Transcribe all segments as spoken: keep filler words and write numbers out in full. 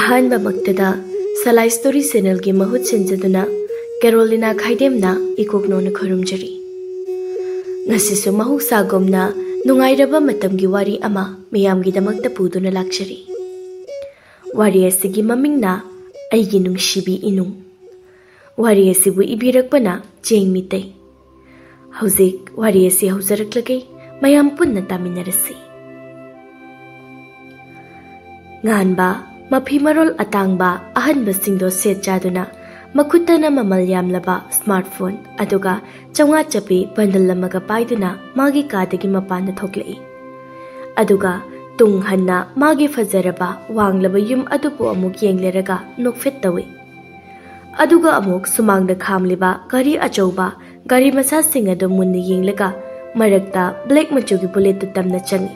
ꯑꯍꯥꯟꯕꯃꯛꯇꯗ ꯁꯂꯥꯏ story ꯆꯦꯅꯦꯜꯒꯤ ꯃꯍꯨꯠ ꯁꯤꯟꯖꯗꯨꯅ ꯀꯦꯔꯣꯂꯤꯅꯥ ꯈꯥꯏꯗꯦꯝꯅ ꯏꯀꯣꯛꯅꯣꯅ ꯈꯨꯔꯨꯝꯖꯔꯤ꯫ ꯉꯁꯤꯁꯨ ꯃꯍꯧꯁꯥꯒꯨꯝꯅ ꯅꯨꯡꯉꯥꯏꯔꯕ ꯃꯇꯝꯒꯤ ꯋꯥꯔꯤ ꯑꯃ ꯃꯤꯌꯥꯝꯒꯤꯗꯃꯛꯇ ꯄꯨꯗꯨꯅ ꯂꯥꯛꯆꯔꯤ꯫ ꯋꯥꯔꯤ ꯑꯁꯤꯒꯤ ꯃꯃꯤꯡꯅ ꯑꯩꯒꯤ ꯅꯨꯡꯁꯤꯕꯤ ꯏꯅꯨꯡ꯫ ꯋꯥꯔꯤ ꯑꯁꯤꯕꯨ ꯏꯕꯤꯔꯛꯄꯅ ꯆꯦꯡ ꯃꯤꯇꯩ꯫ ꯍꯧꯖꯤꯛ ꯋꯥꯔꯤ ꯑꯁꯤ ꯍꯧꯖꯔꯛꯂꯒꯦ, ꯃꯌꯥꯝ ꯄꯨꯟꯅ ꯇꯥꯃꯤꯟꯅꯔꯁꯤ꯫ ꯉꯥꯟꯕ, ꯃꯐꯤ ꯃꯔꯣꯜ ꯑꯇꯥꯡꯕ ꯑꯍꯟꯕꯁꯤꯡꯗꯣ ꯁꯦꯠ ꯆꯥꯗꯨꯅ, ꯃꯈꯨꯠꯇꯅ ꯃꯃꯜ ꯌꯥꯝꯂꯕ ꯁ꯭ꯃꯥꯔꯠ ꯐꯣꯟ ꯑꯗꯨꯒ ꯆꯥꯝꯃꯉꯥ ꯆꯞꯄꯤ ꯕꯟꯗꯜ ꯑꯃꯒ ꯄꯥꯏꯗꯨꯅ ꯃꯥꯒꯤ ꯀꯥꯗꯒꯤ ꯃꯄꯥꯟꯗ ꯊꯣꯛꯂꯛꯏ꯫ ꯑꯗꯨꯒ ꯇꯨꯡ ꯍꯟꯅ ꯃꯥꯒꯤ ꯐꯖꯔꯕ ꯋꯥꯡꯂꯕ ꯌꯨꯝ ꯑꯗꯨꯕꯨ ꯑꯃꯨꯛ ꯌꯦꯡꯂꯦꯔꯒ ꯅꯣꯛꯐꯦꯠ ꯇꯧꯏ꯫ ꯑꯗꯨꯒ ꯑꯃꯨꯛ ꯁꯨꯃꯥꯡꯗ ꯈꯥꯝꯂꯤꯕ ꯒꯥꯔꯤ ꯑꯆꯧꯕ, ꯒꯥꯔꯤ ꯃꯆꯥꯁꯤꯡ ꯑꯗꯨ ꯃꯨꯟꯅ ꯌꯦꯡꯂꯒ ꯃꯔꯛꯇ ꯕ꯭ꯂꯦꯛ ꯃꯆꯨꯒꯤ ꯕꯨꯂꯦꯠꯇꯨ ꯇꯝꯅ ꯆꯪꯏ꯫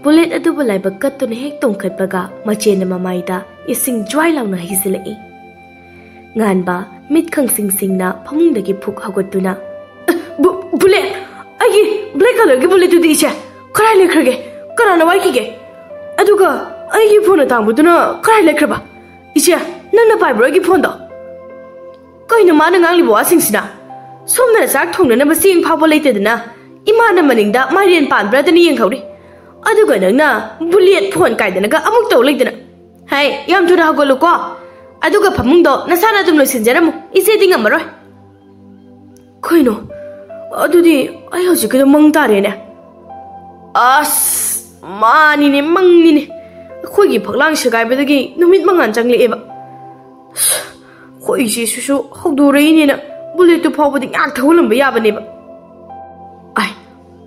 ꯕꯨꯂꯦꯠ ꯑꯗꯨꯕꯨ ꯂꯥꯏꯕꯛ ꯀꯠꯇꯨꯅ ꯍꯦꯛ ꯇꯣꯡꯈꯠꯄꯒ ꯃꯆꯦꯅ ꯃꯃꯥꯏꯗ ꯏꯁꯤꯡ ꯖ꯭ꯋꯥꯏ ꯂꯥꯎꯅ ꯍꯩꯖꯤꯜꯂꯛꯏ꯫ ꯉꯥꯟꯕ ꯃꯤꯠ ꯈꯪꯁꯤꯡ ꯁꯤꯡꯅ ꯐꯃꯨꯡꯗꯒꯤ ꯐꯨꯛ ꯍꯧꯒꯠꯇꯨꯅ, "ꯕꯨ-, ꯕꯨꯂꯦꯠ! ꯑꯩꯒꯤ ꯕ꯭ꯂꯦꯛ ꯀꯂꯔꯒꯤ ꯕꯨꯂꯦꯠꯇꯨꯗꯤ ꯏꯆꯦ, ꯀꯗꯥꯏ ꯂꯩꯈ꯭ꯔꯒꯦ? ꯀꯅꯥꯅ ꯋꯥꯏꯈꯤꯒꯦ? ꯑꯗꯨꯒ ꯑꯩꯒꯤ ꯐꯣꯟ ꯑꯇꯥꯡꯕꯗꯨꯅ ꯀꯗꯥꯏ ꯂꯩꯈ꯭ꯔꯕ? ꯏꯆꯦ, ꯅꯪꯅ ꯄꯥꯏꯕ꯭ꯔꯣ ꯑꯩꯒꯤ ꯐꯣꯟꯗꯣ?" ꯀꯩꯅꯣ ꯃꯥꯅ ꯉꯥꯡꯂꯤꯕ ꯋꯥꯁꯤꯡꯁꯤꯅ? ꯁꯣꯝꯗꯅ ꯆꯥꯛ ꯊꯣꯡꯅꯅꯕ ꯆꯦꯡ ꯐꯥꯎꯕ ꯂꯩꯇꯗꯅ ꯏꯃꯥꯅ ꯃꯅꯤꯡꯗ ꯃꯥꯏꯔꯦꯟ ꯄꯥꯟꯕ꯭ꯔꯥꯗꯅ ꯌꯦꯡꯍꯧꯔꯤ, ꯑꯗꯨꯒ ꯅꯪꯅ ꯕꯨꯂꯦꯠ ꯐꯣꯟ ꯀꯥꯏꯗꯅꯒ ꯑꯃꯨꯛ ꯇꯧ ꯂꯩꯗꯅ꯫ ꯍꯩ, ꯌꯥꯝ ꯊꯨꯅ ꯍꯧꯒꯠꯂꯨꯀꯣ, ꯑꯗꯨꯒ ꯐꯃꯨꯡꯗꯣ ꯅꯁꯥꯅ ꯑꯗꯨꯝ ꯂꯣꯏꯁꯤꯟꯖꯔꯝꯃꯨ, ꯏꯆꯦꯗꯤ ꯉꯝꯃꯔꯣꯏ꯫ ꯀꯩꯅꯣ, ꯑꯗꯨꯗꯤ ꯑꯩ ꯍꯧꯖꯤꯛꯀꯤꯗꯣ ꯃꯪ ꯇꯥꯔꯦꯅꯦ꯫ ꯑꯁ, ꯃꯥꯅꯤꯅꯦ, ꯃꯪꯅꯤꯅꯦ꯫ ꯑꯩꯈꯣꯏꯒꯤ ꯐꯛꯂꯥꯡ ꯁꯦꯒꯥꯏꯕꯗꯒꯤ ꯅꯨꯃꯤꯠ ꯃꯉꯥꯜ ꯆꯪꯂꯛꯑꯦꯕ꯫ ꯑꯁ, ꯑꯩꯈꯣꯏ ꯏꯆꯦꯁꯤꯁꯨ ꯍꯧꯗꯣꯔꯛꯏꯅꯦꯅ ꯕꯨꯂꯦꯠꯇꯨ ꯐꯥꯎꯕꯗꯤ ꯉꯥꯏꯍꯥꯛ ꯊꯧꯍꯜꯂꯝꯕ ꯌꯥꯕꯅꯦꯕ꯫ ꯑꯥꯏ,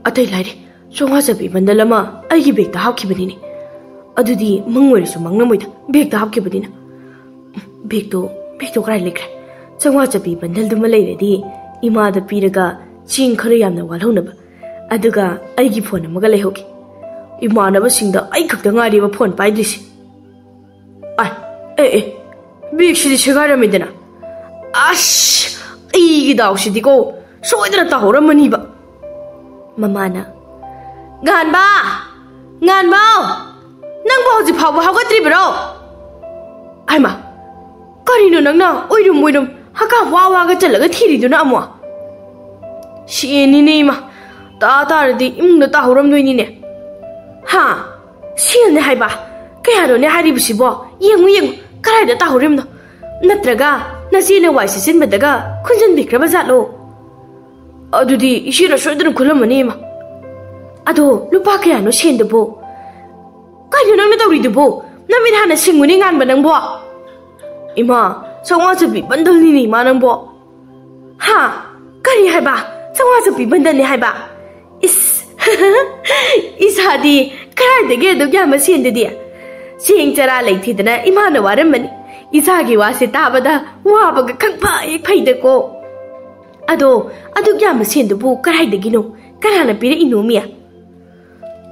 ꯑꯇꯩ ꯂꯥꯏꯔꯤ, ꯆꯥꯝꯃꯉꯥ ꯆꯞꯄꯤ ꯕꯟꯗꯜ ꯑꯃ ꯑꯩꯒꯤ ꯕꯦꯒꯇ ꯍꯥꯞꯈꯤꯕꯅꯤꯅꯦ꯫ ꯑꯗꯨꯗꯤ ꯃꯪ ꯑꯣꯏꯔꯁꯨ ꯃꯪꯂꯝꯃꯣꯏꯗ, ꯕꯦꯒꯇ ꯍꯥꯞꯈꯤꯕꯅꯤꯅ꯫ ꯕꯦꯒꯇꯣ, ꯕꯦꯒꯇꯣ ꯀꯗꯥꯏ ꯂꯩꯈ꯭ꯔꯦ? ꯆꯥꯝꯃꯉꯥ ꯆꯞꯄꯤ ꯕꯟꯗꯜꯗꯨꯃ ꯂꯩꯔꯗꯤ ꯏꯃꯥꯗ ꯄꯤꯔꯒ ꯆꯦꯡ ꯈꯔ ꯌꯥꯝꯅ ꯋꯥꯠꯍꯧꯅꯕ꯫ ꯑꯗꯨꯒ ꯑꯩꯒꯤ ꯐꯣꯟ ꯑꯃꯒ ꯂꯩꯍꯧꯒꯦ꯫ ꯏꯃꯥꯟꯅꯕꯁꯤꯡꯗ ꯑꯩ ꯈꯛꯇ ꯉꯥꯏꯔꯦꯕ ꯐꯣꯟ ꯄꯥꯏꯗ꯭ꯔꯤꯁꯦ꯫ ꯑꯥꯏ, ꯑꯦ, ꯑꯦ, ꯕꯦꯒꯁꯤꯗꯤ ꯁꯦꯒꯥꯏꯔꯝꯃꯤꯗꯅ꯫ ꯑꯁ, ꯑꯩꯒꯤ ꯗꯥꯎꯁꯤꯗꯤꯀꯣ, ꯁꯣꯏꯗꯅ ꯇꯥꯍꯧꯔꯝꯃꯅꯤꯕ꯫ ꯃꯃꯥꯅ, "ꯉꯥꯟꯕ! ꯉꯥꯟꯕ! ꯅꯪꯕꯨ ꯍꯧꯖꯤꯛ ꯐꯥꯎꯕ ꯍꯧꯒꯠꯇ꯭ꯔꯤꯕ꯭ꯔꯣ?" ꯍꯩꯃꯥ, ꯀꯔꯤꯅꯣ ꯅꯪꯅ ꯑꯣꯏꯔꯨꯝ ꯑꯣꯏꯔꯨꯝ ꯍꯀꯥꯝ ꯋꯥ ꯋꯥꯒ ꯆꯜꯂꯒ ꯊꯤꯔꯤꯗꯨꯅ ꯑꯃꯨꯛ? ꯁꯦꯟꯅꯤꯅꯦ ꯏꯃꯥ, ꯇꯥ ꯇꯥꯔꯗꯤ ꯏꯃꯨꯡꯗ ꯇꯥꯍꯧꯔꯝꯗꯣꯏꯅꯤꯅꯦ꯫ ꯍꯥ? ꯁꯦꯜꯅꯦ ꯍꯥꯏꯕ? ꯀꯌꯥꯅꯣꯅꯦ ꯍꯥꯏꯔꯤꯕꯁꯤꯕꯣ? ꯌꯦꯡꯉꯨ ꯌꯦꯡꯉꯨ, ꯀꯗꯥꯏꯗ ꯇꯥꯍꯧꯔꯤꯕꯅꯣ? ꯅꯠꯇ꯭ꯔꯒ ꯅꯆꯦꯅ ꯋꯥꯏ ꯁꯤꯠꯆꯤꯟꯕꯗꯒ ꯈꯨꯟꯖꯟꯕꯤꯈ꯭ꯔꯕ ꯖꯥꯠꯂꯣ? ꯑꯗꯨꯗꯤ ꯏꯆꯦꯅ ꯁꯣꯏꯗꯅ ꯈꯨꯜꯂꯝꯃꯅꯤ ꯏꯃꯥ꯫ ꯑꯗꯣ ꯂꯨꯄꯥ ꯀꯌꯥꯅꯣ ꯁꯦꯟꯗꯨꯕꯣ? ꯀꯩꯅꯣ ꯅꯪꯅ ꯇꯧꯔꯤꯗꯨꯕꯣ? ꯅꯃꯤꯠ ꯍꯥꯟꯅ ꯁꯤꯡꯉꯨꯅꯦ ꯉꯥꯟꯕ ꯅꯪꯕꯣ꯫ ꯏꯃꯥ, ꯆꯥꯝꯃꯉꯥ ꯆꯠꯄꯤ ꯕꯟꯗꯜꯅꯤꯅꯦ ꯏꯃꯥ ꯅꯪꯕꯣ꯫ ꯍꯥ? ꯀꯔꯤ ꯍꯥꯏꯕ? ꯆꯥꯝꯃꯉꯥ ꯆꯠꯄꯤ ꯕꯟꯗꯜꯅꯤ ꯍꯥꯏꯕ? ꯏꯁ, ꯏꯁꯥꯗꯤ ꯀꯗꯥꯏꯗꯒꯤ ꯑꯗꯨꯛ ꯌꯥꯝꯕ ꯁꯦꯟꯗꯨꯗꯤ? ꯆꯦꯡ ꯆꯔꯥ ꯂꯩꯇꯦꯗꯅ ꯏꯃꯥꯅ ꯋꯥꯔꯝꯕꯅꯤ꯫ ꯏꯆꯥꯒꯤ ꯋꯥꯁꯦ ꯇꯥꯕꯗ ꯋꯥꯕꯒ ꯈꯪꯐ ꯍꯦꯛ ꯐꯩꯗꯀꯣ꯫ ꯑꯗꯣ ꯑꯗꯨꯛ ꯌꯥꯝꯕ ꯁꯦꯟꯗꯨꯕꯨ ꯀꯗꯥꯏꯗꯒꯤꯅꯣ? ꯀꯅꯥꯅ ꯄꯤꯔꯛꯏꯅꯣ ꯃꯤ?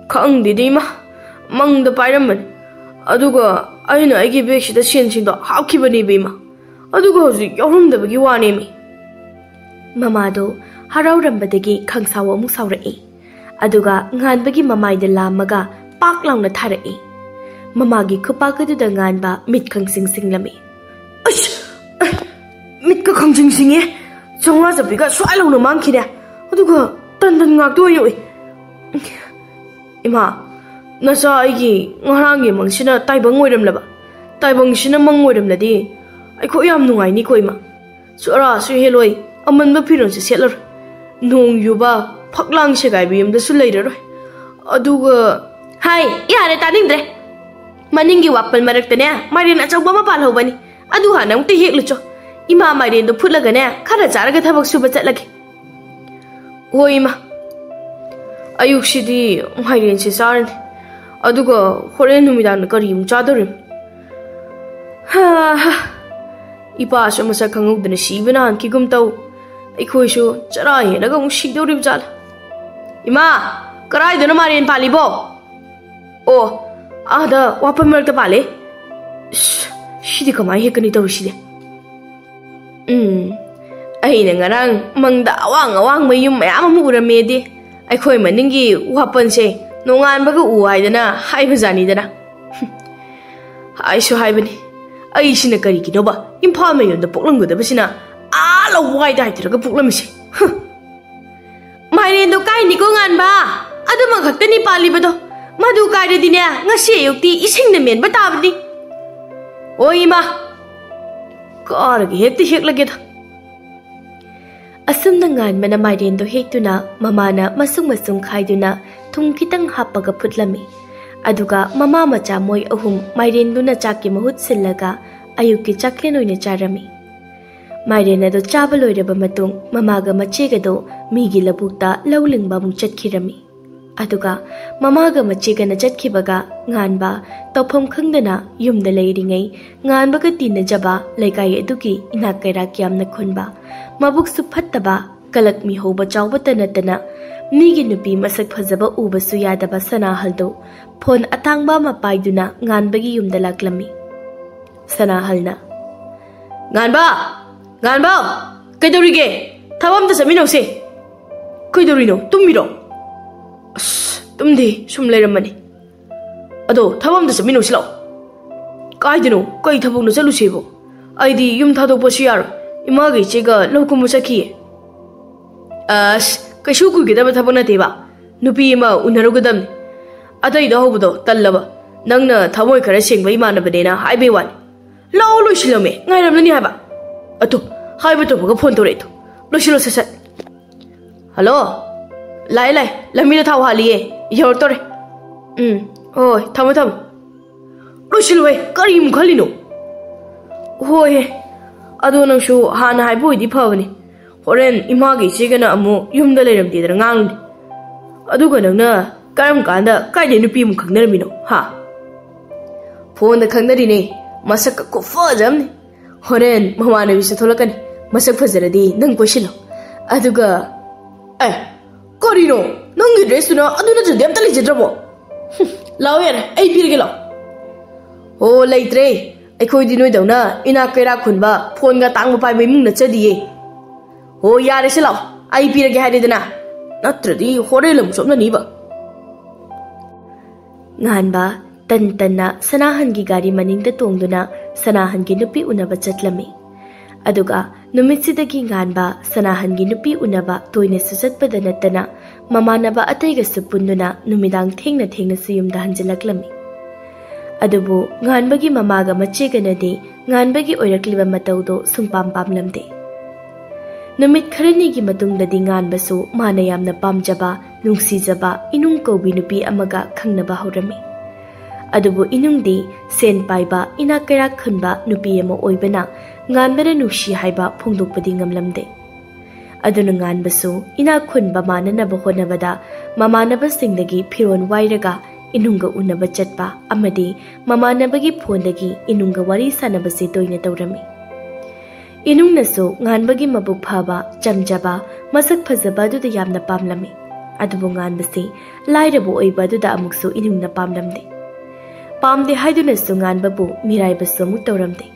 ꯈꯪꯗꯦꯗ ꯏꯃꯥ, ꯃꯪꯗ ꯄꯥꯏꯔꯝꯕꯅꯤ꯫ ꯑꯗꯨꯒ ꯑꯩꯅ ꯑꯩꯒꯤ ꯕꯦꯒꯁꯤꯗ ꯁꯦꯟꯁꯤꯡꯗꯣ ꯍꯥꯞꯈꯤꯕꯅꯦꯕ ꯏꯃꯥ꯫ ꯑꯗꯨꯒ ꯍꯧꯖꯤꯛ ꯌꯥꯎꯔꯝꯗꯕꯒꯤ ꯋꯥꯅꯦꯃꯤ꯫ ꯃꯃꯥꯗꯣ ꯍꯔꯥꯎꯔꯝꯕꯗꯒꯤ ꯈꯪꯁꯥꯎ ꯑꯃꯨꯛ ꯁꯥꯎꯔꯛꯏ꯫ ꯑꯗꯨꯒ ꯉꯥꯟꯕꯒꯤ ꯃꯃꯥꯏꯗ ꯂꯥꯝꯃꯒ ꯄꯥꯛ ꯂꯥꯎꯅ ꯊꯥꯔꯛꯏ꯫ ꯃꯃꯥꯒꯤ ꯈꯨꯄꯥꯛ ꯑꯗꯨꯗ ꯉꯥꯟꯕ ꯃꯤꯠ ꯈꯪꯁꯤꯡ ꯁꯤꯡꯂꯝꯃꯤ꯫ ꯑꯁ! ꯃꯤꯠꯀ ꯈꯪꯁꯤꯡ ꯁꯤꯡꯉꯦ꯫ ꯆꯥꯝꯃꯉꯥ ꯆꯠꯄꯤꯒ ꯁ꯭ꯋꯥꯏ ꯂꯥꯎꯅ ꯃꯥꯡꯈꯤꯅꯦ꯫ ꯑꯗꯨꯒ ꯇꯟꯗꯟ ꯉꯥꯛꯇ ꯑꯣꯏ ꯌꯣꯛꯏ꯫ ꯏꯃꯥ, ꯅꯆꯥ ꯑꯩꯒꯤ ꯉꯔꯥꯡꯒꯤ ꯃꯪꯁꯤꯅ ꯇꯥꯏꯕꯪ ꯑꯣꯏꯔꯝꯂꯕ, ꯇꯥꯏꯕꯪꯁꯤꯅ ꯃꯪ ꯑꯣꯏꯔꯝꯂꯗꯤ ꯑꯩꯈꯣꯏ ꯌꯥꯝ ꯅꯨꯡꯉꯥꯏꯅꯤꯀꯣ ꯏꯃꯥ꯫ ꯆꯨꯔꯥꯁꯨ ꯍꯦꯜꯂꯣꯏ, ꯑꯃꯟꯕ ꯐꯤꯔꯣꯜꯁꯨ ꯁꯦꯠꯂꯔꯣꯏ, ꯅꯣꯡ ꯌꯨꯕ ꯐꯛꯂꯥꯡ ꯁꯦꯒꯥꯏꯕ ꯌꯨꯝꯗꯁꯨ ꯂꯩꯔꯔꯣꯏ꯫ ꯑꯗꯨꯒ ꯍꯥꯏ, ꯌꯥꯔꯦ, ꯇꯥꯅꯤꯡꯗ꯭ꯔꯦ꯫ ꯃꯅꯤꯡꯒꯤ ꯋꯥꯄꯜ ꯃꯔꯛꯇꯅꯦ ꯃꯥꯏꯔꯦꯟ ꯑꯆꯧꯕ ꯑꯃ ꯄꯥꯜꯍꯧꯕꯅꯤ, ꯑꯗꯨ ꯍꯥꯟꯅ ꯑꯃꯨꯛꯇ ꯍꯦꯛꯂꯨꯆꯣ꯫ ꯏꯃꯥ ꯃꯥꯏꯔꯦꯟꯗꯣ ꯐꯨꯠꯂꯒꯅꯦ ꯈꯔ ꯆꯥꯔꯒ ꯊꯕꯛ ꯁꯨꯕ ꯆꯠꯂꯒꯦ꯫ ꯍꯣꯏ ꯏꯃꯥ, ꯑꯌꯨꯛꯁꯤꯗꯤ ꯃꯥꯏꯔꯦꯟꯁꯦ ꯆꯥꯔꯅꯤ, ꯑꯗꯨꯒ ꯍꯣꯔꯦꯟ ꯅꯨꯃꯤꯗꯥꯡꯗ ꯀꯔꯤ ꯑꯃꯨꯛ ꯆꯥꯗꯣꯔꯤꯕꯅꯣ? ꯍꯥ ꯍꯥ꯫ ꯏꯄꯥꯁꯨ ꯃꯁꯛ ꯈꯪꯍꯧꯗꯅ ꯁꯤꯕ ꯅꯥꯍꯟꯈꯤꯒꯨꯝ ꯇꯧ꯫ ꯑꯩꯈꯣꯏꯁꯨ ꯆꯔꯥ ꯍꯦꯜꯂꯒ ꯑꯃꯨꯛ ꯁꯤꯗꯧꯔꯤꯕ ꯖꯥꯠꯂ? ꯏꯃꯥ, ꯀꯔꯥꯏꯗꯅꯣ ꯃꯥꯏꯔꯦꯟ ꯄꯥꯜꯂꯤꯕꯣ? ꯑꯣ, ꯑꯥꯗ ꯋꯥꯄꯜ ꯃꯔꯛꯇ ꯄꯥꯜꯂꯦ꯫ ꯏꯁ, ꯁꯤꯗꯤ ꯀꯃꯥꯏꯅ ꯍꯦꯛꯀꯅꯤ ꯇꯧꯔꯤꯁꯤꯗꯤ? ꯎꯝ, ꯑꯩꯅ ꯉꯔꯥꯡ ꯃꯪꯗ ꯑꯋꯥꯡ ꯑꯋꯥꯡꯕ ꯌꯨꯝ ꯃꯌꯥꯝ ꯑꯃ ꯎꯔꯝꯃꯦꯗꯤ, ꯑꯩꯈꯣꯏ ꯃꯅꯤꯡꯒꯤ ꯋꯥꯄꯜꯁꯦ ꯅꯣꯡꯉꯥꯟꯕꯒ ꯎ ꯍꯥꯏꯗꯅ ꯍꯥꯏꯕꯖꯥꯠꯅꯤꯗꯅ꯫ ꯍꯥꯏꯁꯨ ꯍꯥꯏꯕꯅꯤ, ꯑꯩꯁꯤꯅ ꯀꯔꯤꯒꯤꯅꯣꯕ ꯏꯝꯐꯥꯜ ꯃꯌꯣꯟꯗ ꯄꯣꯛꯂꯝꯒꯗꯕꯁꯤꯅ ꯑꯥ ꯂꯋꯥꯏꯗ ꯍꯥꯏꯊꯔꯒ ꯄꯣꯛꯂꯝꯃꯤꯁꯦ? ꯍꯨꯝ꯫ ꯃꯥꯏꯔꯦꯟꯗꯣ ꯀꯥꯏꯅꯤꯀꯣ ꯉꯥꯟꯕ? ꯑꯗꯨꯃ ꯈꯛꯇꯅꯤ ꯄꯥꯜꯂꯤꯕꯗꯣ꯫ ꯃꯗꯨ ꯀꯥꯏꯔꯗꯤꯅꯦ, ꯉꯁꯤ ꯑꯌꯨꯛꯇꯤ ꯏꯁꯤꯡꯅ ꯃꯦꯟꯕ ꯇꯥꯕꯅꯤ꯫ ꯑꯣ ꯏꯃꯥ, ꯀꯥꯔꯒ ꯍꯦꯛꯇ ꯍꯦꯛꯂꯒꯦꯗ꯫ ꯑꯁꯨꯝꯅ ꯉꯥꯟꯕꯅ ꯃꯥꯏꯔꯦꯟꯗꯣ ꯍꯦꯛꯇꯨꯅ ꯃꯃꯥꯅ ꯃꯁꯨꯡ ꯃꯁꯨꯡ ꯈꯥꯏꯗꯨꯅ ꯊꯨꯝ ꯈꯤꯇꯪ ꯍꯥꯞꯄꯒ ꯐꯨꯠꯂꯝꯃꯤ꯫ ꯑꯗꯨꯒ ꯃꯃꯥ ꯃꯆꯥ ꯃꯣꯏ ꯑꯍꯨꯝ ꯃꯥꯏꯔꯦꯟꯗꯨꯅ ꯆꯥꯛꯀꯤ ꯃꯍꯨꯠ ꯁꯤꯜꯂꯒ ꯑꯌꯨꯛꯀꯤ ꯆꯥꯛꯂꯦꯟ ꯑꯣꯏꯅ ꯆꯥꯔꯝꯃꯤ꯫ ꯃꯥꯏꯔꯦꯟ ꯑꯗꯨ ꯆꯥꯕ ꯂꯣꯏꯔꯕ ꯃꯇꯨꯡ ꯃꯃꯥꯒ ꯃꯆꯦꯒꯗꯣ ꯃꯤꯒꯤ ꯂꯧꯕꯨꯛꯇ ꯂꯧ ꯂꯤꯡꯕ ꯑꯃꯨꯛ ꯆꯠꯈꯤꯔꯝꯃꯤ꯫ ꯑꯗꯨꯒ ꯃꯃꯥꯒ ꯃꯆꯦꯒꯅ ꯆꯠꯈꯤꯕꯒ ꯉꯥꯟꯕ ꯇꯧꯐꯝ ꯈꯪꯗꯅ ꯌꯨꯝꯗ ꯂꯩꯔꯤꯉꯩ, ꯉꯥꯟꯕꯒ ꯇꯤꯟꯅꯖꯕ ꯂꯩꯀꯥꯏ ꯑꯗꯨꯒꯤ ꯏꯅꯥꯛ ꯀꯩꯔꯥꯛ ꯌꯥꯝꯅ ꯈꯨꯟꯕ, ꯃꯕꯨꯛꯁꯨ ꯐꯠꯇꯕ, ꯀꯂꯛ ꯃꯤꯍꯧꯕ ꯆꯥꯎꯕꯇ ꯅꯠꯇꯅ ꯃꯤꯒꯤ ꯅꯨꯄꯤ ꯃꯁꯛ ꯐꯖꯕ ꯎꯕꯁꯨ ꯌꯥꯗꯕ ꯁꯅꯥꯍꯜꯗꯨ ꯐꯣꯟ ꯑꯇꯥꯡꯕ ꯑꯃ ꯄꯥꯏꯗꯨꯅ ꯉꯥꯟꯕꯒꯤ ꯌꯨꯝꯗ ꯂꯥꯛꯂꯝꯃꯤ꯫ ꯁꯅꯥꯍꯜꯅ, "ꯉꯥꯟꯕ! ꯉꯥꯟꯕ! ꯀꯩꯗꯧꯔꯤꯒꯦ? ꯊꯕꯛ ꯑꯝꯇ ꯆꯠꯃꯤꯟꯅꯧꯁꯦ!" "ꯀꯩꯗꯧꯔꯤꯅꯣ? ꯇꯨꯝꯃꯤꯔꯣ?" "ꯑꯁ, ꯇꯨꯝꯗꯦ, ꯁꯨꯝ ꯂꯩꯔꯝꯕꯅꯤ꯫ ꯑꯗꯣ ꯊꯕꯛ ꯑꯝꯇ ꯆꯠꯃꯤꯟꯅꯧꯁꯤ ꯂꯥꯛꯑꯣ꯫" "ꯀꯥꯏꯗꯅꯣ? ꯀꯩ ꯊꯕꯛꯅꯣ ꯆꯠꯂꯨꯁꯦꯕꯣ? ꯑꯩꯗꯤ ꯌꯨꯝ ꯊꯥꯗꯣꯛꯄꯁꯨ ꯌꯥꯔꯣꯏ꯫ ꯏꯃꯥꯒ ꯏꯆꯦꯒ ꯂꯧ ꯀꯨꯝꯕ ꯆꯠꯈꯤꯌꯦ꯫" "ꯑꯁ, ꯀꯩꯁꯨ ꯀꯨꯏꯒꯗꯕ ꯊꯕꯛ ꯅꯠꯇꯦꯕ꯫ ꯅꯨꯄꯤ ꯑꯃ ꯎꯅꯔꯨꯒꯗꯕꯅꯤ꯫ ꯑꯇꯩꯗ ꯍꯧꯕꯗꯣ ꯇꯜꯂꯕ꯫ ꯅꯪꯅ ꯊꯃꯣꯏ ꯈꯔ ꯁꯦꯡꯕ ꯏꯃꯥꯟꯅꯕꯅꯦꯅ ꯍꯥꯏꯕꯩ ꯋꯥꯅꯤ꯫" "ꯂꯧ ꯂꯣꯏꯁꯤꯜꯂꯝꯃꯦ, ꯉꯥꯏꯔꯝꯂꯅꯤ ꯍꯥꯏꯕ꯫" "ꯑꯗꯣ, ꯍꯥꯏꯕ ꯇꯧꯕꯒ ꯐꯣꯟ ꯇꯧꯔꯛꯑꯦꯗꯣ꯫ ꯂꯣꯏꯁꯤꯜꯂꯣ ꯁꯠ ꯁꯠ꯫" "ꯍꯜꯂꯣ꯫ ꯂꯥꯛꯑꯦ, ꯂꯥꯛꯑꯦ, ꯂꯝꯕꯤꯗ ꯊꯥꯎ ꯍꯥꯜꯂꯤꯌꯦ, ꯌꯧꯔꯛꯇꯣꯔꯦ꯫ ꯎꯝ, ꯍꯣꯏ, ꯊꯝꯃꯣ, ꯊꯝꯃꯣ꯫" "ꯂꯣꯏꯁꯤꯜꯂꯨꯍꯦ, ꯀꯔꯤꯃꯨꯛ ꯈꯜꯂꯤꯅꯣ?" "ꯍꯣꯏꯍꯦ, ꯑꯗꯣ ꯅꯪꯁꯨ ꯍꯥꯟꯅ ꯍꯥꯏꯕ ꯑꯣꯏꯗꯤ ꯐꯕꯅꯤ꯫ ꯍꯣꯔꯦꯟ ꯏꯃꯥꯒ ꯏꯆꯦꯒꯅ ꯑꯃꯨꯛ ꯌꯨꯝꯗ ꯂꯩꯔꯝꯗꯦꯗꯅ ꯉꯥꯡꯂꯨꯅꯤ꯫ ꯑꯗꯨꯒ ꯅꯪꯅ ꯀꯔꯝ ꯀꯥꯟꯗ ꯀꯥꯏꯗꯩ ꯅꯨꯄꯤ ꯑꯃꯨꯛ ꯈꯪꯅꯔꯝꯃꯤꯅꯣ, ꯍꯥ?" "ꯐꯣꯟꯗ ꯈꯪꯅꯔꯤꯅꯦ, ꯃꯁꯛꯀ ꯈꯨꯐꯖ ꯑꯃꯅꯤ꯫ ꯍꯣꯔꯦꯟ ꯃꯃꯥꯟꯅꯕꯤꯁꯨ ꯊꯣꯛꯂꯛꯀꯅꯤ, ꯃꯁꯛ ꯐꯖꯔꯗꯤ ꯅꯪ ꯀꯣꯏꯁꯤꯜꯂꯣ꯫ ꯑꯗꯨꯒ, ꯑꯦ, ꯀꯔꯤꯅꯣ? ꯅꯪꯒꯤ ꯗ꯭ꯔꯦꯁꯇꯨꯅ ꯑꯗꯨ ꯅꯠꯇ꯭ꯔꯗꯤ ꯑꯝꯇ ꯂꯩꯖꯗ꯭ꯔꯕꯣ? ꯍꯨꯝ, ꯂꯥꯛꯑꯣ ꯌꯥꯔꯦ, ꯑꯩ ꯄꯤꯔꯒꯦ ꯂꯥꯛꯑꯣ꯫" "ꯑꯣ, ꯂꯩꯇ꯭ꯔꯦ꯫ ꯑꯩꯈꯣꯏꯗꯤ ꯅꯣꯏꯗꯧꯅ ꯏꯅꯥꯛ ꯀꯩꯔꯥꯛ ꯈꯨꯟꯕ, ꯐꯣꯟꯒ ꯇꯥꯡꯕ ꯄꯥꯏꯕ ꯏꯃꯨꯡ ꯅꯠꯆꯗꯤꯌꯦ꯫ ꯑꯣ, ꯌꯥꯔꯦꯁꯦ ꯂꯥꯛꯑꯣ, ꯑꯩ ꯄꯤꯔꯒꯦ ꯍꯥꯏꯔꯦꯗꯅ꯫ ꯅꯠꯇ꯭ꯔꯗꯤ ꯍꯣꯔꯦꯟ ꯑꯃꯨꯛ ꯆꯣꯞꯅꯅꯤꯕ꯫" ꯉꯥꯟꯕ ꯇꯟ ꯇꯟꯅ ꯁꯅꯥꯍꯟꯒꯤ ꯒꯥꯔꯤ ꯃꯅꯤꯡꯗ ꯇꯣꯡꯗꯨꯅ ꯁꯅꯥꯍꯟꯒꯤ ꯅꯨꯄꯤ ꯎꯅꯕ ꯆꯠꯂꯝꯃꯤ꯫ ꯑꯗꯨꯒ ꯅꯨꯃꯤꯠꯁꯤꯗꯒꯤ ꯉꯥꯟꯕ ꯁꯅꯥꯍꯟꯒꯤ ꯅꯨꯄꯤ ꯎꯅꯕ ꯇꯣꯏꯅꯁꯨ ꯆꯠꯄꯗ ꯅꯠꯇꯅ ꯃꯃꯥꯟꯅꯕ ꯑꯇꯩꯒꯁꯨ ꯄꯨꯟꯗꯨꯅ ꯅꯨꯃꯤꯗꯥꯡ ꯊꯦꯡꯅ ꯊꯦꯡꯅꯁꯨ ꯌꯨꯝꯗ ꯍꯟꯖꯤꯜꯂꯛꯂꯝꯃꯤ꯫ ꯑꯗꯨꯕꯨ ꯉꯥꯟꯕꯒꯤ ꯃꯃꯥꯒ ꯃꯆꯦꯒꯅꯗꯤ ꯉꯥꯟꯕꯒꯤ ꯑꯣꯏꯔꯛꯂꯤꯕ ꯃꯇꯧꯗꯣ ꯁꯨꯡꯄꯥꯝ ꯄꯥꯝꯂꯝꯗꯦ꯫ ꯅꯨꯃꯤꯠ ꯈꯔꯅꯤꯒꯤ ꯃꯇꯨꯡꯗꯗꯤ ꯉꯥꯟꯕꯁꯨ ꯃꯥꯅ ꯌꯥꯝꯅ ꯄꯥꯝꯖꯕ, ꯅꯨꯡꯁꯤꯖꯕ ꯏꯅꯨꯡ ꯀꯧꯕꯤ ꯅꯨꯄꯤ ꯑꯃꯒ ꯈꯪꯅꯕ ꯍꯧꯔꯝꯃꯤ꯫ ꯑꯗꯨꯕꯨ ꯏꯅꯨꯡꯗꯤ ꯁꯦꯟ ꯄꯥꯏꯕ, ꯏꯅꯥꯛ ꯀꯩꯔꯥꯛ ꯈꯨꯟꯕ ꯅꯨꯄꯤ ꯑꯃ ꯑꯣꯏꯕꯅ ꯉꯥꯟꯕꯅ ꯅꯨꯡꯁꯤ ꯍꯥꯏꯕ ꯐꯣꯡꯗꯣꯛꯄꯗꯤ ꯉꯝꯂꯝꯗꯦ꯫ ꯑꯗꯨꯅ ꯉꯥꯟꯕꯁꯨ ꯏꯅꯥꯛ ꯈꯨꯟꯕ ꯃꯥꯟꯅꯅꯕ ꯍꯣꯠꯅꯕꯗ ꯃꯃꯥꯟꯅꯕꯁꯤꯡꯗꯒꯤ ꯐꯤꯔꯣꯜ ꯋꯥꯏꯔꯒ ꯏꯅꯨꯡꯒ ꯎꯅꯕ ꯆꯠꯄ ꯑꯃꯗꯤ ꯃꯃꯥꯟꯅꯕꯒꯤ ꯐꯣꯟꯗꯒꯤ ꯏꯅꯨꯡꯒ ꯋꯥꯔꯤ ꯁꯥꯟꯅꯕꯁꯦ ꯇꯣꯏꯅ ꯇꯧꯔꯝꯃꯤ꯫ ꯏꯅꯨꯡꯅꯁꯨ ꯉꯥꯟꯕꯒꯤ ꯃꯕꯨꯛ ꯐꯕ, ꯆꯝꯖꯕ, ꯃꯁꯛ ꯐꯖꯕ ꯑꯗꯨꯗ ꯌꯥꯝꯅ ꯄꯥꯝꯂꯝꯃꯤ꯫ ꯑꯗꯨꯕꯨ ꯉꯥꯟꯕꯁꯤ ꯂꯥꯏꯔꯕ ꯑꯣꯏꯕ ꯑꯗꯨꯗ ꯑꯃꯨꯛꯁꯨ ꯏꯅꯨꯡꯅ ꯄꯥꯝꯂꯝꯗꯦ꯫ ꯄꯥꯝꯗꯦ ꯍꯥꯏꯗꯨꯅꯁꯨ ꯉꯥꯟꯕꯕꯨ ꯃꯤꯔꯥꯏꯕꯁꯨ ꯑꯃꯨꯛ ꯇꯧꯔꯝꯗꯦ꯫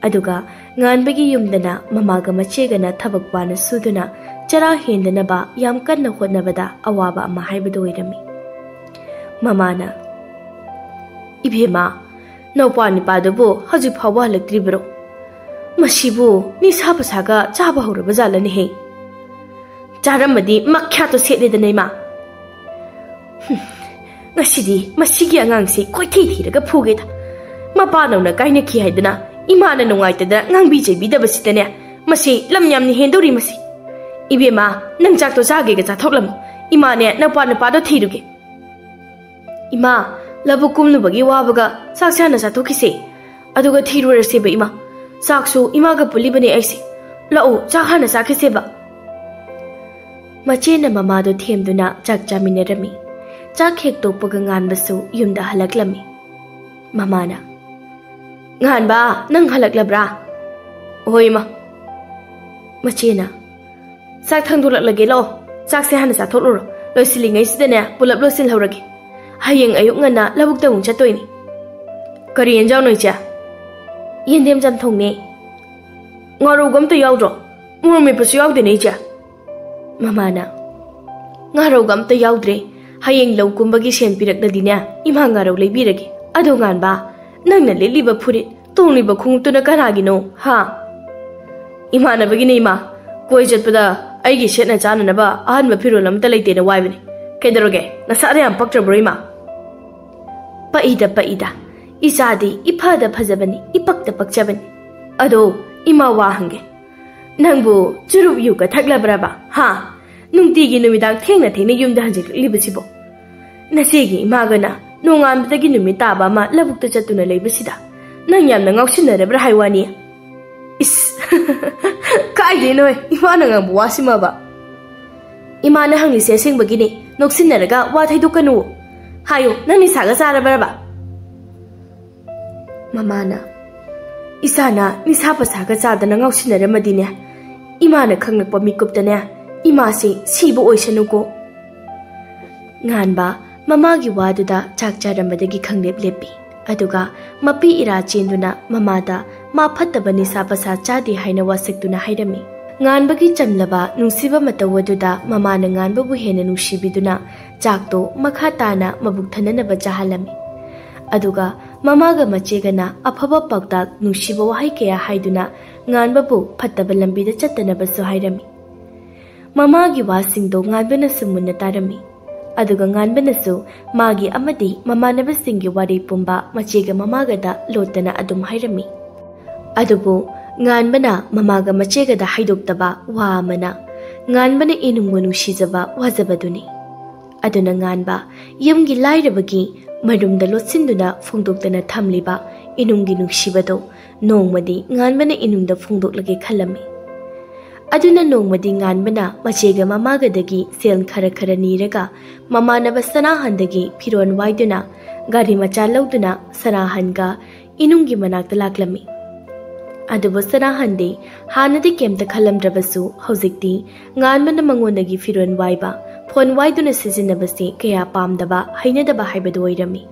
ꯑꯗꯨꯒ ꯉꯥꯟꯕꯒꯤ ꯌꯨꯝꯗꯅ ꯃꯃꯥꯒ ꯃꯆꯦꯒꯅ ꯊꯕꯛ ꯋꯥꯅ ꯁꯨꯗꯨꯅ ꯆꯔꯥ ꯍꯦꯟꯗꯅꯕ ꯌꯥꯝ ꯀꯟꯅ ꯍꯣꯠꯅꯕꯗ ꯑꯋꯥꯕ ꯑꯃ ꯍꯥꯏꯕꯗꯨ ꯑꯣꯏꯔꯝꯃꯤ꯫ ꯃꯃꯥꯅ, "ꯏꯕꯦꯝꯃ, ꯅꯧꯄꯥ ꯅꯤꯄꯥꯗꯨꯕꯨ ꯍꯧꯖꯤꯛ ꯐꯥꯎꯕ ꯍꯜꯂꯛꯇ꯭ꯔꯤꯕꯔꯣ? ꯃꯁꯤꯕꯨ ꯅꯤꯁꯥ ꯄꯁꯥꯒ ꯆꯥꯕ ꯍꯧꯔꯕ ꯖꯥꯠꯂꯅꯦꯍꯦ? ꯆꯥꯔꯝꯃꯗꯤ ꯃꯈ꯭ꯌꯥꯠꯇꯣ ꯁꯦꯠꯂꯦꯗꯅ, ꯏꯃꯥ꯫ ꯍꯨꯝ, ꯉꯁꯤꯗꯤ ꯃꯁꯤꯒꯤ ꯑꯉꯥꯡꯁꯤ ꯀꯣꯏꯊꯤ ꯊꯤꯔꯒ ꯐꯨꯒꯦꯗ꯫ ꯃꯄꯥꯅꯧꯅ ꯀꯥꯏꯅꯈꯤ ꯍꯥꯏꯗꯨꯅ ꯏꯃꯥꯅ ꯅꯨꯡꯉꯥꯏꯇꯗꯅ ꯉꯥꯡꯕꯤ ꯆꯩꯕꯤꯗꯕꯁꯤꯗꯅꯦ, ꯃꯁꯤ ꯂꯝ ꯌꯥꯝꯅ ꯍꯦꯟꯗꯧꯔꯤ ꯃꯁꯤ꯫ ꯏꯕꯦꯝꯃ, ꯅꯪ ꯆꯥꯛꯇꯣ ꯆꯥꯒꯦꯒ ꯆꯥꯊꯣꯛꯂꯝꯃꯣ꯫ ꯏꯃꯥꯅꯦ ꯅꯧꯄꯥ ꯅꯨꯄꯥꯗꯣ ꯊꯤꯔꯨꯒꯦ꯫" "ꯏꯃꯥ, ꯂꯧꯕꯨꯛ ꯀꯨꯝꯂꯨꯕꯒꯤ ꯋꯥꯕꯒ ꯆꯥꯛꯁꯦ ꯍꯥꯟꯅ ꯆꯥꯊꯣꯛꯈꯤꯁꯦ, ꯑꯗꯨꯒ ꯊꯤꯔꯨꯔꯁꯦꯕ ꯏꯃꯥ꯫ ꯆꯥꯛꯁꯨ ꯏꯃꯥꯒ ꯄꯨꯜꯂꯤꯕꯅꯦ ꯑꯩꯁꯦ꯫ ꯂꯥꯛꯑꯣ, ꯆꯥꯛ ꯍꯥꯟꯅ ꯆꯥꯈꯤꯁꯦꯕ꯫" ꯃꯆꯦꯅ ꯃꯃꯥꯗꯣ ꯊꯦꯝꯗꯨꯅ ꯆꯥꯛ ꯆꯥꯃꯤꯟꯅꯔꯝꯃꯤ꯫ ꯆꯥꯛ ꯍꯦꯛ ꯇꯣꯛꯄꯒ ꯉꯥꯟꯕꯁꯨ ꯌꯨꯝꯗ ꯍꯜꯂꯛꯂꯝꯃꯤ꯫ ꯃꯃꯥꯅ, "ꯉꯥꯟꯕ, ꯅꯪ ꯍꯜꯂꯛꯂꯕ꯭ꯔꯥ?" "ꯍꯣꯏ, ꯏꯃꯥ꯫" ꯃꯆꯦꯅ, "ꯆꯥꯛ ꯊꯥꯡꯗꯣꯛꯂꯛꯂꯒꯦ, ꯂꯥꯛꯑꯣ꯫ ꯆꯥꯛꯁꯦ ꯍꯥꯟꯅ ꯆꯥꯊꯣꯛꯂꯨꯔꯣ꯫ ꯂꯣꯏꯁꯤꯜꯂꯤꯉꯩꯁꯤꯗꯅꯦ ꯄꯨꯂꯞ ꯂꯣꯏꯁꯤꯜꯍꯧꯔꯒꯦ꯫ ꯍꯌꯦꯡ ꯑꯌꯨꯛ ꯉꯟꯅ ꯂꯧꯕꯨꯛꯇ ꯑꯃꯨꯛ ꯆꯠꯇꯣꯏꯅꯤ꯫" "ꯀꯔꯤ ꯌꯦꯟꯖꯥꯡꯅꯣ, ꯏꯆꯦ?" "ꯌꯦꯟꯗꯦꯝ ꯆꯝꯊꯣꯡꯅꯦ꯫" "ꯉꯥꯔꯧꯒ ꯑꯝꯇ ꯌꯥꯎꯗ꯭ꯔꯣ? ꯃꯣꯔꯣꯛ ꯃꯦꯠꯄꯁꯨ ꯌꯥꯎꯗꯦꯅꯦ, ꯏꯆꯦ꯫" ꯃꯃꯥꯅ, "ꯉꯥꯔꯧꯒ ꯑꯝꯇ ꯌꯥꯎꯗ꯭ꯔꯦ꯫ ꯍꯌꯦꯡ ꯂꯧ ꯀꯨꯝꯕꯒꯤ ꯁꯦꯟ ꯄꯤꯔꯛꯂꯗꯤꯅꯦ, ꯏꯃꯥ ꯉꯥꯔꯧ ꯂꯩꯕꯤꯔꯒꯦ꯫ ꯑꯗꯣ ꯉꯥꯟꯕ, ꯅꯪꯅ ꯂꯤꯠꯂꯤꯕ ꯐꯨꯔꯤꯠ ꯇꯣꯡꯂꯤꯕ ꯈꯣꯡꯎꯞꯇꯨꯅ ꯀꯅꯥꯒꯤꯅꯣ? ꯍꯥ? ꯏꯃꯥꯟꯅꯕꯒꯤꯅꯦ, ꯏꯃꯥ꯫ ꯀꯣꯏ ꯆꯠꯄꯗ ꯑꯩꯒꯤ ꯁꯦꯠꯅ ꯆꯥꯅꯅꯕ ꯑꯍꯟꯕ ꯐꯤꯔꯣꯜ ꯑꯃꯠꯇ ꯂꯩꯇꯦꯅ ꯋꯥꯏꯕꯅꯦ꯫ ꯀꯩꯗꯧꯔꯒꯦ? ꯅꯁꯥꯗ ꯌꯥꯝ ꯄꯛꯇ꯭ꯔꯕ꯭ꯔꯣ, ꯏꯃꯥ? ꯄꯛꯏꯗ, ꯄꯛꯏꯗ꯫ ꯏꯆꯥꯗꯤ ꯏꯐꯗ ꯐꯖꯕꯅꯤ, ꯏꯄꯛꯇ ꯄꯛꯆꯕꯅꯤ꯫ ꯑꯗꯣ, ꯏꯃꯥ, ꯋꯥ ꯍꯪꯒꯦ꯫ ꯅꯪꯕꯨ ꯆꯨꯔꯨꯞ ꯌꯨꯒ ꯊꯛꯂꯕ꯭ꯔꯕ? ꯍꯥ? ꯅꯨꯡꯇꯤꯒꯤ ꯅꯨꯃꯤꯗꯥꯡ ꯊꯦꯡꯅ ꯊꯦꯡꯅ ꯌꯨꯝꯗ ꯍꯟꯖꯤꯜꯂꯛꯂꯤꯕꯁꯤꯕꯣ? ꯅꯆꯦꯒꯤ ꯏꯃꯥꯒꯅ ꯅꯣꯡꯉꯥꯟꯕꯗꯒꯤ ꯅꯨꯃꯤꯠ ꯇꯥꯕ ꯑꯃ ꯂꯧꯕꯨꯛꯇ ꯆꯠꯇꯨꯅ ꯂꯩꯕꯁꯤꯗ ꯅꯪ ꯌꯥꯝꯅ ꯉꯥꯎꯁꯤꯟꯅꯔꯕ꯭ꯔꯥ ꯍꯥꯏ ꯋꯥꯅꯤ꯫ ꯏꯁ! ꯀꯥꯏꯗꯩꯅꯣꯍꯦ, ꯏꯃꯥꯅ ꯉꯥꯡꯕ ꯋꯥꯁꯤꯃꯕ? ꯏꯃꯥꯅ ꯍꯪꯂꯤꯁꯦ ꯑꯁꯦꯡꯕꯒꯤꯅꯦ, ꯅꯣꯛꯁꯤꯟꯅꯔꯒ ꯋꯥ ꯊꯩꯗꯣꯛꯀꯅꯨ꯫ ꯍꯥꯏꯌꯨ, ꯅꯪ ꯅꯤꯁꯥꯒ ꯆꯥꯔꯕ꯭ꯔꯕ? ꯃꯃꯥꯅ, "ꯏꯆꯥꯅ ꯅꯤꯁꯥ ꯄꯁꯥꯒ ꯆꯥꯗꯅ ꯉꯥꯎꯁꯤꯟꯅꯔꯝꯃꯗꯤꯅꯦ, ꯏꯃꯥꯅ ꯈꯪꯂꯛꯄ ꯃꯤꯀꯨꯞꯇꯅꯦ, ꯏꯃꯥꯁꯦ ꯁꯤꯕ ꯑꯣꯏꯁꯅꯨꯀꯣ꯫" ꯉꯥꯟꯕ ꯃꯃꯥꯒꯤ ꯋꯥꯗꯨꯗ ꯆꯥꯛ ꯆꯥꯔꯝꯕꯗꯒꯤ ꯈꯪꯂꯦꯞ ꯂꯦꯞꯄꯤ꯫ ꯑꯗꯨꯒ ꯃꯄꯤ ꯏꯔꯥ ꯆꯦꯟꯗꯨꯅ ꯃꯃꯥꯗ ꯃꯥ ꯐꯠꯇꯕ ꯅꯤꯁꯥ ꯄꯁꯥ ꯆꯥꯗꯦ ꯍꯥꯏꯅ ꯋꯥꯁꯛꯇꯨꯅ ꯍꯥꯏꯔꯝꯃꯤ꯫ ꯉꯥꯟꯕꯒꯤ ꯆꯝꯂꯕ ꯅꯨꯡꯁꯤꯕ ꯃꯇꯧ ꯑꯗꯨꯗ ꯃꯃꯥꯅ ꯉꯥꯟꯕꯕꯨ ꯍꯦꯟꯅ ꯅꯨꯡꯁꯤꯕꯤꯗꯨꯅ ꯆꯥꯛꯇꯣ ꯃꯈꯥ ꯇꯥꯅ ꯃꯕꯨꯛ ꯊꯟꯅꯅꯕ ꯆꯥꯍꯜꯂꯝꯃꯤ꯫ ꯑꯗꯨꯒ ꯃꯃꯥꯒ ꯃꯆꯦꯒꯅ ꯑꯐꯕ ꯄꯥꯎꯇꯥꯛ, ꯅꯨꯡꯁꯤꯕ ꯋꯥꯍꯩ ꯀꯌꯥ ꯍꯥꯏꯗꯨꯅ ꯉꯥꯟꯕꯕꯨ ꯐꯠꯇꯕ ꯂꯝꯕꯤꯗ ꯆꯠꯇꯅꯕꯁꯨ ꯍꯥꯏꯔꯝꯃꯤ꯫ ꯃꯃꯥꯒꯤ ꯋꯥꯁꯤꯡꯗꯣ ꯉꯥꯟꯕꯅꯁꯨ ꯃꯨꯟꯅ ꯇꯥꯔꯝꯃꯤ꯫ ꯑꯗꯨꯒ ꯉꯥꯟꯕꯅꯁꯨ ꯃꯥꯒꯤ ꯑꯃꯗꯤ ꯃꯃꯥꯟꯅꯕꯁꯤꯡꯒꯤ ꯋꯥꯔꯤ ꯄꯨꯝꯕ ꯃꯆꯦꯒ ꯃꯃꯥꯒꯗ ꯂꯣꯠꯇꯅ ꯑꯗꯨꯝ ꯍꯥꯏꯔꯝꯃꯤ꯫ ꯑꯗꯨꯕꯨ ꯉꯥꯟꯕꯅ ꯃꯃꯥꯒ ꯃꯆꯦꯒꯗ ꯍꯥꯏꯗꯣꯛꯇꯕ ꯋꯥ ꯑꯃꯅ, ꯉꯥꯟꯕꯅ ꯏꯅꯨꯡꯕꯨ ꯅꯨꯡꯁꯤꯖꯕ ꯋꯥꯖꯕꯗꯨꯅꯤ꯫ ꯑꯗꯨꯅ ꯉꯥꯟꯕ ꯌꯨꯝꯒꯤ ꯂꯥꯏꯔꯕꯒꯤ ꯃꯔꯨꯝꯗ ꯂꯣꯠꯁꯤꯟꯗꯨꯅ ꯐꯣꯡꯗꯣꯛꯇꯅ ꯊꯝꯂꯤꯕ ꯏꯅꯨꯡꯒꯤ ꯅꯨꯡꯁꯤꯕꯗꯣ ꯅꯣꯡꯃꯗꯤ ꯉꯥꯟꯕꯅ ꯏꯅꯨꯡꯗ ꯐꯣꯡꯗꯣꯛꯂꯒꯦ ꯈꯜꯂꯝꯃꯤ꯫ ꯑꯗꯨꯅ ꯅꯣꯡꯃꯗꯤ ꯉꯥꯟꯕꯅ ꯃꯆꯦꯒ ꯃꯃꯥꯒꯗꯒꯤ ꯁꯦꯜ ꯈꯔ ꯈꯔ ꯅꯤꯔꯒ ꯃꯃꯥꯟꯅꯕ ꯁꯅꯥꯍꯟꯗꯒꯤ ꯐꯤꯔꯣꯜ ꯋꯥꯏꯗꯨꯅ ꯒꯥꯔꯤ ꯃꯆꯥ ꯂꯧꯗꯨꯅ ꯁꯅꯥꯍꯟꯒ ꯏꯅꯨꯡꯒꯤ ꯃꯅꯥꯛꯇ ꯂꯥꯛꯂꯝꯃꯤ꯫ ꯑꯗꯨꯕꯨ ꯁꯅꯥꯍꯟꯗꯤ ꯍꯥꯟꯅꯗꯤ ꯀꯩꯝꯇ ꯈꯜꯂꯝꯗ꯭ꯔꯕꯁꯨ ꯍꯧꯖꯤꯛꯇꯤ ꯉꯥꯟꯕꯅ ꯃꯉꯣꯟꯗꯒꯤ ꯐꯤꯔꯣꯜ ꯋꯥꯏꯕ, ꯐꯣꯟ ꯋꯥꯏꯗꯨꯅ ꯁꯤꯖꯤꯟꯅꯕꯁꯤ ꯀꯌꯥ ꯄꯥꯝꯗꯕ, ꯍꯩꯅꯗꯕ ꯍꯥꯏꯕꯗꯨ ꯑꯣꯏꯔꯝꯃꯤ꯫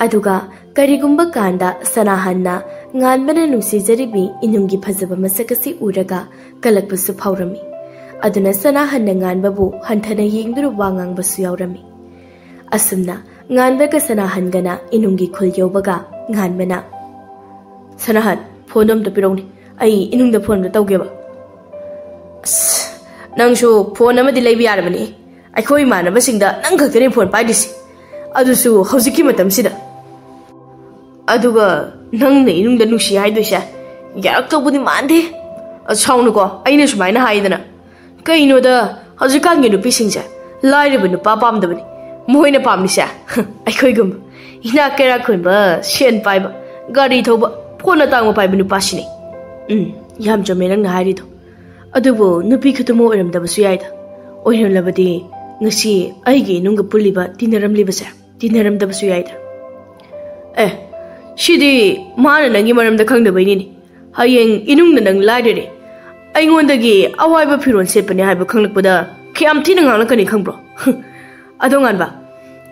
ꯑꯗꯨꯒ ꯀꯔꯤꯒꯨꯝꯕ ꯀꯥꯟꯗ ꯁꯅꯥꯍꯟꯅ ꯉꯥꯟꯕꯅ ꯅꯨꯡꯁꯤꯖꯔꯤꯕꯤ ꯏꯅꯨꯡꯒꯤ ꯐꯖꯕ ꯃꯁꯛ ꯑꯁꯤ ꯎꯔꯒ ꯀꯜꯂꯛꯄꯁꯨ ꯐꯥꯎꯔꯝꯃꯤ꯫ ꯑꯗꯨꯅ ꯁꯅꯥꯍꯟꯅ ꯉꯥꯟꯕꯕꯨ ꯍꯟꯊꯅ ꯌꯦꯡꯗꯨꯅ ꯋꯥ ꯉꯥꯡꯕꯁꯨ ꯌꯥꯎꯔꯝꯃꯤ꯫ ꯑꯁꯨꯝꯅ ꯉꯥꯟꯕꯒ ꯁꯅꯥꯍꯟꯒꯅ ꯏꯅꯨꯡꯒꯤ ꯈꯨꯜ ꯌꯧꯕꯒ ꯉꯥꯟꯕꯅ, ꯁꯅꯥꯍꯟ, ꯐꯣꯟꯗꯣ ꯑꯝꯇ ꯄꯤꯔꯛꯎꯅꯦ꯫ ꯑꯩ ꯏꯅꯨꯡꯗ ꯐꯣꯟ ꯑꯝꯇ ꯇꯧꯒꯦꯕ꯫ ꯑꯁ, ꯅꯪꯁꯨ ꯐꯣꯟ ꯑꯃꯗꯤ ꯂꯩꯕ ꯌꯥꯔꯕꯅꯦ꯫ ꯑꯩꯈꯣꯏ ꯏꯃꯥꯟꯅꯕꯁꯤꯡꯗ ꯅꯪ ꯈꯛꯇꯅꯦ ꯐꯣꯟ ꯄꯥꯏꯗ꯭ꯔꯤꯁꯦ, ꯑꯗꯨꯁꯨ ꯍꯧꯖꯤꯛꯀꯤ ꯃꯇꯝꯁꯤꯗ꯫ ꯑꯗꯨꯒ ꯅꯪꯅ ꯏꯅꯨꯡꯗ ꯅꯨꯡꯁꯤ ꯍꯥꯏꯗꯣꯏꯁꯦ ꯌꯥꯔꯛꯇꯧꯕꯗꯤ ꯃꯥꯟꯗꯦ꯫ ꯑ, ꯁꯥꯎꯅꯨꯀꯣ, ꯑꯩꯅ ꯁꯨꯃꯥꯏꯅ ꯍꯥꯏꯗꯅ꯫ ꯀꯩꯅꯣꯗ, ꯍꯧꯖꯤꯛꯀꯥꯟꯒꯤ ꯅꯨꯄꯤꯁꯤꯡꯁꯦ ꯂꯥꯏꯔꯕ ꯅꯨꯄꯥ ꯄꯥꯝꯗꯕꯅꯤ꯫ ꯃꯣꯏꯅ ꯄꯥꯝꯃꯤꯁꯦ ꯑꯩꯈꯣꯏꯒꯨꯝꯕ ꯏꯅꯥꯛ ꯀꯩꯔꯥꯛ ꯈꯨꯟꯕ, ꯁꯦꯟ ꯄꯥꯏꯕ, ꯒꯥꯔꯤ ꯊꯧꯕ, ꯐꯣꯟ ꯑꯇꯥꯡꯕ ꯄꯥꯏꯕ ꯅꯨꯄꯥꯁꯤꯅꯤ꯫ ꯎꯝ, ꯌꯥꯝ ꯆꯨꯝꯃꯦ ꯅꯪꯅ ꯍꯥꯏꯔꯤꯗꯣ꯫ ꯑꯗꯨꯕꯨ ꯅꯨꯄꯤ ꯈꯛꯇꯃꯛ ꯑꯣꯏꯔꯝꯗꯕꯁꯨ ꯌꯥꯏꯗ꯫ ꯑꯣꯏꯔꯝꯂꯕꯗꯤ ꯉꯁꯤ ꯑꯩꯒꯤ ꯏꯅꯨꯡꯒ ꯄꯨꯜꯂꯤꯕ, ꯇꯤꯟꯅꯔꯝꯂꯤꯕꯁꯦ ꯇꯤꯟꯅꯔꯝꯗꯕꯁꯨ ꯌꯥꯏꯗ꯫ ꯑꯦ, ꯁꯤꯗꯤ ꯃꯥꯅ ꯅꯪꯒꯤ ꯃꯔꯝꯗ ꯈꯪꯗꯕꯩꯅꯤꯅꯦ꯫ ꯍꯌꯦꯡ ꯏꯅꯨꯡꯅ ꯅꯪ ꯂꯥꯏꯔꯔꯦ, ꯑꯩꯉꯣꯟꯗꯒꯤ ꯑꯋꯥꯏꯕ ꯐꯤꯔꯣꯜ ꯁꯦꯠꯄꯅꯦ ꯍꯥꯏꯕ ꯈꯪꯂꯛꯄꯗ ꯀꯌꯥꯝ ꯊꯤꯅ ꯉꯥꯡꯂꯛꯀꯅꯤ ꯈꯪꯕ꯭ꯔꯣ? ꯑꯗꯣ ꯉꯥꯟꯕ,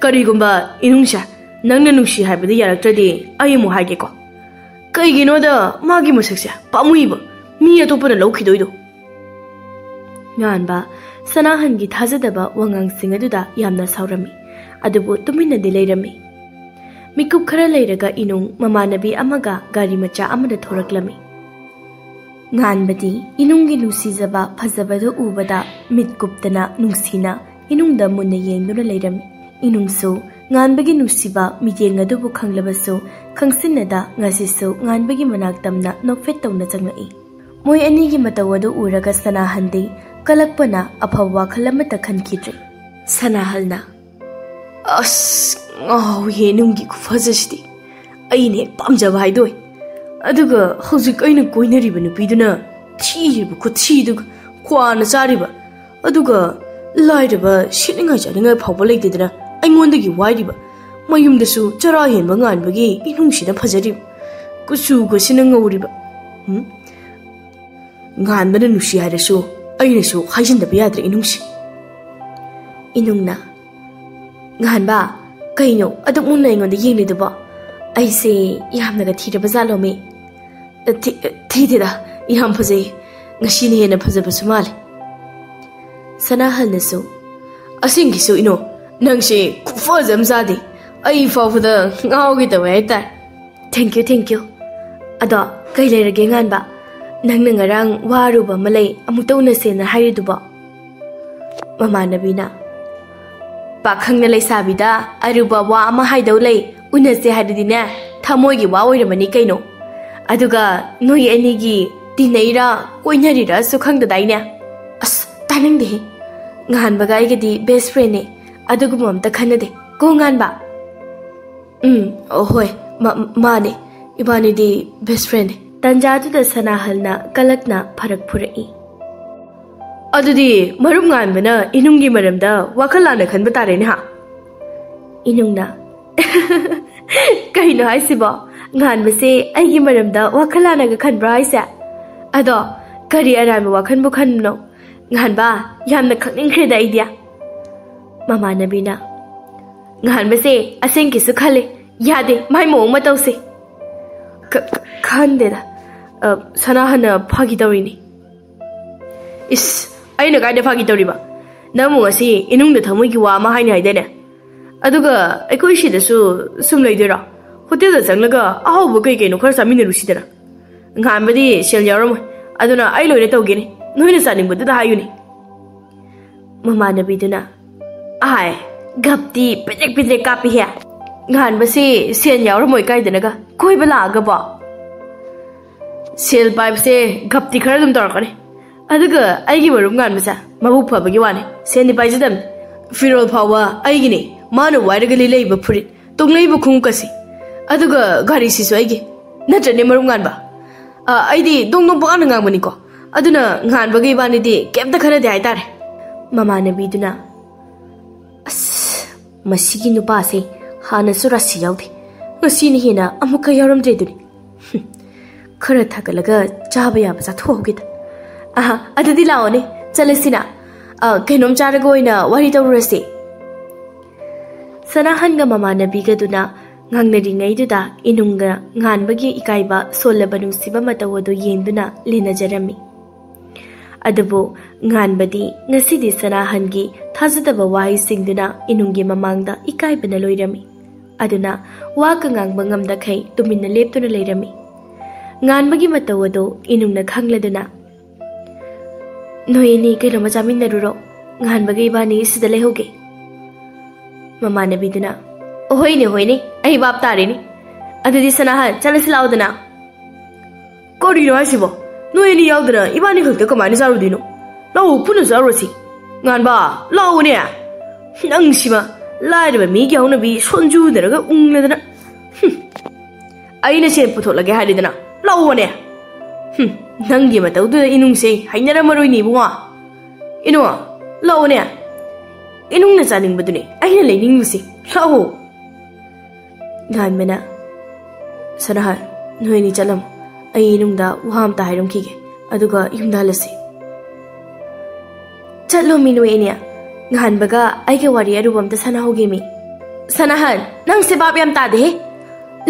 ꯀꯔꯤꯒꯨꯝꯕ ꯏꯅꯨꯡꯁꯦ ꯅꯪꯅ ꯅꯨꯡꯁꯤ ꯍꯥꯏꯕꯗ ꯌꯥꯔꯛꯇ꯭ꯔꯗꯤ ꯑꯩ ꯑꯃꯨꯛ ꯍꯥꯏꯒꯦꯀꯣ꯫ ꯀꯩꯒꯤꯅꯣꯗ ꯃꯥꯒꯤ ꯃꯁꯛꯁꯦ ꯄꯥꯝꯃꯨꯏꯕ, ꯃꯤ ꯑꯇꯣꯞꯄꯅ ꯂꯧꯈꯤꯗꯣꯏꯗꯣ꯫ ꯉꯥꯟꯕ ꯁꯅꯥꯍꯟꯒꯤ ꯊꯥꯖꯗꯕ ꯋꯥꯉꯥꯡꯁꯤꯡ ꯑꯗꯨꯗ ꯌꯥꯝꯅ ꯁꯥꯎꯔꯝꯃꯤ, ꯑꯗꯨꯕꯨ ꯇꯨꯃꯤꯟꯅꯗꯤ ꯂꯩꯔꯝꯃꯤ꯫ ꯃꯤꯀꯨꯞ ꯈꯔ ꯂꯩꯔꯒ ꯏꯅꯨꯡ ꯃꯃꯥꯟꯅꯕꯤ ꯑꯃꯒ ꯒꯥꯔꯤ ꯃꯆꯥ ꯑꯃꯗ ꯊꯣꯔꯛꯂꯝꯃꯤ꯫ ꯉꯥꯟꯕꯗꯤ ꯏꯅꯨꯡꯒꯤ ꯅꯨꯡꯁꯤꯖꯕ ꯐꯖꯕꯗꯨ ꯎꯕꯗ ꯃꯤꯠ ꯀꯨꯞꯇꯅ ꯅꯨꯡꯁꯤꯅ ꯏꯅꯨꯡꯗ ꯃꯨꯟꯅ ꯌꯦꯡꯗꯨꯅ ꯂꯩꯔꯝꯃꯤ꯫ ꯏꯅꯨꯡꯁꯨ ꯉꯥꯟꯕꯒꯤ ꯅꯨꯡꯁꯤꯕ ꯃꯤꯠꯌꯦꯡ ꯑꯗꯨꯕꯨ ꯈꯪꯂꯕꯁꯨ ꯈꯪꯁꯤꯟꯅꯗ ꯉꯁꯤꯁꯨ ꯉꯥꯟꯕꯒꯤ ꯃꯅꯥꯛ ꯇꯝꯅ ꯅꯣꯛꯐꯦꯠ ꯇꯧꯅ ꯆꯪꯂꯛꯏ꯫ ꯃꯣꯏ ꯑꯅꯤꯒꯤ ꯃꯇꯧ ꯑꯗꯨ ꯎꯔꯒ ꯁꯅꯥꯍꯟꯗꯤ ꯀꯂꯛꯄꯅ ꯑꯐꯕ ꯋꯥꯈꯜ ꯑꯃꯠꯇ ꯈꯟꯈꯤꯗ꯭ꯔꯦ꯫ ꯁꯅꯥꯍꯜꯅ, "ꯑꯁ, ꯉꯥꯎꯍꯦ ꯅꯨꯡꯒꯤ ꯈꯨꯐꯖꯁꯤꯗꯤ꯫ ꯑꯩꯅ ꯍꯦꯛ ꯄꯥꯝꯖꯕ ꯍꯥꯏꯗꯣꯏ꯫ ꯑꯗꯨꯒ ꯍꯧꯖꯤꯛ ꯑꯩꯅ ꯀꯣꯏꯅꯔꯤꯕ ꯅꯨꯄꯤꯗꯨꯅ ꯊꯤꯔꯤꯕ ꯈꯨꯊꯤꯗꯨꯒ, ꯈ꯭ꯋꯥꯅ ꯆꯥꯔꯤꯕ, ꯑꯗꯨꯒ ꯂꯥꯏꯔꯕ ꯁꯦꯠꯅꯤꯡꯉꯥꯏ ꯆꯥꯅꯤꯡꯉꯥꯏ ꯐꯥꯎꯕ ꯂꯩꯇꯗꯅ ꯑꯩꯉꯣꯟꯗꯒꯤ ꯋꯥꯏꯔꯤꯕ, ꯃꯌꯨꯝꯗꯁꯨ ꯆꯔꯥ ꯍꯦꯟꯕ ꯉꯥꯟꯕꯒꯤ ꯏꯅꯨꯡꯁꯤꯅ ꯐꯖꯔꯤꯕ, ꯀꯨꯆꯨꯒꯁꯤꯅ ꯉꯧꯔꯤꯕ꯫ ꯎꯝ? ꯉꯥꯟꯕꯅ ꯅꯨꯡꯁꯤ ꯍꯥꯏꯔꯁꯨ ꯑꯩꯅꯁꯨ ꯍꯥꯏꯖꯤꯟꯗꯕ ꯌꯥꯗ꯭ꯔꯦ ꯏꯅꯨꯡꯁꯤ꯫" ꯏꯅꯨꯡꯅ, "ꯉꯥꯟꯕ, ꯀꯩꯅꯣ ꯑꯗꯨꯛ ꯃꯨꯟꯅ ꯑꯩꯉꯣꯟꯗ ꯌꯦꯡꯂꯤꯗꯨꯕꯣ? ꯑꯩꯁꯦ ꯌꯥꯝꯅꯒ ꯊꯤꯔꯕ ꯖꯥꯠꯂꯣꯃꯤ?" "ꯊꯤ-, ꯊꯤꯗꯦꯗ, ꯌꯥꯝ ꯐꯖꯩ꯫ ꯉꯁꯤꯅ ꯍꯦꯟꯅ ꯐꯖꯕꯁꯨ ꯃꯥꯜꯂꯦ꯫" ꯁꯅꯥꯍꯜꯅꯁꯨ, "ꯑꯁꯦꯡꯒꯤꯁꯨ ꯏꯅꯣ, ꯅꯪꯁꯦ ꯈꯨꯐꯖ ꯑꯃ ꯆꯥꯗꯦ꯫ ꯑꯩ ꯐꯥꯎꯕꯗ ꯉꯥꯎꯒꯦ ꯇꯧꯋꯦ ꯍꯥꯏꯇꯥꯔꯦ꯫" "Thank you, thank you꯫" ꯑꯗꯣ ꯀꯩ ꯂꯩꯔꯒꯦ ꯉꯥꯟꯕ? ꯅꯪꯅ ꯉꯔꯥꯡ ꯋꯥꯔꯨꯕ ꯑꯃ ꯂꯩ, ꯑꯃꯨꯛꯇ ꯎꯅꯁꯦꯅ ꯍꯥꯏꯔꯤꯗꯨꯕꯣ? ꯃꯃꯥꯟꯅꯕꯤꯅ, ꯄꯥꯈꯪꯅ ꯂꯩꯁꯥꯕꯤꯗ ꯑꯔꯨꯕ ꯋꯥ ꯑꯃ ꯍꯥꯏꯗꯧ ꯂꯩ, ꯎꯅꯁꯦ ꯍꯥꯏꯔꯗꯤꯅꯦ, ꯊꯃꯣꯏꯒꯤ ꯋꯥ ꯑꯣꯏꯔꯝꯃꯅꯤ ꯀꯩꯅꯣ꯫ ꯑꯗꯨꯒ ꯅꯣꯏ ꯑꯅꯤꯒꯤ ꯇꯤꯟꯅꯩꯔꯥ ꯀꯣꯏꯅꯔꯤꯔꯥꯁꯨ ꯈꯪꯗꯗꯥꯏꯅꯦ? ꯑꯁ, ꯇꯥꯅꯤꯡꯗꯦꯍꯦ꯫ ꯉꯍꯥꯟꯕꯒ ꯑꯩꯒꯗꯤ ꯕꯦꯁ ꯐ꯭ꯔꯦꯟꯅꯦ, ꯑꯗꯨꯒꯨꯝꯕ ꯑꯝꯇ ꯈꯟꯅꯗꯦ꯫ ꯀꯣ ꯉꯥꯟꯕ? ꯎꯝ, ꯑꯣ, ꯍꯣꯏ, ꯃꯥ-, ꯃꯥꯅꯦ꯫ ꯏꯕꯥꯅꯤꯗꯤ ꯕꯦꯁ ꯐ꯭ꯔꯦꯟꯅꯦ꯫ ꯇꯟꯖꯥꯗꯨꯗ ꯁꯅꯥꯍꯜꯅ ꯀꯂꯛꯅ ꯐꯔꯛ ꯐꯨꯔꯛꯏ꯫ ꯑꯗꯨꯗꯤ ꯃꯔꯨꯞ ꯉꯥꯟꯕꯅ ꯏꯅꯨꯡꯒꯤ ꯃꯔꯝꯗ ꯋꯥꯈꯜ ꯂꯥꯟꯅ ꯈꯟꯕ ꯇꯥꯔꯦꯅꯦ ꯍꯥ? ꯏꯅꯨꯡꯅ, ꯀꯩꯅꯣ ꯍꯥꯏꯁꯤꯕꯣ? ꯉꯥꯟꯕꯁꯦ ꯑꯩꯒꯤ ꯃꯔꯝꯗ ꯋꯥꯈꯜ ꯂꯥꯟꯅꯒ ꯈꯟꯕ꯭ꯔꯣ ꯍꯥꯏꯁꯦ? ꯑꯗꯣ ꯀꯔꯤ ꯑꯔꯥꯟꯕ ꯋꯥꯈꯜꯕꯨ ꯈꯟꯕꯅꯣ? ꯉꯥꯟꯕ, ꯌꯥꯝꯅ ꯈꯪꯅꯤꯡꯈ꯭ꯔꯦꯗ ꯑꯩꯗꯤ꯫ ꯃꯃꯥꯟꯅꯕꯤꯅ, ꯉꯥꯟꯕꯁꯦ ꯑꯁꯦꯡꯀꯤꯁꯨ ꯈꯜꯂꯦ꯫ ꯌꯥꯗꯦ, ꯃꯥꯏ ꯃꯑꯣꯡ ꯃꯇꯧꯁꯦ꯫ ꯈ-, ꯈ-, ꯈꯟꯗꯦꯗ꯫ ꯑ, ꯁꯅꯥꯍꯟꯅ ꯐꯥꯒꯤ ꯇꯧꯔꯤꯅꯤ꯫ ꯏꯁ, ꯑꯩꯅ ꯀꯥꯏꯗ ꯐꯥꯒꯤ ꯇꯧꯔꯤꯕ? ꯅꯪꯕꯨ ꯉꯁꯤ ꯏꯅꯨꯡꯗ ꯊꯃꯣꯏꯒꯤ ꯋꯥ ꯑꯃ ꯍꯥꯏꯅꯤ ꯍꯥꯏꯗꯥꯏꯅꯦ? ꯑꯗꯨꯒ ꯑꯩꯈꯣꯏ ꯁꯤꯗꯁꯨ ꯁꯨꯝ ꯂꯩꯗꯣꯏꯔꯣ? ꯍꯣꯇꯦꯜꯗ ꯆꯪꯂꯒ ꯑꯍꯥꯎꯕ ꯀꯩ ꯀꯩꯅꯣ ꯈꯔ ꯆꯥꯃꯤꯟꯅꯔꯨꯁꯤꯗꯅ꯫ ꯉꯥꯟꯕꯗꯤ ꯁꯦꯜ ꯌꯥꯎꯔꯝꯃꯣꯏ, ꯑꯗꯨꯅ ꯑꯩ ꯂꯣꯏꯅ ꯇꯧꯒꯦꯅꯦ, ꯅꯣꯏꯅ ꯆꯥꯅꯤꯡꯕꯗꯨꯗ ꯍꯥꯏꯌꯨꯅꯦ꯫ ꯃꯃꯥꯟꯅꯕꯤꯗꯨꯅ, ꯑꯥꯏ, ꯒꯞꯇꯤ ꯄꯤꯗ꯭ꯔꯦꯛ ꯄꯤꯗ꯭ꯔꯦꯛ ꯀꯥꯞꯄꯤꯍꯦ꯫ ꯉꯥꯟꯕꯁꯤ ꯁꯦꯟ ꯌꯥꯎꯔꯝꯃꯣꯏ ꯀꯥꯏꯗꯅꯒ ꯀꯣꯏꯕ ꯂꯥꯛꯑꯒꯕꯣ? ꯁꯦꯜ ꯄꯥꯏꯕꯁꯦ ꯒꯞꯇꯤ ꯈꯔ ꯑꯗꯨꯝ ꯇꯧꯔꯛꯀꯅꯤ꯫ ꯑꯗꯨꯒ ꯑꯩꯒꯤ ꯃꯔꯨꯞ ꯉꯥꯟꯕꯁꯦ ꯃꯕꯨꯛ ꯐꯕꯒꯤ ꯋꯥꯅꯤ, ꯁꯦꯟꯗꯤ ꯄꯥꯏꯖꯗꯕꯅꯤ꯫ ꯐꯤꯔꯣꯜ ꯐꯥꯎꯕ ꯑꯩꯒꯤꯅꯤ, ꯃꯥꯅ ꯋꯥꯏꯔꯒ ꯂꯤꯠꯂꯛꯏꯕ ꯐꯨꯔꯤꯠ, ꯇꯣꯡꯂꯛꯏꯕ ꯈꯣꯡꯎꯞꯀꯁꯤ, ꯑꯗꯨꯒ ꯒꯥꯔꯤꯁꯤꯁꯨ ꯑꯩꯒꯤ꯫ ꯅꯠꯇ꯭ꯔꯅꯦ, ꯃꯔꯨꯞ ꯉꯥꯟꯕ? ꯑ, ꯑꯩꯗꯤ ꯗꯣꯡ ꯗꯣꯡ ꯄꯉꯥꯡꯗ ꯉꯥꯡꯕꯅꯤꯀꯣ꯫ ꯑꯗꯨꯅ ꯉꯥꯟꯕꯒ ꯏꯕꯥꯅꯤꯗꯤ ꯀꯩꯝꯇ ꯈꯟꯅꯗꯦ ꯍꯥꯏꯇꯥꯔꯦ꯫ ꯃꯃꯥꯟꯅꯕꯤꯗꯨꯅ, ꯑꯁ, ꯃꯁꯤꯒꯤ ꯅꯨꯄꯥꯁꯦ ꯍꯥꯟꯅꯁꯨ ꯔꯥꯁꯤ ꯌꯥꯎꯗꯦ, ꯉꯁꯤꯅ ꯍꯦꯟꯅ ꯑꯃꯨꯛꯀ ꯌꯥꯎꯔꯝꯗ꯭ꯔꯦꯗꯨꯅꯤ꯫ ꯈꯔ ꯊꯥꯒꯠꯂꯒ ꯆꯥꯕ ꯌꯥꯕ ꯆꯥꯊꯣꯛꯍꯧꯒꯦꯗ꯫ ꯑꯍꯥ, ꯑꯗꯨꯗꯤ ꯂꯥꯛꯑꯣꯅꯦ, ꯆꯠꯂꯁꯤꯅ꯫ ꯑ, ꯀꯩꯅꯣꯝ ꯆꯥꯔꯒ ꯑꯣꯏꯅ ꯋꯥꯔꯤ ꯇꯧꯔꯨꯔꯁꯤ꯫ ꯁꯅꯥꯍꯟꯒ ꯃꯃꯥꯟꯅꯕꯤꯒꯗꯨꯅ ꯉꯥꯡꯅꯔꯤꯉꯩꯗꯨꯗ ꯏꯅꯨꯡꯒ ꯉꯥꯟꯕꯒꯤ ꯏꯀꯥꯏꯕ ꯁꯣꯜꯂꯕ ꯅꯨꯡꯁꯤꯕ ꯃꯇꯧ ꯑꯗꯨ ꯌꯦꯡꯗꯨꯅ ꯂꯦꯟꯅꯖꯔꯝꯃꯤ꯫ ꯑꯗꯨꯕꯨ ꯉꯥꯟꯕꯗꯤ ꯉꯁꯤꯗꯤ ꯁꯅꯥꯍꯟꯒꯤ ꯊꯥꯖꯗꯕ ꯋꯥꯍꯩꯁꯤꯡꯗꯨꯅ ꯏꯅꯨꯡꯒꯤ ꯃꯃꯥꯡꯗ ꯏꯀꯥꯏꯕꯅ ꯂꯣꯏꯔꯝꯃꯤ꯫ ꯑꯗꯨꯅ ꯋꯥꯒ ꯉꯥꯡꯕ ꯉꯝꯗꯈꯩ ꯇꯨꯃꯤꯟꯅ ꯂꯦꯞꯇꯨꯅ ꯂꯩꯔꯝꯃꯤ꯫ ꯉꯥꯟꯕꯒꯤ ꯃꯇꯧ ꯑꯗꯨ ꯏꯅꯨꯡꯅ ꯈꯪꯂꯗꯨꯅ, "ꯅꯣꯏ ꯑꯅꯤ ꯀꯩꯅꯣꯝꯃ ꯆꯥꯃꯤꯟꯅꯔꯨꯔꯣ, ꯉꯥꯟꯕꯒ ꯏꯕꯥꯅꯤ ꯁꯤꯗ ꯂꯩꯍꯧꯒꯦ꯫" ꯃꯃꯥꯟꯅꯕꯤꯗꯨꯅ, "ꯑꯣꯍꯣꯏꯅꯦ, ꯍꯣꯏꯅꯦ, ꯑꯩ ꯚꯥꯞ ꯇꯥꯔꯦꯅꯦ꯫ ꯑꯗꯨꯗꯤ ꯁꯅꯥꯍꯟ, ꯆꯠꯂꯁꯤ ꯂꯥꯛꯑꯣꯗꯅ꯫" "ꯀꯔꯤꯅꯣ ꯍꯥꯏꯁꯤꯕꯣ? ꯅꯣꯏ ꯑꯅꯤ ꯌꯥꯎꯗꯅ ꯏꯕꯥꯅꯤ ꯈꯛꯇ ꯀꯃꯥꯏꯅ ꯆꯥꯔꯨꯗꯣꯏꯅꯣ? ꯂꯥꯛꯑꯣ, ꯄꯨꯟꯅ ꯆꯥꯔꯨꯔꯁꯤ꯫ ꯉꯥꯟꯕ, ꯂꯥꯛꯑꯣꯅꯦ꯫ ꯅꯪꯁꯤꯃ, ꯂꯥꯏꯔꯕ ꯃꯤꯒꯤ ꯍꯧꯅꯕꯤ ꯁꯣꯟꯖꯨꯅꯔꯒ ꯎꯪꯂꯗꯅ꯫ ꯍꯨꯝ꯫ ꯑꯩꯅ ꯁꯦꯟ ꯄꯨꯊꯣꯛꯂꯒꯦ ꯍꯥꯏꯔꯤꯗꯅ꯫ ꯂꯥꯛꯑꯣꯅꯦ꯫ ꯍꯨꯝ, ꯅꯪꯒꯤ ꯃꯇꯧꯗꯨꯗ ꯏꯅꯨꯡꯁꯦ ꯍꯩꯅꯔꯝꯃꯔꯣꯏꯅꯦ ꯏꯕꯨꯡꯉꯣ꯫ ꯏꯅꯨꯡ, ꯂꯥꯛꯑꯣꯅꯦ꯫ ꯏꯅꯨꯡꯅ ꯆꯥꯅꯤꯡꯕꯗꯨꯅꯦ ꯑꯩꯅ ꯂꯩꯅꯤꯡꯉꯤꯁꯦ꯫ ꯂꯥꯛꯑꯣ꯫" ꯉꯥꯟꯕꯅ, "ꯁꯅꯥꯍꯟ, ꯅꯣꯏ ꯑꯅꯤ ꯆꯠꯂꯝꯃꯣ꯫ ꯑꯩ ꯏꯅꯨꯡꯗ ꯋꯥ ꯑꯝꯇ ꯍꯥꯏꯔꯝꯈꯤꯒꯦ, ꯑꯗꯨꯒ ꯌꯨꯝꯗ ꯍꯜꯂꯁꯤ꯫" "ꯆꯠꯂꯣꯃꯤ ꯅꯣꯏ ꯑꯅꯤ꯫ ꯉꯥꯟꯕꯒ ꯑꯩꯒ ꯋꯥꯔꯤ ꯑꯔꯨꯕ ꯑꯝꯇ ꯁꯥꯟꯅꯍꯧꯒꯦꯃꯤ꯫" "ꯁꯅꯥꯍꯟ, ꯅꯪꯁꯦ ꯚꯥꯞ ꯌꯥꯝ ꯇꯥꯗꯦꯍꯦ꯫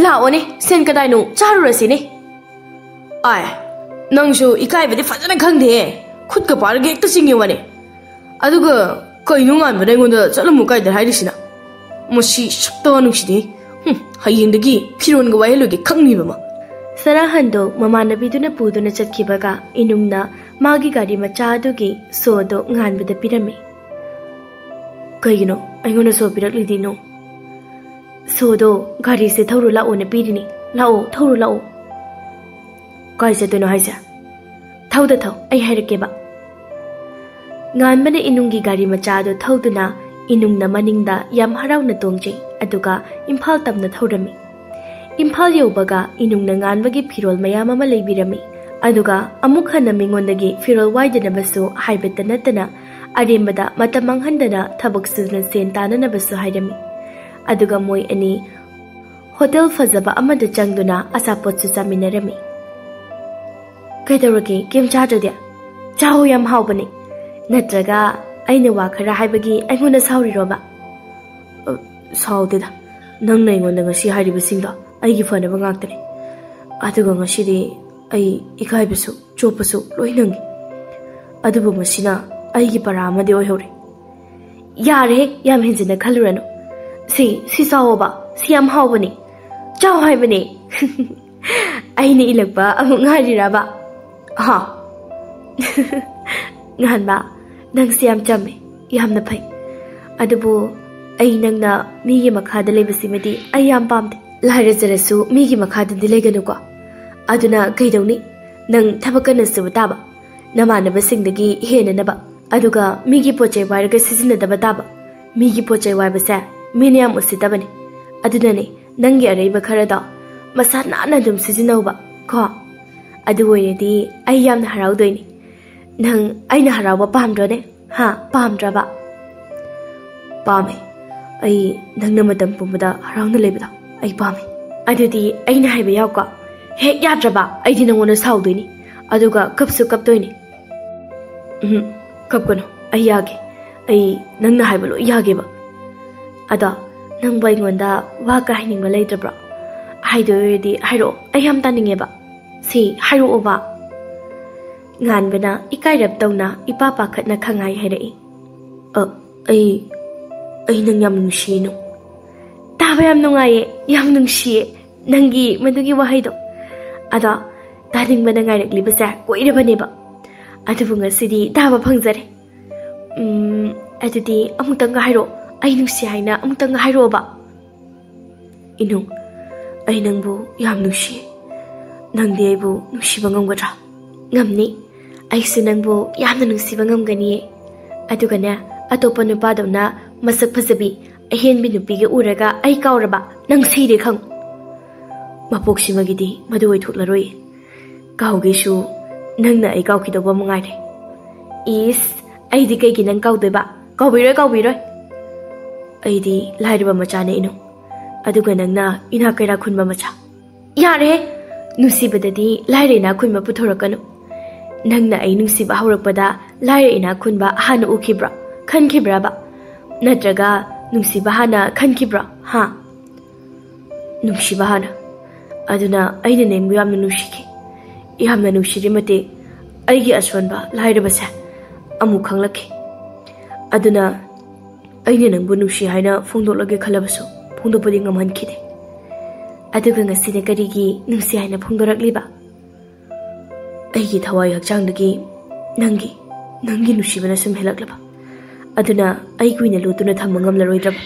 ꯂꯥꯛꯑꯣꯅꯦ, ꯁꯦꯟ ꯀꯗꯥꯏꯅꯣ? ꯆꯥꯔꯨꯔꯁꯤꯅꯦ꯫" "ꯑꯥꯏ, ꯅꯪꯁꯨ ꯏꯀꯥꯏꯕꯗꯤ ꯐꯖꯅ ꯈꯪꯗꯦꯍꯦ꯫ ꯈꯨꯠꯀ ꯄꯥꯏꯔꯒ ꯍꯦꯛꯇ ꯆꯤꯡꯉꯦ ꯋꯥꯅꯦ꯫ ꯑꯗꯨꯒ ꯀꯩꯅꯣ ꯉꯥꯟꯕꯅ ꯑꯩꯉꯣꯟꯗ ꯆꯠꯂꯝꯃꯨ ꯀꯥꯏꯗ ꯍꯥꯏꯔꯤꯁꯤꯅ? ꯃꯁꯤ ꯁꯛꯇ ꯅꯨꯡꯁꯤꯗꯦ꯫ ꯍꯨꯝ, ꯍꯌꯦꯡꯗꯒꯤ ꯐꯤꯔꯣꯟꯒ ꯋꯥꯏꯍꯜꯂꯣꯏꯒꯦ ꯈꯪꯉꯤꯕ ꯃꯥ꯫" ꯁꯅꯥꯍꯟꯗꯣ ꯃꯃꯥꯟꯅꯕꯤꯗꯨꯅ ꯄꯨꯗꯨꯅ ꯆꯠꯈꯤꯕꯒ ꯏꯅꯨꯡꯅ ꯃꯥꯒꯤ ꯒꯥꯔꯤ ꯃꯆꯥ ꯑꯗꯨꯒꯤ ꯁꯣꯗꯣ ꯉꯥꯟꯕꯗ ꯄꯤꯔꯝꯃꯤ꯫ "ꯀꯩꯒꯤꯅꯣ ꯑꯩꯉꯣꯟꯗ ꯁꯣ ꯄꯤꯔꯛꯂꯤꯗꯤꯅꯣ?" "ꯁꯣꯗꯣ ꯒꯥꯔꯤꯁꯦ ꯊꯧꯔꯨ ꯂꯥꯛꯑꯣꯅ ꯄꯤꯔꯤꯅꯤ꯫ ꯂꯥꯛꯑꯣ, ꯊꯧꯔꯨ ꯂꯥꯛꯑꯣ꯫" "ꯀꯥꯏ ꯆꯠꯇꯣꯏꯅꯣ ꯍꯥꯏꯁꯦ?" "ꯊꯧꯗ ꯊꯧ, ꯑꯩ ꯍꯥꯏꯔꯛꯀꯦꯕ꯫" ꯉꯥꯟꯕꯅ ꯏꯅꯨꯡꯒꯤ ꯒꯥꯔꯤ ꯃꯆꯥ ꯑꯗꯨ ꯊꯧꯗꯨꯅ ꯏꯅꯨꯡꯅ ꯃꯅꯤꯡꯗ ꯌꯥꯝ ꯍꯔꯥꯎꯅ ꯇꯣꯡꯖꯩ, ꯑꯗꯨꯒ ꯏꯝꯐꯥꯜ ꯇꯝꯅ ꯊꯧꯔꯝꯃꯤ꯫ ꯏꯝꯐꯥꯜ ꯌꯧꯕꯒ ꯏꯅꯨꯡꯅ ꯉꯥꯟꯕꯒꯤ ꯐꯤꯔꯣꯜ ꯃꯌꯥꯝ ꯑꯃ ꯂꯩꯕꯤꯔꯝꯃꯤ, ꯑꯗꯨꯒ ꯑꯃꯨꯛ ꯍꯟꯅ ꯃꯤꯉꯣꯟꯗꯒꯤ ꯐꯤꯔꯣꯜ ꯋꯥꯏꯗꯅꯕꯁꯨ ꯍꯥꯏꯕꯇ ꯅꯠꯇꯅ ꯑꯔꯦꯝꯕꯗ ꯃꯇꯝ ꯃꯥꯡꯍꯟꯗꯅ ꯊꯕꯛ ꯁꯨꯗꯨꯅ ꯁꯦꯟ ꯇꯥꯅꯅꯕꯁꯨ ꯍꯥꯏꯔꯝꯃꯤ꯫ ꯑꯗꯨꯒ ꯃꯣꯏ ꯑꯅꯤ ꯍꯣꯇꯦꯜ ꯐꯖꯕ ꯑꯃꯗ ꯆꯪꯗꯨꯅ ꯑꯆꯥꯄꯣꯠꯁꯨ ꯆꯥꯃꯤꯟꯅꯔꯝꯃꯤ꯫ "ꯀꯩꯗꯧꯔꯒꯦ, ꯀꯩꯝ ꯆꯥꯗ꯭ꯔꯗꯤ? ꯆꯥꯎ, ꯌꯥꯝ ꯍꯥꯎꯕꯅꯦ꯫ ꯅꯠꯇ꯭ꯔꯒ ꯑꯩꯅ ꯋꯥ ꯈꯔ ꯍꯥꯏꯕꯒꯤ ꯑꯩꯉꯣꯟꯗ ꯁꯥꯎꯔꯤꯔꯣꯕ?" "ꯑ, ꯁꯥꯎꯗꯦꯗ꯫ ꯅꯪꯅ ꯑꯩꯉꯣꯟꯗ ꯉꯁꯤ ꯍꯥꯏꯔꯤꯕꯁꯤꯡꯗꯣ ꯑꯩꯒꯤ ꯐꯅꯕ ꯉꯥꯛꯇꯅꯦ꯫ ꯑꯗꯨꯒ ꯉꯁꯤꯗꯤ ꯑꯩ ꯏꯀꯥꯏꯕꯁꯨ ꯆꯣꯞꯄꯁꯨ ꯂꯣꯏ ꯅꯪꯉꯤ꯫ ꯑꯗꯨꯕꯨ ꯃꯁꯤꯅ ꯑꯩꯒꯤ ꯄꯔꯥ ꯑꯃꯗꯤ ꯑꯣꯏꯍꯧꯔꯦ꯫" "ꯌꯥꯔꯦ, ꯌꯥꯝ ꯍꯦꯟꯖꯤꯟꯅ ꯈꯜꯂꯨꯔꯅꯨ꯫ ꯁꯤ, ꯁꯤ ꯆꯥꯎꯑꯣꯕ, ꯁꯤ ꯌꯥꯝ ꯍꯥꯎꯕꯅꯦ꯫ ꯆꯥꯎ ꯍꯥꯏꯕꯅꯦ꯫" ꯑꯩꯅ ꯏꯜꯂꯛꯄ ꯑꯃꯨꯛ ꯉꯥꯏꯔꯤꯔꯕ? ꯍꯥ? ꯉꯍꯥꯟꯕ, ꯅꯪꯁꯦ ꯌꯥꯝ ꯆꯝꯃꯦ, ꯌꯥꯝꯅ ꯐꯩ꯫ ꯑꯗꯨꯕꯨ ꯑꯩ ꯅꯪꯅ ꯃꯤꯒꯤ ꯃꯈꯥꯗ ꯂꯩꯕꯁꯤꯃꯗꯤ ꯑꯩ ꯌꯥꯝ ꯄꯥꯝꯗꯦ꯫ ꯂꯥꯏꯔꯖꯔꯁꯨ ꯃꯤꯒꯤ ꯃꯈꯥꯗꯗꯤ ꯂꯩꯒꯅꯨꯀꯣ꯫ ꯑꯗꯨꯅ ꯀꯩꯗꯧꯅꯤ? ꯅꯪ ꯊꯕꯛ ꯀꯟꯅ ꯁꯨꯕ ꯇꯥꯕ, ꯅꯃꯥꯟꯅꯕꯁꯤꯡꯗꯒꯤ ꯍꯦꯟꯅꯅꯕ꯫ ꯑꯗꯨꯒ ꯃꯤꯒꯤ ꯄꯣꯠ ꯆꯩ ꯋꯥꯏꯔꯒ ꯁꯤꯖꯤꯟꯅꯗꯕ ꯇꯥꯕ꯫ ꯃꯤꯒꯤ ꯄꯣꯠ ꯆꯩ ꯋꯥꯏꯕꯁꯦ ꯃꯤꯅ ꯌꯥꯝ ꯎꯁꯤꯠꯇꯕꯅꯦ꯫ ꯑꯗꯨꯅꯅꯦ, ꯅꯪꯒꯤ ꯑꯔꯩꯕ ꯈꯔꯗꯣ ꯃꯁꯥ ꯅꯥꯟꯅ ꯑꯗꯨꯝ ꯁꯤꯖꯤꯟꯅꯧꯕ ꯀꯣ꯫ ꯑꯗꯨ ꯑꯣꯏꯔꯗꯤ ꯑꯩ ꯌꯥꯝꯅ ꯍꯔꯥꯎꯗꯣꯏꯅꯦ꯫ ꯅꯪ ꯑꯩꯅ ꯍꯔꯥꯎꯕ ꯄꯥꯝꯗ꯭ꯔꯣꯅꯦ? ꯍꯥ, ꯄꯥꯝꯗ꯭ꯔꯕ? ꯄꯥꯝꯃꯦ꯫ ꯑꯩ ꯅꯪꯅ ꯃꯇꯝ ꯄꯨꯝꯕꯗ ꯍꯔꯥꯎꯅ ꯂꯩꯕꯗꯣ ꯑꯩ ꯄꯥꯝꯃꯦ꯫ ꯑꯗꯨꯗꯤ ꯑꯩꯅ ꯍꯥꯏꯕ ꯌꯥꯎꯀꯣ? ꯍꯦꯛ ꯌꯥꯗ꯭ꯔꯕ ꯑꯩꯗꯤ ꯅꯪꯉꯣꯟꯗ ꯁꯥꯎꯗꯣꯏꯅꯤ, ꯑꯗꯨꯒ ꯀꯞꯁꯨ ꯀꯞꯇꯣꯏꯅꯤ꯫ ꯎꯝ, ꯀꯞꯀꯅꯨ, ꯑꯩ ꯌꯥꯒꯦ꯫ ꯑꯩ ꯅꯪꯅ ꯍꯥꯏꯕ ꯂꯣꯏ ꯌꯥꯒꯦꯕ꯫ ꯑꯗꯣ ꯅꯪꯕꯨ ꯑꯩꯉꯣꯟꯗ ꯋꯥ ꯀ ꯍꯥꯏꯅꯤꯡꯕ ꯂꯩꯇ꯭ꯔꯕ꯭ꯔꯣ? ꯍꯥꯏꯗꯣꯏ ꯑꯣꯏꯔꯗꯤ ꯍꯥꯏꯔꯛꯑꯣ, ꯑꯩ ꯌꯥꯝ ꯇꯥꯅꯤꯡꯉꯦꯕ꯫ ꯁꯤ ꯍꯥꯏꯔꯛꯑꯣꯕ꯫ ꯉꯥꯟꯕꯅ ꯏꯀꯥꯏꯔꯞ ꯇꯧꯅ ꯏꯄꯥ ꯄꯥꯈꯠꯅ ꯈꯪꯍꯥꯏ ꯍꯥꯏꯔꯛꯏ꯫ "ꯑ, ꯑꯩ, ꯑꯩ ꯅꯪ ꯌꯥꯝ ꯅꯨꯡꯁꯤꯌꯦ ꯅꯨ꯫" ꯇꯥꯕ ꯌꯥꯝ ꯅꯨꯡꯉꯥꯏꯌꯦ, ꯌꯥꯝ ꯅꯨꯡꯁꯤꯌꯦ ꯅꯪꯒꯤ ꯃꯗꯨꯒꯤ ꯋꯥꯍꯩꯗꯣ꯫ ꯑꯗꯣ ꯇꯥꯅꯤꯡꯕꯅ ꯉꯥꯏꯔꯛꯂꯤꯕꯁꯦ ꯀꯨꯏꯔꯕꯅꯦꯕ꯫ ꯑꯗꯨꯕꯨ ꯉꯁꯤꯗꯤ ꯇꯥꯕ ꯐꯪꯖꯔꯦ꯫ ꯎꯝ, ꯑꯗꯨꯗꯤ ꯑꯃꯨꯛꯇꯪꯒ ꯍꯥꯏꯔꯛꯑꯣ, ꯑꯩ ꯅꯨꯡꯁꯤ ꯍꯥꯏꯅ ꯑꯃꯨꯛꯇꯪꯒ ꯍꯥꯏꯔꯛꯑꯣꯕ꯫ ꯏꯅꯨ, ꯑꯩ ꯅꯪꯕꯨ ꯌꯥꯝ ꯅꯨꯡꯁꯤ꯫ ꯅꯪꯗꯤ ꯑꯩꯕꯨ ꯅꯨꯡꯁꯤꯕ ꯉꯝꯒꯗ꯭ꯔꯥ? ꯉꯝꯅꯤ꯫ ꯑꯩꯁꯨ ꯅꯪꯕꯨ ꯌꯥꯝꯅ ꯅꯨꯡꯁꯤꯕ ꯉꯝꯒꯅꯤꯌꯦ꯫ ꯑꯗꯨꯒꯅꯦ, ꯑꯇꯣꯞꯄ ꯅꯨꯄꯥꯗꯧꯅ ꯃꯁꯛ ꯐꯖꯕꯤ, ꯑꯍꯦꯟꯕꯤ ꯅꯨꯄꯤꯒ ꯎꯔꯒ ꯑꯩ ꯀꯥꯎꯔꯕ? ꯅꯪ ꯁꯤꯔꯦ ꯈꯪ꯫ ꯃꯄꯣꯛꯁꯤꯃꯒꯤꯗꯤ ꯃꯗꯨ ꯑꯣꯏꯊꯣꯛꯂꯔꯣꯏ꯫ ꯀꯥꯎꯒꯦꯁꯨ ꯅꯪꯅ ꯑꯩ ꯀꯥꯎꯈꯤꯗꯧꯕ ꯃꯉꯥꯏꯔꯦ꯫ ꯏꯁ, ꯑꯩꯗꯤ ꯀꯩꯒꯤ ꯅꯪ ꯀꯥꯎꯗꯣꯏꯕ? ꯀꯥꯎꯕꯤꯔꯣꯏ, ꯀꯥꯎꯕꯤꯔꯣꯏ꯫ ꯑꯩꯗꯤ ꯂꯥꯏꯔꯕ ꯃꯆꯥꯅꯦ ꯏꯅꯨ꯫ ꯑꯗꯨꯒ ꯅꯪꯅ ꯏꯅꯥꯛ ꯀꯩꯔꯥꯛ ꯈꯨꯟꯕ ꯃꯆꯥ꯫ ꯌꯥꯔꯦꯍꯦ! ꯅꯨꯡꯁꯤꯕꯗꯗꯤ ꯂꯥꯏꯔ ꯏꯅꯥꯛ ꯈꯨꯟꯕ ꯄꯨꯊꯣꯔꯛꯀꯅꯨ꯫ ꯅꯪꯅ ꯑꯩ ꯅꯨꯡꯁꯤꯕ ꯍꯧꯔꯛꯄꯗ ꯂꯥꯏꯔ ꯏꯅꯥꯛ ꯈꯨꯟꯕ ꯍꯥꯟꯅ ꯎꯈꯤꯕ꯭ꯔꯣ? ꯈꯟꯈꯤꯕ꯭ꯔꯕ? ꯅꯠꯇ꯭ꯔꯒ ꯅꯨꯡꯁꯤꯕ ꯍꯥꯟꯅ ꯈꯟꯈꯤꯕ꯭ꯔꯣ? ꯍꯥ? ꯅꯨꯡꯁꯤꯕ ꯍꯥꯟꯅ꯫ ꯑꯗꯨꯅ ꯑꯩꯅ ꯅꯪꯕꯨ ꯌꯥꯝꯅ ꯅꯨꯡꯁꯤꯈꯤ꯫ ꯌꯥꯝꯅ ꯅꯨꯡꯁꯤꯔꯤ ꯃꯇꯤꯛ ꯑꯩꯒꯤ ꯑꯁꯣꯟꯕ ꯂꯥꯏꯔꯕꯁꯦ ꯑꯃꯨꯛ ꯈꯪꯂꯛꯈꯤ꯫ ꯑꯗꯨꯅ ꯑꯩꯅ ꯅꯪꯕꯨ ꯅꯨꯡꯁꯤ ꯍꯥꯏꯅ ꯐꯣꯡꯗꯣꯛꯂꯒꯦ ꯈꯜꯂꯕꯁꯨ ꯐꯣꯡꯗꯣꯛꯄꯗꯤ ꯉꯝꯍꯟꯈꯤꯗꯦ꯫ ꯑꯗꯨꯒ ꯉꯁꯤꯅ ꯀꯔꯤꯒꯤ ꯅꯨꯡꯁꯤ ꯍꯥꯏꯅ ꯐꯣꯡꯗꯣꯔꯛꯂꯤꯕ? ꯑꯩꯒꯤ ꯊꯋꯥꯏ ꯍꯛꯆꯥꯡꯗꯒꯤ ꯅꯪꯒꯤ, ꯅꯪꯒꯤ ꯅꯨꯡꯁꯤꯕꯅ ꯁꯨꯝ ꯍꯦꯜꯂꯛꯂꯕ꯫ ꯑꯗꯨꯅ ꯑꯩ ꯀꯨꯏꯅ ꯂꯣꯠꯇꯨꯅ ꯊꯝꯕ ꯉꯝꯂꯔꯣꯏꯗ꯭ꯔꯕ꯫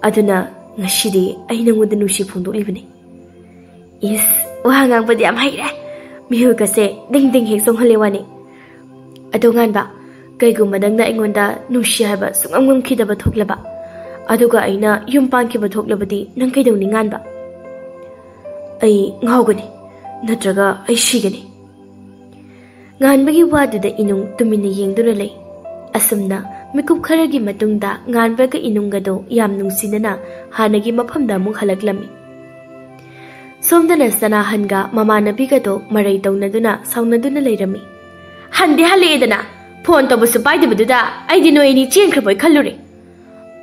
ꯑꯗꯨꯅ ꯉꯁꯤꯗꯤ ꯑꯩ ꯅꯪꯉꯣꯟꯗ ꯅꯨꯡꯁꯤ ꯐꯣꯡꯗꯣꯛꯂꯤꯕꯅꯤ꯫ ꯏꯁ, ꯋꯥ ꯉꯥꯡꯕꯗꯤ ꯌꯥꯝ ꯍꯩꯔꯦ꯫ ꯃꯤꯍꯨꯜꯀꯁꯦ ꯗꯤꯡ ꯗꯤꯡ ꯍꯦꯛ ꯆꯣꯡꯍꯜꯂꯦ ꯋꯥꯅꯤ꯫ ꯑꯗꯣ ꯉꯥꯟꯕ, ꯀꯩꯒꯨꯝꯕ ꯅꯪꯅ ꯑꯩꯉꯣꯟꯗ ꯅꯨꯡꯁꯤ ꯍꯥꯏꯕ ꯁꯨꯡꯉꯝ ꯉꯝꯈꯤꯗꯕ ꯊꯣꯛꯂꯕ, ꯑꯗꯨꯒ ꯑꯩꯅ ꯌꯨꯝ ꯄꯥꯟꯈꯤꯕ ꯊꯣꯛꯂꯕꯗꯤ ꯅꯪ ꯀꯩꯗꯧꯅꯤ ꯉꯥꯟꯕ? ꯑꯩ ꯉꯥꯎꯒꯅꯤ, ꯅꯠꯇ꯭ꯔꯒ ꯑꯩ ꯁꯤꯒꯅꯤ꯫ ꯉꯥꯟꯕꯒꯤ ꯋꯥꯗꯨꯗ ꯏꯅꯨꯡ ꯇꯨꯃꯤꯟꯅ ꯌꯦꯡꯗꯨꯅ ꯂꯩ꯫ ꯑꯁꯨꯝꯅ ꯃꯤꯀꯨꯞ ꯈꯔꯒꯤ ꯃꯇꯨꯡꯗ ꯉꯥꯟꯕꯒ ꯏꯅꯨꯡꯒꯗꯣ ꯌꯥꯝ ꯅꯨꯡꯁꯤꯅꯅ ꯍꯥꯟꯅꯒꯤ ꯃꯐꯝꯗ ꯑꯃꯨꯛ ꯍꯜꯂꯛꯂꯝꯃꯤ꯫ ꯁꯣꯝꯗꯅ ꯁꯅꯥꯍꯟꯒ ꯃꯃꯥꯟꯅꯕꯤꯒꯗꯣ ꯃꯔꯩ ꯇꯧꯅꯗꯨꯅ ꯁꯥꯎꯅꯗꯨꯅ ꯂꯩꯔꯝꯃꯤ꯫ "ꯍꯟꯗꯤ ꯍꯜꯂꯛꯑꯦꯗꯅ, ꯐꯣꯟ ꯇꯧꯕꯁꯨ ꯄꯥꯏꯗꯕꯗꯨꯗ ꯑꯩꯗꯤ ꯅꯣꯏ ꯑꯅꯤ ꯆꯦꯟꯈ꯭ꯔꯕꯣꯏ ꯈꯜꯂꯨꯔꯦ꯫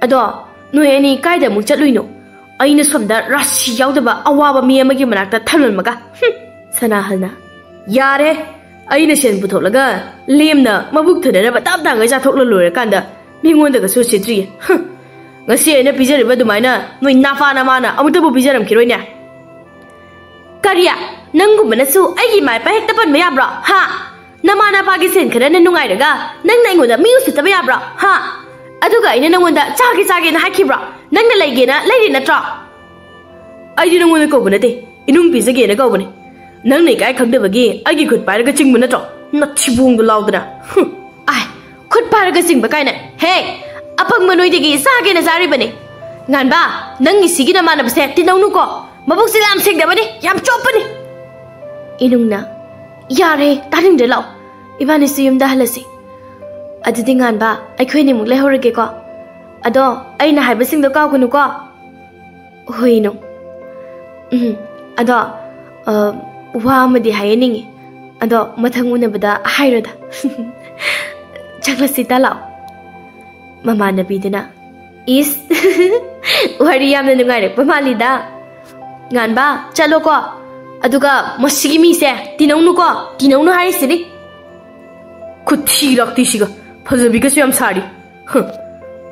ꯑꯗꯣ ꯅꯣꯏ ꯑꯅꯤ ꯀꯥꯏꯗ ꯑꯃꯨꯛ ꯆꯠꯂꯨꯏꯅꯣ? ꯑꯩꯅ ꯁꯣꯝꯗ ꯔꯥꯁꯤ ꯌꯥꯎꯗꯕ ꯑꯋꯥꯕ ꯃꯤ ꯑꯃꯒꯤ ꯃꯅꯥꯛꯇ ꯊꯝꯂꯝꯃꯒ꯫ ꯍꯨꯝ!" ꯁꯅꯥꯍꯜꯅ, "ꯌꯥꯔꯦ, ꯑꯩꯅ ꯁꯦꯟ ꯄꯨꯊꯣꯛꯂꯒ ꯂꯦꯝꯅ ꯃꯕꯨꯛ ꯊꯟꯅꯅꯕ ꯇꯞ ꯇꯥꯡꯒꯩ ꯆꯥꯊꯣꯛꯂ ꯂꯣꯏꯔꯀꯥꯟꯗ ꯃꯤꯉꯣꯟꯗꯒꯁꯨ ꯁꯤꯠꯇ꯭ꯔꯤꯌꯦ꯫ ꯍꯨꯝ! ꯉꯁꯤ ꯑꯩꯅ ꯄꯤꯖꯔꯤꯕ ꯑꯗꯨꯃꯥꯏꯅ ꯅꯣꯏ ꯅꯥꯄꯥ ꯅꯃꯥꯅ ꯑꯃꯨꯛꯇꯕꯨ ꯄꯤꯖꯔꯝꯈꯤꯔꯣꯏꯅꯦ꯫ ꯀꯔꯤ? ꯅꯪꯒꯨꯝꯕꯅꯁꯨ ꯑꯩꯒꯤ ꯏꯃꯥ ꯏꯄꯥ ꯍꯦꯛꯇ ꯄꯟꯕ ꯌꯥꯕ꯭ꯔꯣ? ꯍꯥ? ꯅꯃꯥ ꯅꯄꯥꯒꯤ ꯁꯦꯟ ꯈꯔꯅ ꯅꯨꯡꯉꯥꯏꯔꯒ ꯅꯪꯅ ꯑꯩꯉꯣꯟꯗ ꯃꯤ ꯎꯁꯤꯠꯇꯕ ꯌꯥꯕ꯭ꯔꯣ? ꯍꯥ? ꯑꯗꯨꯒ ꯑꯩꯅ ꯅꯪꯉꯣꯟꯗ ꯆꯥꯒꯦ ꯆꯥꯒꯦꯅ ꯍꯥꯏꯈꯤꯕ꯭ꯔꯣ? ꯅꯪꯅ ꯂꯩꯒꯦꯅ ꯂꯩꯔꯤ ꯅꯠꯇ꯭ꯔꯣ? ꯑꯩꯗꯤ ꯅꯪꯉꯣꯟꯗ ꯀꯧꯕ ꯅꯠꯇꯦ, ꯏꯅꯨꯡ ꯄꯤꯖꯒꯦꯅ ꯀꯧꯕꯅꯦ꯫ ꯅꯪꯅ ꯏꯀꯥꯏ ꯈꯪꯗꯕꯒꯤ ꯑꯩꯒꯤ ꯈꯨꯠ ꯄꯥꯏꯔꯒ ꯆꯤꯡꯕ ꯅꯠꯇ꯭ꯔꯣ? ꯅꯊꯤꯕꯣꯡꯗꯣ ꯂꯥꯎꯗꯅ꯫ ꯍꯨꯝ꯫ ꯑꯥꯏ, ꯈꯨꯠ ꯄꯥꯏꯔꯒ ꯆꯤꯡꯕ ꯀꯥꯏꯅ꯫ ꯍꯦ, ꯑꯄꯪꯕ ꯅꯣꯏꯗꯒꯤ ꯆꯥꯒꯦꯅ ꯆꯥꯔꯤꯕꯅꯦ꯫ ꯉꯥꯟꯕ, ꯅꯪꯒꯤ ꯁꯤꯒꯤ ꯅꯃꯥꯟꯅꯕꯁꯦ ꯇꯤꯟꯅꯧꯅꯨꯀꯣ꯫ ꯃꯕꯨꯛꯁꯦ ꯌꯥꯝ ꯁꯦꯡꯗꯕꯅꯤ, ꯌꯥꯝ ꯆꯣꯞꯄꯅꯤ꯫ ꯏꯅꯨꯡꯅ, "ꯌꯥꯔꯦ, ꯇꯥꯅꯤꯡꯗ꯭ꯔꯦ, ꯂꯥꯛꯑꯣ꯫ ꯏꯕꯥꯅꯤꯁꯨ ꯌꯨꯝꯗ ꯍꯜꯂꯁꯤ꯫ ꯑꯗꯨꯗꯤ ꯉꯥꯟꯕ, ꯑꯩꯈꯣꯏ ꯑꯅꯤꯃꯨꯛ ꯂꯩꯍꯧꯔꯒꯦꯀꯣ꯫ ꯑꯗꯣ ꯑꯩꯅ ꯍꯥꯏꯕꯁꯤꯡꯗꯣ ꯀꯥꯎꯒꯅꯨꯀꯣ꯫" "ꯍꯣꯏ, ꯏꯅꯨꯡ꯫ ꯎꯝ, ꯑꯗꯣ, ꯑ, ꯋꯥ ꯑꯃꯗꯤ ꯍꯥꯏꯍꯟꯅꯤꯡꯉꯤ꯫ ꯑꯗꯣ ꯃꯊꯪ ꯎꯅꯕꯗ ꯍꯥꯏꯔꯣꯗ꯫" "ꯆꯠꯂꯁꯤ ꯇ, ꯂꯥꯛꯑꯣ꯫" ꯃꯃꯥꯟꯅꯕꯤꯗꯨꯅ, "ꯏꯁ, ꯋꯥꯔꯤ ꯌꯥꯝꯅ ꯅꯨꯡꯉꯥꯏꯔꯛꯄ ꯃꯥꯜꯂꯤꯗ꯫ ꯉꯥꯟꯕ, ꯆꯠꯂꯣꯀꯣ꯫ ꯑꯗꯨꯒ ꯃꯁꯤꯒꯤ ꯃꯤꯁꯦ ꯇꯤꯟꯅꯧꯅꯨꯀꯣ, ꯇꯤꯟꯅꯧꯅꯨ ꯍꯥꯏꯔꯤꯁꯤꯅꯤ꯫" ꯈꯨꯊꯤ ꯂꯥꯛꯇꯤꯁꯤꯒ, ꯐꯖꯕꯤꯒꯁꯨ ꯌꯥꯝ ꯁꯥꯔꯤ꯫ ꯍꯨꯝ꯫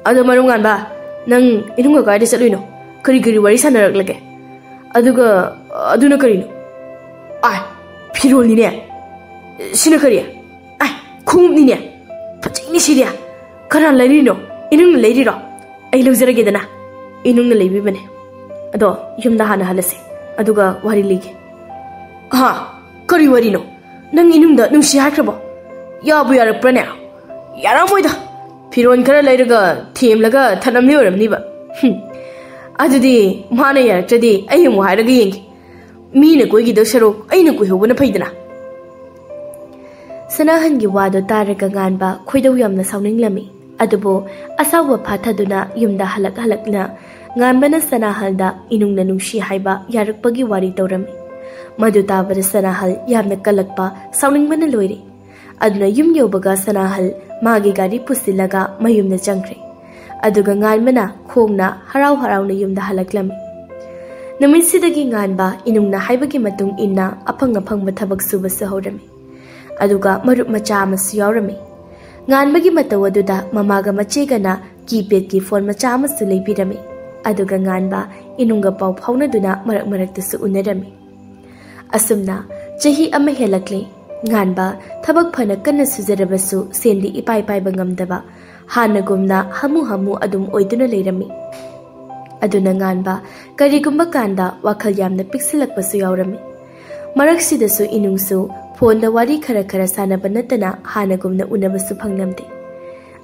"ꯑꯗꯣ ꯃꯔꯨ ꯉꯥꯟꯕ, ꯅꯪ ꯏꯅꯨꯡꯒ ꯀꯥꯏꯗ ꯆꯠꯂꯨꯏꯅꯣ? ꯀꯔꯤ ꯀꯔꯤ ꯋꯥꯔꯤ ꯁꯥꯟꯅꯔꯛꯂꯒꯦ?" ꯑꯗꯨꯒ ꯑꯗꯨꯅ ꯀꯔꯤꯅꯣ? ꯑꯥꯏ, ꯐꯤꯔꯣꯜꯅꯤꯅꯦ꯫ ꯁꯤꯅ ꯀꯔꯤ? ꯑꯥꯏ, ꯈꯣꯡꯎꯞꯅꯤꯅꯦ꯫ ꯐꯖꯩꯅꯦ ꯁꯤꯗꯤ꯫ ꯀꯅꯥ ꯂꯩꯔꯤꯅꯣ? ꯏꯅꯨꯡꯅ ꯂꯩꯔꯤꯔꯣ? ꯑꯩ ꯂꯧꯖꯔꯒꯦꯗꯅ꯫ ꯏꯅꯨꯡꯅ ꯂꯩꯕꯤꯕꯅꯦ꯫ ꯑꯗꯣ ꯌꯨꯝꯗ ꯍꯥꯟꯅ ꯍꯜꯂꯁꯦ, ꯑꯗꯨꯒ ꯋꯥꯔꯤ ꯂꯤꯒꯦ꯫ ꯍꯥ? ꯀꯔꯤ ꯋꯥꯔꯤꯅꯣ? ꯅꯪ ꯏꯅꯨꯡꯗ ꯅꯨꯡꯁꯤ ꯍꯥꯏꯈ꯭ꯔꯕꯣ? ꯌꯥꯕꯨ ꯌꯥꯔꯛꯄ꯭ꯔꯅꯦ? ꯌꯥꯔꯝꯃꯣꯏꯗ꯫ ꯐꯤꯔꯣꯜ ꯈꯔ ꯂꯩꯔꯒ ꯊꯦꯝꯂꯒ ꯊꯅꯝꯂꯤ ꯑꯣꯏꯔꯝꯅꯤꯕ꯫ ꯍꯨꯝ꯫ ꯑꯗꯨꯗꯤ ꯃꯥꯅ ꯌꯥꯔꯛꯇ꯭ꯔꯗꯤ ꯑꯩ ꯑꯃꯨꯛ ꯍꯥꯏꯔꯒ ꯌꯦꯡꯒꯦ꯫ ꯃꯤꯅ ꯀꯣꯏꯈꯤꯗꯧ ꯁꯔꯨꯛ ꯑꯩꯅ ꯀꯣꯏꯍꯧꯕꯅ ꯐꯩꯗꯅ꯫ ꯁꯅꯥꯍꯟꯒꯤ ꯋꯥꯗꯣ ꯇꯥꯔꯒ ꯉꯥꯟꯕ ꯈꯣꯏꯗꯧ ꯌꯥꯝꯅ ꯁꯥꯎꯅꯤꯡꯂꯝꯃꯤ꯫ ꯑꯗꯨꯕꯨ ꯑꯁꯥꯎꯕ ꯐꯥꯊꯗꯨꯅ ꯌꯨꯝꯗ ꯍꯜꯂꯛ ꯍꯜꯂꯛꯅ ꯉꯥꯟꯕꯅ ꯁꯅꯥꯍꯜꯗ ꯏꯅꯨꯡꯅ ꯅꯨꯡꯁꯤ ꯍꯥꯏꯕ ꯌꯥꯔꯛꯄꯒꯤ ꯋꯥꯔꯤ ꯇꯧꯔꯝꯃꯤ꯫ ꯃꯗꯨ ꯇꯥꯕꯗ ꯁꯅꯥꯍꯜ ꯌꯥꯝꯅ ꯀꯜꯂꯛꯄ, ꯁꯥꯎꯅꯤꯡꯕꯅ ꯂꯣꯏꯔꯦ꯫ ꯑꯗꯨꯅ ꯌꯨꯝ ꯌꯧꯕꯒ ꯁꯅꯥꯍꯜ ꯃꯥꯒꯤ ꯒꯥꯔꯤ ꯄꯨꯁꯤꯜꯂꯒ ꯃꯌꯨꯝꯗ ꯆꯪꯈ꯭ꯔꯦ꯫ ꯑꯗꯨꯒ ꯉꯥꯟꯕꯅ ꯈꯣꯡꯅ ꯍꯔꯥꯎ ꯍꯔꯥꯎꯅ ꯌꯨꯝꯗ ꯍꯜꯂꯛꯂꯝꯃꯤ꯫ ꯅꯨꯃꯤꯠꯁꯤꯗꯒꯤ ꯉꯥꯟꯕ ꯏꯅꯨꯡꯅ ꯍꯥꯏꯕꯒꯤ ꯃꯇꯨꯡ ꯏꯟꯅ ꯑꯐꯪ ꯑꯐꯪꯕ ꯊꯕꯛ ꯁꯨꯕꯁꯨ ꯍꯧꯔꯝꯃꯤ꯫ ꯑꯗꯨꯒ ꯃꯔꯨꯞ ꯃꯆꯥ ꯑꯃꯁꯨ ꯌꯥꯎꯔꯝꯃꯤ꯫ ꯉꯥꯟꯕꯒꯤ ꯃꯇꯧ ꯑꯗꯨꯗ ꯃꯃꯥꯒ ꯃꯆꯦꯒꯅ ꯀꯤꯄꯦꯗꯀꯤ ꯐꯣꯟ ꯃꯆꯥ ꯑꯃꯁꯨ ꯂꯩꯕꯤꯔꯝꯃꯤ꯫ ꯑꯗꯨꯒ ꯉꯥꯟꯕ ꯏꯅꯨꯡꯒ ꯄꯥꯎ ꯐꯥꯎꯅꯗꯨꯅ ꯃꯔꯛ ꯃꯔꯛꯇꯁꯨ ꯎꯅꯔꯝꯃꯤ꯫ ꯑꯁꯨꯝꯅ ꯆꯍꯤ ꯑꯃ ꯍꯦꯜꯂꯛꯂꯦ꯫ ꯉꯥꯟꯕ ꯊꯕꯛ ꯐꯅ ꯀꯟꯅ ꯁꯨꯖꯔꯕꯁꯨ ꯁꯦꯟꯗꯤ ꯏꯄꯥꯏ ꯄꯥꯏꯕ ꯉꯝꯗꯕ, ꯍꯥꯟꯅꯒꯨꯝꯅ ꯍꯥꯃꯨ ꯍꯥꯃꯨ ꯑꯗꯨꯝ ꯑꯣꯏꯗꯨꯅ ꯂꯩꯔꯝꯃꯤ꯫ ꯑꯗꯨꯅ ꯉꯥꯟꯕ ꯀꯔꯤꯒꯨꯝꯕ ꯀꯥꯟꯗ ꯋꯥꯈꯜ ꯌꯥꯝꯅ ꯄꯤꯛꯁꯤꯜꯂꯛꯄꯁꯨ ꯌꯥꯎꯔꯝꯃꯤ꯫ ꯃꯔꯛꯁꯤꯗꯁꯨ ꯏꯅꯨꯡꯁꯨ ꯐꯣꯟꯗ ꯋꯥꯔꯤ ꯈꯔ ꯈꯔ ꯁꯥꯟꯅꯕ ꯅꯠꯇꯅ ꯍꯥꯟꯅꯒꯨꯝꯅ ꯎꯅꯕꯁꯨ ꯐꯪꯂꯝꯗꯦ꯫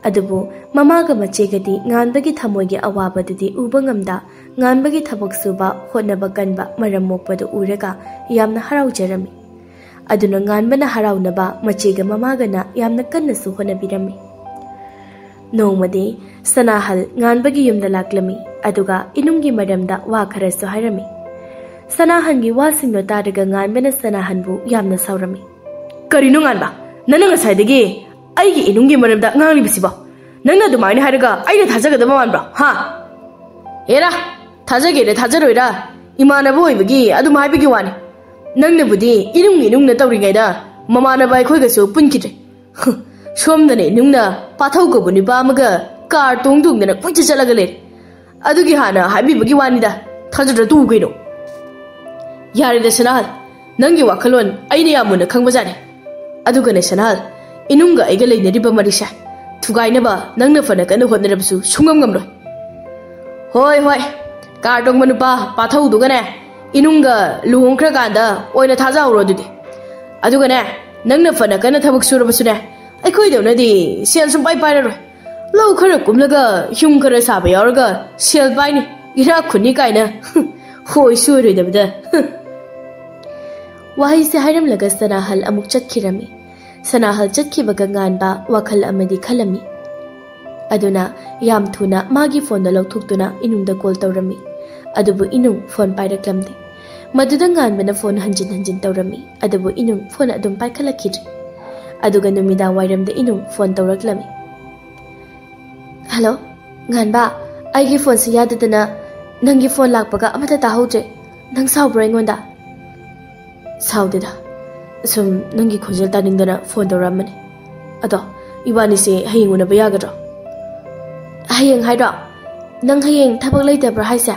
ꯑꯗꯨꯕꯨ ꯃꯃꯥꯒ ꯃꯆꯦꯒꯗꯤ ꯉꯥꯟꯕꯒꯤ ꯊꯃꯣꯏꯒꯤ ꯑꯋꯥꯕꯗꯨꯗꯤ ꯎꯕ ꯉꯝꯗ, ꯉꯥꯟꯕꯒꯤ ꯊꯕꯛ ꯁꯨꯕ, ꯍꯣꯠꯅꯕ ꯀꯟꯕ ꯃꯔꯝ ꯃꯣꯛꯄꯗꯨ ꯎꯔꯒ ꯌꯥꯝꯅ ꯍꯔꯥꯎꯖꯔꯝꯃꯤ꯫ ꯑꯗꯨꯅ ꯉꯥꯟꯕꯅ ꯍꯔꯥꯎꯅꯕ ꯃꯆꯦꯒ ꯃꯃꯥꯒꯅ ꯌꯥꯝꯅ ꯀꯟꯅꯁꯨ ꯍꯣꯠꯅꯕꯤꯔꯝꯃꯤ꯫ ꯅꯣꯡꯃꯗꯤ ꯁꯅꯥꯍꯜ ꯉꯥꯟꯕꯒꯤ ꯌꯨꯝꯗ ꯂꯥꯛꯂꯝꯃꯤ, ꯑꯗꯨꯒ ꯏꯅꯨꯡꯒꯤ ꯃꯔꯝꯗ ꯋꯥ ꯈꯔꯁꯨ ꯍꯥꯏꯔꯝꯃꯤ꯫ ꯁꯅꯥꯍꯟꯒꯤ ꯋꯥꯁꯤꯡꯗꯣ ꯇꯥꯔꯒ ꯉꯥꯟꯕꯅ ꯁꯅꯥꯍꯟꯕꯨ ꯌꯥꯝꯅ ꯁꯥꯎꯔꯝꯃꯤ꯫ "ꯀꯔꯤꯅꯣ ꯉꯥꯟꯕ? ꯅꯪꯅ ꯉꯁꯥꯏꯗꯒꯤ ꯑꯩꯒꯤ ꯏꯅꯨꯡꯒꯤ ꯃꯔꯝꯗ ꯉꯥꯡꯂꯤꯕꯁꯤꯕꯣ? ꯅꯪꯅ ꯑꯗꯨꯃꯥꯏꯅ ꯍꯥꯏꯔꯒ ꯑꯩꯅ ꯊꯥꯖꯒꯗꯕ ꯃꯥꯟꯕ꯭ꯔꯣ? ꯍꯥ?" "ꯍꯦꯔꯥ, ꯊꯥꯖꯒꯦꯔꯥ ꯊꯥꯖꯔꯣꯏꯔꯥ, ꯏꯃꯥꯟꯅꯕ ꯑꯣꯏꯕꯒꯤ ꯑꯗꯨꯝ ꯍꯥꯏꯕꯒꯤ ꯋꯥꯅꯤ꯫ ꯅꯪꯅꯕꯨꯗꯤ ꯏꯅꯨꯡ ꯏꯅꯨꯡꯅ ꯇꯧꯔꯤꯉꯩꯗ ꯃꯃꯥꯟꯅꯕ ꯑꯩꯈꯣꯏꯒꯁꯨ ꯄꯨꯟꯈꯤꯗ꯭ꯔꯦ꯫ ꯁꯣꯝꯗꯅ ꯏꯅꯨꯡꯅ ꯄꯥꯊꯧ ꯀꯧꯕ ꯅꯨꯄꯥ ꯑꯃꯒ ꯀꯥꯔ ꯇꯣꯡ ꯇꯣꯡꯗꯅ ꯀꯣꯏꯆꯠ ꯆꯠꯂꯒ ꯂꯩꯔꯦ꯫ ꯑꯗꯨꯒꯤ ꯍꯥꯟꯅ ꯍꯥꯏꯕꯤꯕꯒꯤ ꯋꯥꯅꯤꯗ, ꯊꯥꯖꯗ꯭ꯔ ꯇꯣꯛꯎ ꯀꯩꯅꯣ꯫" ꯌꯥꯔꯦꯗ ꯁꯅꯥꯍꯜ, ꯅꯪꯒꯤ ꯋꯥꯈꯜꯂꯣꯟ ꯑꯩꯅ ꯌꯥꯝ ꯃꯨꯟꯅ ꯈꯪꯕꯖꯥꯠꯅꯤ꯫ ꯑꯗꯨꯒꯅꯦ ꯁꯅꯥꯍꯜ, ꯏꯅꯨꯡꯒ ꯑꯩꯒ ꯂꯩꯅꯔꯤꯕ ꯃꯔꯤꯁꯦ ꯊꯨꯒꯥꯏꯅꯕ ꯅꯪꯅ ꯐꯅ ꯀꯟꯅ ꯍꯣꯠꯅꯔꯕꯁꯨ ꯁꯨꯡꯉꯝ ꯉꯝꯂꯣꯏ꯫ ꯍꯣꯏ ꯍꯣꯏ, ꯀꯥꯔ ꯇꯣꯡꯕ ꯅꯨꯄꯥ ꯄꯥꯊꯧꯗꯨꯒꯅꯦ ꯏꯅꯨꯡꯒ ꯂꯨꯍꯣꯡꯈ꯭ꯔꯀꯥꯟꯗ ꯑꯣꯏꯅ ꯊꯥꯖꯍꯧꯔꯣ ꯑꯗꯨꯗꯤ꯫ ꯑꯗꯨꯒꯅꯦ, ꯅꯪꯅ ꯐꯅ ꯀꯟꯅ ꯊꯕꯛ ꯁꯨꯔꯕꯁꯨꯅꯦ, ꯑꯩꯈꯣꯏꯗꯧꯅꯗꯤ ꯁꯦꯜ ꯁꯨꯡꯄꯥꯏ ꯄꯥꯏꯔꯔꯣꯏ꯫ ꯂꯧ ꯈꯔ ꯀꯨꯝꯂꯒ ꯌꯨꯝ ꯈꯔ ꯁꯥꯕ ꯌꯥꯎꯔꯒ ꯁꯦꯜ ꯄꯥꯏꯅꯤ, ꯏꯅꯥꯛ ꯈꯨꯟꯅꯤ ꯀꯥꯏꯅ꯫ ꯍꯣꯏ, ꯁꯣꯏꯔꯣꯏꯗꯕꯗ꯫ ꯋꯥꯍꯩꯁꯦ ꯍꯥꯏꯔꯝꯂꯒ ꯁꯅꯥꯍꯜ ꯑꯃꯨꯛ ꯆꯠꯈꯤꯔꯝꯃꯤ꯫ ꯁꯅꯥꯍꯜ ꯆꯠꯈꯤꯕꯒ ꯉꯥꯟꯕ ꯋꯥꯈꯜ ꯑꯃꯗꯤ ꯈꯜꯂꯝꯃꯤ꯫ ꯑꯗꯨꯅ ꯌꯥꯝ ꯊꯨꯅ ꯃꯥꯒꯤ ꯐꯣꯟꯗꯣ ꯂꯧꯊꯣꯛꯇꯨꯅ ꯏꯅꯨꯡꯗ ꯀꯣꯜ ꯇꯧꯔꯝꯃꯤ꯫ ꯑꯗꯨꯕꯨ ꯏꯅꯨꯡ ꯐꯣꯟ ꯄꯥꯏꯔꯛꯂꯝꯗꯦ꯫ ꯃꯗꯨꯗ ꯉꯥꯟꯕꯅ ꯐꯣꯟ ꯍꯟꯖꯤꯟ ꯍꯟꯖꯤꯟ ꯇꯧꯔꯝꯃꯤ, ꯑꯗꯨꯕꯨ ꯏꯅꯨꯡ ꯐꯣꯟ ꯑꯗꯨꯝ ꯄꯥꯏꯈꯠꯂꯛꯈꯤꯗ꯭ꯔꯦ꯫ ꯑꯗꯨꯒ ꯅꯨꯃꯤꯗꯥꯡ ꯋꯥꯏꯔꯝꯗ ꯏꯅꯨꯡ ꯐꯣꯟ ꯇꯧꯔꯛꯂꯝꯃꯤ꯫ "ꯍꯜꯂꯣ, ꯉꯥꯟꯕ, ꯑꯩꯒꯤ ꯐꯣꯟꯁꯤ ꯌꯥꯗꯗꯅ ꯅꯪꯒꯤ ꯐꯣꯟ ꯂꯥꯛꯄꯒ ꯑꯃꯠꯇ ꯇꯥꯍꯧꯗ꯭ꯔꯦ꯫ ꯅꯪ ꯁꯥꯎꯕ꯭ꯔꯣ ꯑꯩꯉꯣꯟꯗ?" "ꯁꯥꯎꯗꯦꯗ, ꯁꯨꯝ ꯅꯪꯒꯤ ꯈꯣꯟꯖꯦꯜ ꯇꯥꯅꯤꯡꯗꯅ ꯐꯣꯟ ꯇꯧꯔꯛꯑꯝꯕꯅꯤ꯫ ꯑꯗꯣ, ꯏꯕꯥꯅꯤꯁꯦ ꯍꯌꯦꯡ ꯎꯅꯕ ꯌꯥꯒꯗ꯭ꯔꯣ?" "ꯍꯌꯦꯡ ꯍꯥꯏꯔꯣ? ꯅꯪ ꯍꯌꯦꯡ ꯊꯕꯛ ꯂꯩꯇꯕ꯭ꯔꯣ ꯍꯥꯏꯁꯦ?"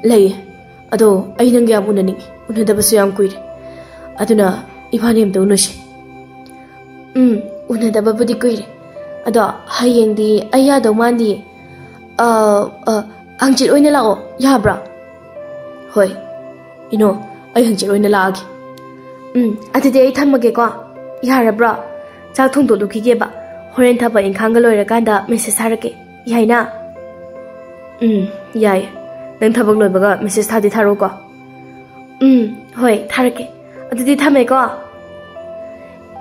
"ꯂꯩꯌꯦ, ꯑꯗꯣ ꯑꯩ ꯅꯪꯒ ꯌꯥꯝ ꯎꯅꯅꯤꯡꯉꯤ, ꯎꯅꯗꯕꯁꯨ ꯌꯥꯝ ꯀꯨꯏꯔꯦ꯫ ꯑꯗꯨꯅ ꯏꯕꯥꯅꯤ ꯑꯝꯇ ꯎꯅꯁꯤ꯫" "ꯎꯝ, ꯎꯅꯗꯕꯕꯨꯗꯤ ꯀꯨꯏꯔꯦ꯫ ꯑꯗꯣ ꯍꯌꯦꯡꯗꯤ ꯑꯩ ꯌꯥꯗꯧ ꯃꯥꯟꯗꯤꯌꯦ꯫ ꯑ, ꯑ, ꯍꯪꯆꯤꯠ ꯑꯣꯏꯅ ꯂꯥꯛꯑꯣ, ꯌꯥꯕ꯭ꯔꯥ?" "ꯍꯣꯏ, ꯏꯅꯣ, ꯑꯩ ꯍꯪꯆꯤꯠ ꯑꯣꯏꯅ ꯂꯥꯛꯑꯒꯦ꯫" "ꯎꯝ, ꯑꯗꯨꯗꯤ ꯑꯩ ꯊꯝꯃꯒꯦꯀꯣ꯫ ꯌꯥꯔꯕ꯭ꯔꯣ? ꯆꯥꯛ ꯊꯣꯡꯗꯣꯛꯂꯨꯈꯤꯒꯦꯕ꯫ ꯍꯣꯔꯦꯟ ꯊꯕꯛ ꯏꯪꯈꯥꯡꯒ ꯂꯣꯏꯔꯀꯥꯟꯗ ꯃꯦꯁꯦꯖ ꯊꯥꯔꯛꯀꯦ꯫ ꯌꯥꯏꯅ?" "ꯎꯝ, ꯌꯥꯏ꯫ ꯅꯪ ꯊꯕꯛ ꯂꯣꯏꯕꯒ ꯃꯦꯁꯦꯖ ꯊꯥꯗꯤ ꯊꯥꯔꯛꯎꯀꯣ꯫" "ꯎꯝ, ꯍꯣꯏ, ꯊꯥꯔꯛꯀꯦ꯫ ꯑꯗꯨꯗꯤ ꯊꯝꯃꯦꯀꯣ꯫"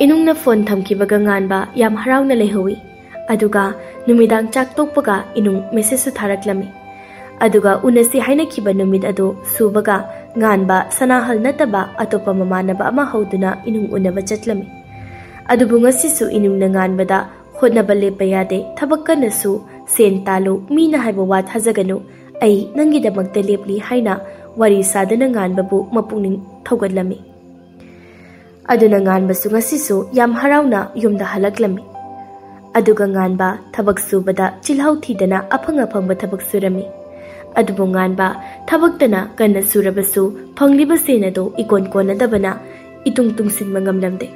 ꯏꯅꯨꯡꯅ ꯐꯣꯟ ꯊꯝꯈꯤꯕꯒ ꯉꯥꯟꯕ ꯌꯥꯝ ꯍꯔꯥꯎꯅ ꯂꯩꯍꯧꯏ꯫ ꯑꯗꯨꯒ ꯅꯨꯃꯤꯗꯥꯡ ꯆꯥꯛ ꯇꯣꯛꯄꯒ ꯏꯅꯨꯡ ꯃꯦꯁꯦꯖꯁꯨ ꯊꯥꯔꯛꯂꯝꯃꯤ꯫ ꯑꯗꯨꯒ ꯎꯅꯁꯤ ꯍꯥꯏꯅꯈꯤꯕ ꯅꯨꯃꯤꯠ ꯑꯗꯨ ꯁꯨꯕꯒ ꯉꯥꯟꯕ ꯁꯅꯥꯍꯜ ꯅꯠꯇꯕ ꯑꯇꯣꯞꯄ ꯃꯃꯥꯟꯅꯕ ꯑꯃ ꯍꯧꯗꯨꯅ ꯏꯅꯨꯡ ꯎꯅꯕ ꯆꯠꯂꯝꯃꯤ꯫ ꯑꯗꯨꯕꯨ ꯉꯁꯤꯁꯨ ꯏꯅꯨꯡꯅ ꯉꯥꯟꯕꯗ "ꯍꯣꯠꯅꯕ ꯂꯦꯞꯄ ꯌꯥꯗꯦ, ꯊꯕꯛ ꯀꯟꯅ ꯁꯨ, ꯁꯦꯟ ꯇꯥꯜꯂꯨ, ꯃꯤꯅ ꯍꯥꯏꯕ ꯋꯥ ꯊꯥꯖꯒꯅꯨ, ꯑꯩ ꯅꯪꯒꯤꯗꯃꯛꯇ ꯂꯦꯞꯂꯤ" ꯍꯥꯏꯅ ꯋꯥꯔꯤ ꯁꯥꯗꯨꯅ ꯉꯥꯟꯕꯕꯨ ꯃꯄꯨꯛꯅꯤꯡ ꯊꯧꯒꯠꯂꯝꯃꯤ꯫ ꯑꯗꯨꯅ ꯉꯥꯟꯕꯁꯨ ꯉꯁꯤꯁꯨ ꯌꯥꯝ ꯍꯔꯥꯎꯅ ꯌꯨꯝꯗ ꯍꯜꯂꯛꯂꯝꯃꯤ꯫ ꯑꯗꯨꯒ ꯉꯥꯟꯕ ꯊꯕꯛ ꯁꯨꯕꯗ ꯆꯤꯜꯍꯥꯎ ꯊꯤꯗꯅ ꯑꯐꯪ ꯑꯐꯪꯕ ꯊꯕꯛ ꯁꯨꯔꯝꯃꯤ꯫ ꯑꯗꯨꯕꯨ ꯉꯥꯟꯕ ꯊꯕꯛꯇꯅ ꯀꯟꯅ ꯁꯨꯔꯕꯁꯨ ꯐꯪꯂꯤꯕ ꯁꯦꯟ ꯑꯗꯨ ꯏꯀꯣꯟ ꯀꯣꯟꯅꯗꯕꯅ ꯏꯇꯨꯡ ꯇꯨꯡꯁꯤꯟꯕ ꯉꯝꯂꯝꯗꯦ꯫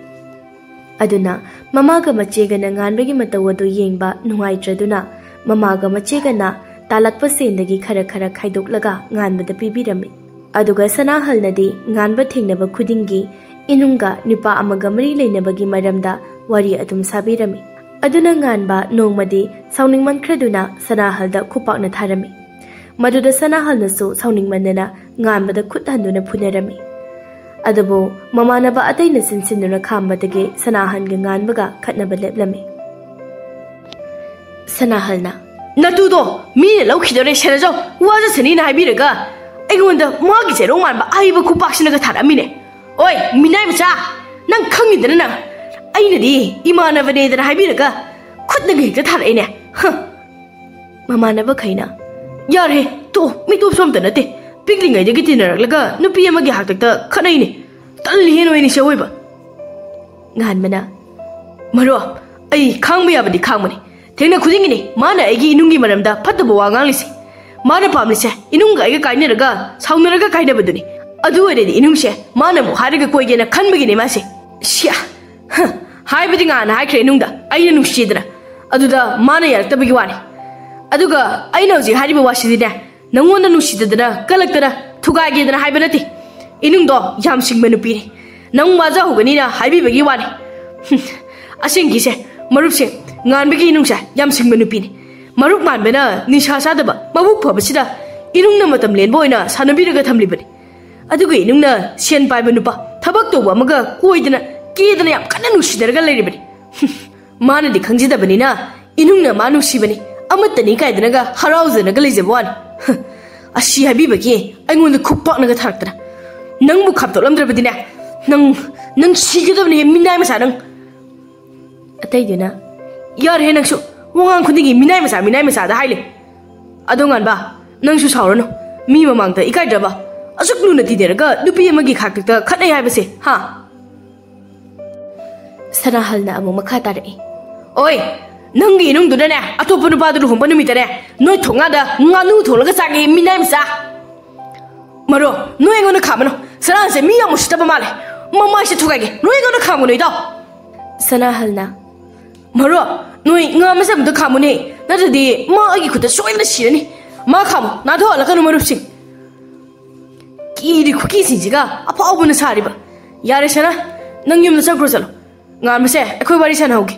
ꯑꯗꯨꯅ ꯃꯃꯥꯒ ꯃꯆꯦꯒꯅ ꯉꯥꯟꯕꯒꯤ ꯃꯇꯧ ꯑꯗꯨ ꯌꯦꯡꯕ ꯅꯨꯡꯉꯥꯏꯇ꯭ꯔꯗꯨꯅ ꯃꯃꯥꯒ ꯃꯆꯦꯒꯅ ꯇꯥꯜꯂꯛꯄ ꯁꯦꯟꯗꯒꯤ ꯈꯔ ꯈꯔ ꯈꯥꯏꯗꯣꯛꯂꯒ ꯉꯥꯟꯕꯗ ꯄꯤꯕꯤꯔꯝꯃꯤ꯫ ꯑꯗꯨꯒ ꯁꯅꯥꯍꯜꯅꯗꯤ ꯉꯥꯟꯕ ꯊꯦꯡꯅꯕ ꯈꯨꯗꯤꯡꯒꯤ ꯏꯅꯨꯡꯒ ꯅꯨꯄꯥ ꯑꯃꯒ ꯃꯔꯤ ꯂꯩꯅꯕꯒꯤ ꯃꯔꯝꯗ ꯋꯥꯔꯤ ꯑꯗꯨꯝ ꯁꯥꯕꯤꯔꯝꯃꯤ꯫ ꯑꯗꯨꯅ ꯉꯥꯟꯕ ꯅꯣꯡꯃꯗꯤ ꯁꯥꯎꯅꯤꯡꯃꯟꯈ꯭ꯔꯗꯨꯅ ꯁꯅꯥꯍꯜꯗ ꯈꯨꯄꯥꯛꯅ ꯊꯥꯔꯝꯃꯤ꯫ ꯃꯗꯨꯗ ꯁꯅꯥꯍꯜꯅꯁꯨ ꯁꯥꯎꯅꯤꯡꯃꯟꯗꯅ ꯉꯥꯟꯕꯗ ꯈꯨꯠ ꯍꯟꯗꯨꯅ ꯐꯨꯅꯔꯝꯃꯤ꯫ ꯑꯗꯨꯕꯨ ꯃꯃꯥꯟꯅꯕ ꯑꯇꯩꯅ ꯆꯤꯟꯁꯤꯟꯗꯨꯅ ꯈꯥꯝꯕꯗꯒꯤ ꯁꯅꯥꯍꯜꯒ ꯉꯥꯟꯕꯒ ꯈꯠꯅꯕ ꯂꯦꯞꯂꯝꯃꯤ꯫ ꯁꯅꯥꯍꯜꯅ, "ꯅꯇꯨꯗꯣ ꯃꯤꯅ ꯂꯧꯈꯤꯗꯣꯔꯦ, ꯁꯦꯟꯅꯖꯧ, ꯋꯥꯖꯁꯅꯤꯅ ꯍꯥꯏꯕꯤꯔꯒ ꯑꯩꯉꯣꯟꯗ ꯃꯥꯒꯤ ꯆꯩꯔꯧ ꯃꯥꯟꯕ ꯑꯍꯩꯕ ꯈꯨꯄꯥꯛꯁꯤꯅꯒ ꯊꯥꯔꯛꯑꯝꯃꯤꯅꯦ꯫ ꯑꯣꯏ, ꯃꯤꯅꯥꯏ ꯃꯆꯥ, ꯅꯪ ꯈꯪꯉꯤꯗꯅ ꯅꯪ꯫ ꯑꯩꯅꯗꯤ ꯏꯃꯥꯟꯅꯕꯅꯦꯗꯅ ꯍꯥꯏꯕꯤꯔꯒ ꯈꯨꯠꯅꯒ ꯍꯦꯛꯇ ꯊꯥꯔꯛꯏꯅꯦ꯫ ꯍ!" ꯃꯃꯥꯟꯅꯕꯈꯩꯅ, "ꯌꯥꯔꯦ, ꯇꯣꯛꯑꯣ, ꯃꯤꯇꯣꯞꯁꯨ ꯑꯝꯇ ꯅꯠꯇꯦ꯫ ꯄꯤꯛꯂꯤꯉꯩꯗꯒꯤ ꯇꯤꯟꯅꯔꯛꯂꯒ ꯅꯨꯄꯤ ꯑꯃꯒꯤ ꯍꯥꯛꯇꯛꯇ ꯈꯠꯅꯩꯅꯦ꯫ ꯇꯜꯂꯤꯍꯦ ꯅꯣꯏ ꯑꯅꯤꯁꯦ ꯑꯑꯣꯏꯕ꯫" ꯉꯥꯟꯕꯅ, "ꯃꯔꯨꯞ, ꯑꯩ ꯈꯥꯡꯕ ꯌꯥꯕꯗꯤ ꯈꯥꯡꯕꯅꯤ꯫ ꯊꯦꯡꯅ ꯈꯨꯗꯤꯡꯒꯤꯅꯤ ꯃꯥꯅ ꯑꯩꯒꯤ ꯏꯅꯨꯡꯒꯤ ꯃꯔꯝꯗ ꯐꯠꯇꯕ ꯋꯥ ꯉꯥꯡꯂꯤꯁꯦ꯫ ꯃꯥꯅ ꯄꯥꯝꯂꯤꯁꯦ ꯏꯅꯨꯡꯒ ꯑꯩꯒ ꯀꯥꯏꯅꯔꯒ ꯁꯥꯎꯅꯔꯒ ꯀꯥꯏꯅꯕꯗꯨꯅꯤ꯫ ꯑꯗꯨ ꯑꯣꯏꯔꯗꯤ ꯏꯅꯨꯡꯁꯦ ꯃꯥꯅ ꯑꯃꯨꯛ ꯍꯥꯏꯔꯒ ꯀꯣꯏꯒꯦꯅ ꯈꯟꯕꯒꯤꯅꯤ ꯃꯥꯁꯦ꯫ ꯁꯤꯌꯥ! ꯍ! ꯍꯥꯏꯕꯗꯤ ꯉꯍꯥꯟꯅ ꯍꯥꯏꯈ꯭ꯔꯦ ꯏꯅꯨꯡꯗ ꯑꯩꯅ ꯅꯨꯡꯁꯤꯗꯅ꯫ ꯑꯗꯨꯗ ꯃꯥꯅ ꯌꯥꯔꯛꯇꯕꯒꯤ ꯋꯥꯅꯤ꯫ ꯑꯗꯨꯒ ꯑꯩꯅ ꯍꯧꯖꯤꯛ ꯍꯥꯏꯔꯤꯕ ꯋꯥꯁꯤꯗꯤꯅꯦ, ꯅꯪꯉꯣꯟꯗ ꯅꯨꯡꯁꯤꯗꯗꯅ ꯀꯜꯂꯛꯇꯅ ꯊꯨꯒꯥꯏꯒꯦꯗꯅ ꯍꯥꯏꯕ ꯅꯠꯇꯦ꯫ ꯏꯅꯨꯡꯗꯣ ꯌꯥꯝ ꯁꯤꯡꯕ ꯅꯨꯄꯤꯅꯤ꯫ ꯅꯪ ꯋꯥꯖꯍꯧꯒꯅꯤꯅ ꯍꯥꯏꯕꯤꯕꯒꯤ ꯋꯥꯅꯤ꯫ ꯍꯨꯝ, ꯑꯁꯦꯡꯀꯤꯁꯦ, ꯃꯔꯨꯞꯁꯦ, ꯉꯥꯟꯕꯒꯤ ꯏꯅꯨꯡꯁꯦ ꯌꯥꯝ ꯁꯤꯡꯕ ꯅꯨꯄꯤꯅꯤ꯫ ꯃꯔꯨꯞ ꯃꯥꯟꯕꯅ ꯅꯤꯁꯥ ꯆꯥꯗꯕ ꯃꯕꯨꯛ ꯐꯕꯁꯤꯗ ꯏꯅꯨꯡꯅ ꯃꯇꯝ ꯂꯦꯟꯕ ꯑꯣꯏꯅ ꯁꯥꯟꯅꯕꯤꯔꯒ ꯊꯝꯂꯤꯕꯅꯤ꯫ ꯑꯗꯨꯒ ꯏꯅꯨꯡꯅ ꯁꯦꯟ ꯄꯥꯏꯕ ꯅꯨꯄꯥ, ꯊꯕꯛ ꯇꯧꯕ ꯑꯃꯒ ꯀꯣꯏꯗꯅ ꯀꯦꯗꯅ ꯌꯥꯝ ꯀꯟꯅ ꯅꯨꯡꯁꯤꯅꯔꯒ ꯂꯩꯔꯤꯕꯅꯤ꯫ ꯍꯨꯝ, ꯃꯥꯅꯗꯤ ꯈꯪꯖꯗꯕꯅꯤꯅ ꯏꯅꯨꯡꯅ ꯃꯥ ꯅꯨꯡꯁꯤꯕꯅꯤ, ꯑꯃꯠꯇꯅꯤ ꯀꯥꯏꯗꯅꯒ ꯍꯔꯥꯎꯖꯅꯒ ꯂꯩꯖꯕ ꯋꯥꯅꯤ꯫ ꯍ, ꯑꯁꯤ ꯍꯥꯏꯕꯤꯕꯒꯤ ꯑꯩꯉꯣꯟꯗ ꯈꯨꯄꯥꯛꯅꯒ ꯊꯥꯔꯛꯇꯅ꯫ ꯅꯪꯕꯨ ꯈꯥꯝꯇꯣꯛꯂꯝꯗ꯭ꯔꯕꯗꯤꯅꯦ, ꯅꯪ, ꯅꯪ ꯁꯤꯒꯗꯕꯅꯦ, ꯃꯤꯅꯥꯏ ꯃꯆꯥ ꯅꯪ꯫ ꯑꯇꯩꯗꯨꯅ, "ꯌꯥꯔꯦꯍꯦ ꯅꯪꯁꯨ, ꯋꯥꯉꯥꯡ ꯈꯨꯗꯤꯡꯒꯤ ꯃꯤꯅꯥꯏ ꯃꯆꯥ, ꯃꯤꯅꯥꯏ ꯃꯆꯥꯗ ꯍꯥꯏꯂꯦ꯫ ꯑꯗꯣ ꯉꯥꯟꯕ, ꯅꯪꯁꯨ ꯁꯥꯎꯔꯅꯨ꯫ ꯃꯤ ꯃꯃꯥꯡꯗ ꯏꯀꯥꯏꯗ꯭ꯔꯕ? ꯑꯁꯨꯛ ꯂꯨꯅ ꯇꯤꯟꯅꯔꯒ ꯅꯨꯄꯤ ꯑꯃꯒꯤ ꯈꯥꯛꯇꯛꯇ ꯈꯠꯅꯩ ꯍꯥꯏꯕꯁꯦ, ꯍꯥ?" ꯁꯅꯥꯍꯜꯅ ꯑꯃꯨꯛ ꯃꯈꯥ ꯇꯥꯔꯛꯏ, "ꯑꯣꯏ, ꯅꯪꯒꯤ ꯏꯅꯨꯡꯗꯨꯅꯅꯦ, ꯑꯇꯣꯞꯄ ꯅꯨꯄꯥꯗꯨ ꯂꯨꯍꯣꯡꯕ ꯅꯨꯃꯤꯠꯇꯅꯦ, ꯅꯣꯏ ꯊꯣꯡꯒꯥꯟꯗ ꯉꯥꯅꯨ ꯊꯣꯡꯂꯒ ꯆꯥꯒꯦ, ꯃꯤꯅꯥꯏ ꯃꯆꯥ꯫ ꯃꯔꯣ, ꯅꯣꯏ ꯑꯩꯉꯣꯟꯗ ꯈꯥꯝꯃꯅꯨ꯫ ꯁꯅꯥꯁꯦ ꯃꯤ ꯌꯥꯝ ꯎꯁꯤꯠꯇꯕ ꯃꯥꯜꯂꯦ꯫ ꯃꯃꯥꯏꯁꯦ ꯊꯨꯒꯥꯏꯒꯦ꯫ ꯅꯣꯏ ꯑꯩꯉꯣꯟꯗ ꯈꯥꯝꯒꯅꯨ, ꯏꯇꯥꯎ꯫ ꯁꯅꯥꯍꯜꯅ, ꯃꯔꯣ, ꯅꯣꯏ ꯉꯥ ꯃꯆꯥ ꯑꯝꯇ ꯈꯥꯝꯃꯨꯅꯦ꯫ ꯅꯠꯇ꯭ꯔꯗꯤ ꯃꯥ ꯑꯩꯒꯤ ꯈꯨꯠꯇ ꯁꯣꯏꯗꯅ ꯁꯤꯔꯅꯤ꯫ ꯃꯥ ꯈꯥꯝꯃꯨ, ꯅꯥꯟꯊꯣꯛꯍꯜꯂꯛꯀꯅꯨ, ꯃꯔꯨꯞꯁꯤꯡ꯫ ꯀꯤꯔꯤ ꯈꯨꯀꯤꯁꯤꯡꯁꯤꯒ ꯑꯐꯥꯎꯕꯅ ꯁꯥꯔꯤꯕ꯫ ꯌꯥꯔꯦ ꯁꯅꯥ, ꯅꯪ ꯌꯨꯝꯗ ꯆꯠꯈ꯭ꯔꯣ ꯆꯠꯂꯣ꯫ ꯉꯥꯟꯕꯁꯦ, ꯑꯩꯈꯣꯏ ꯋꯥꯔꯤ ꯁꯥꯟꯅꯍꯧꯒꯦ꯫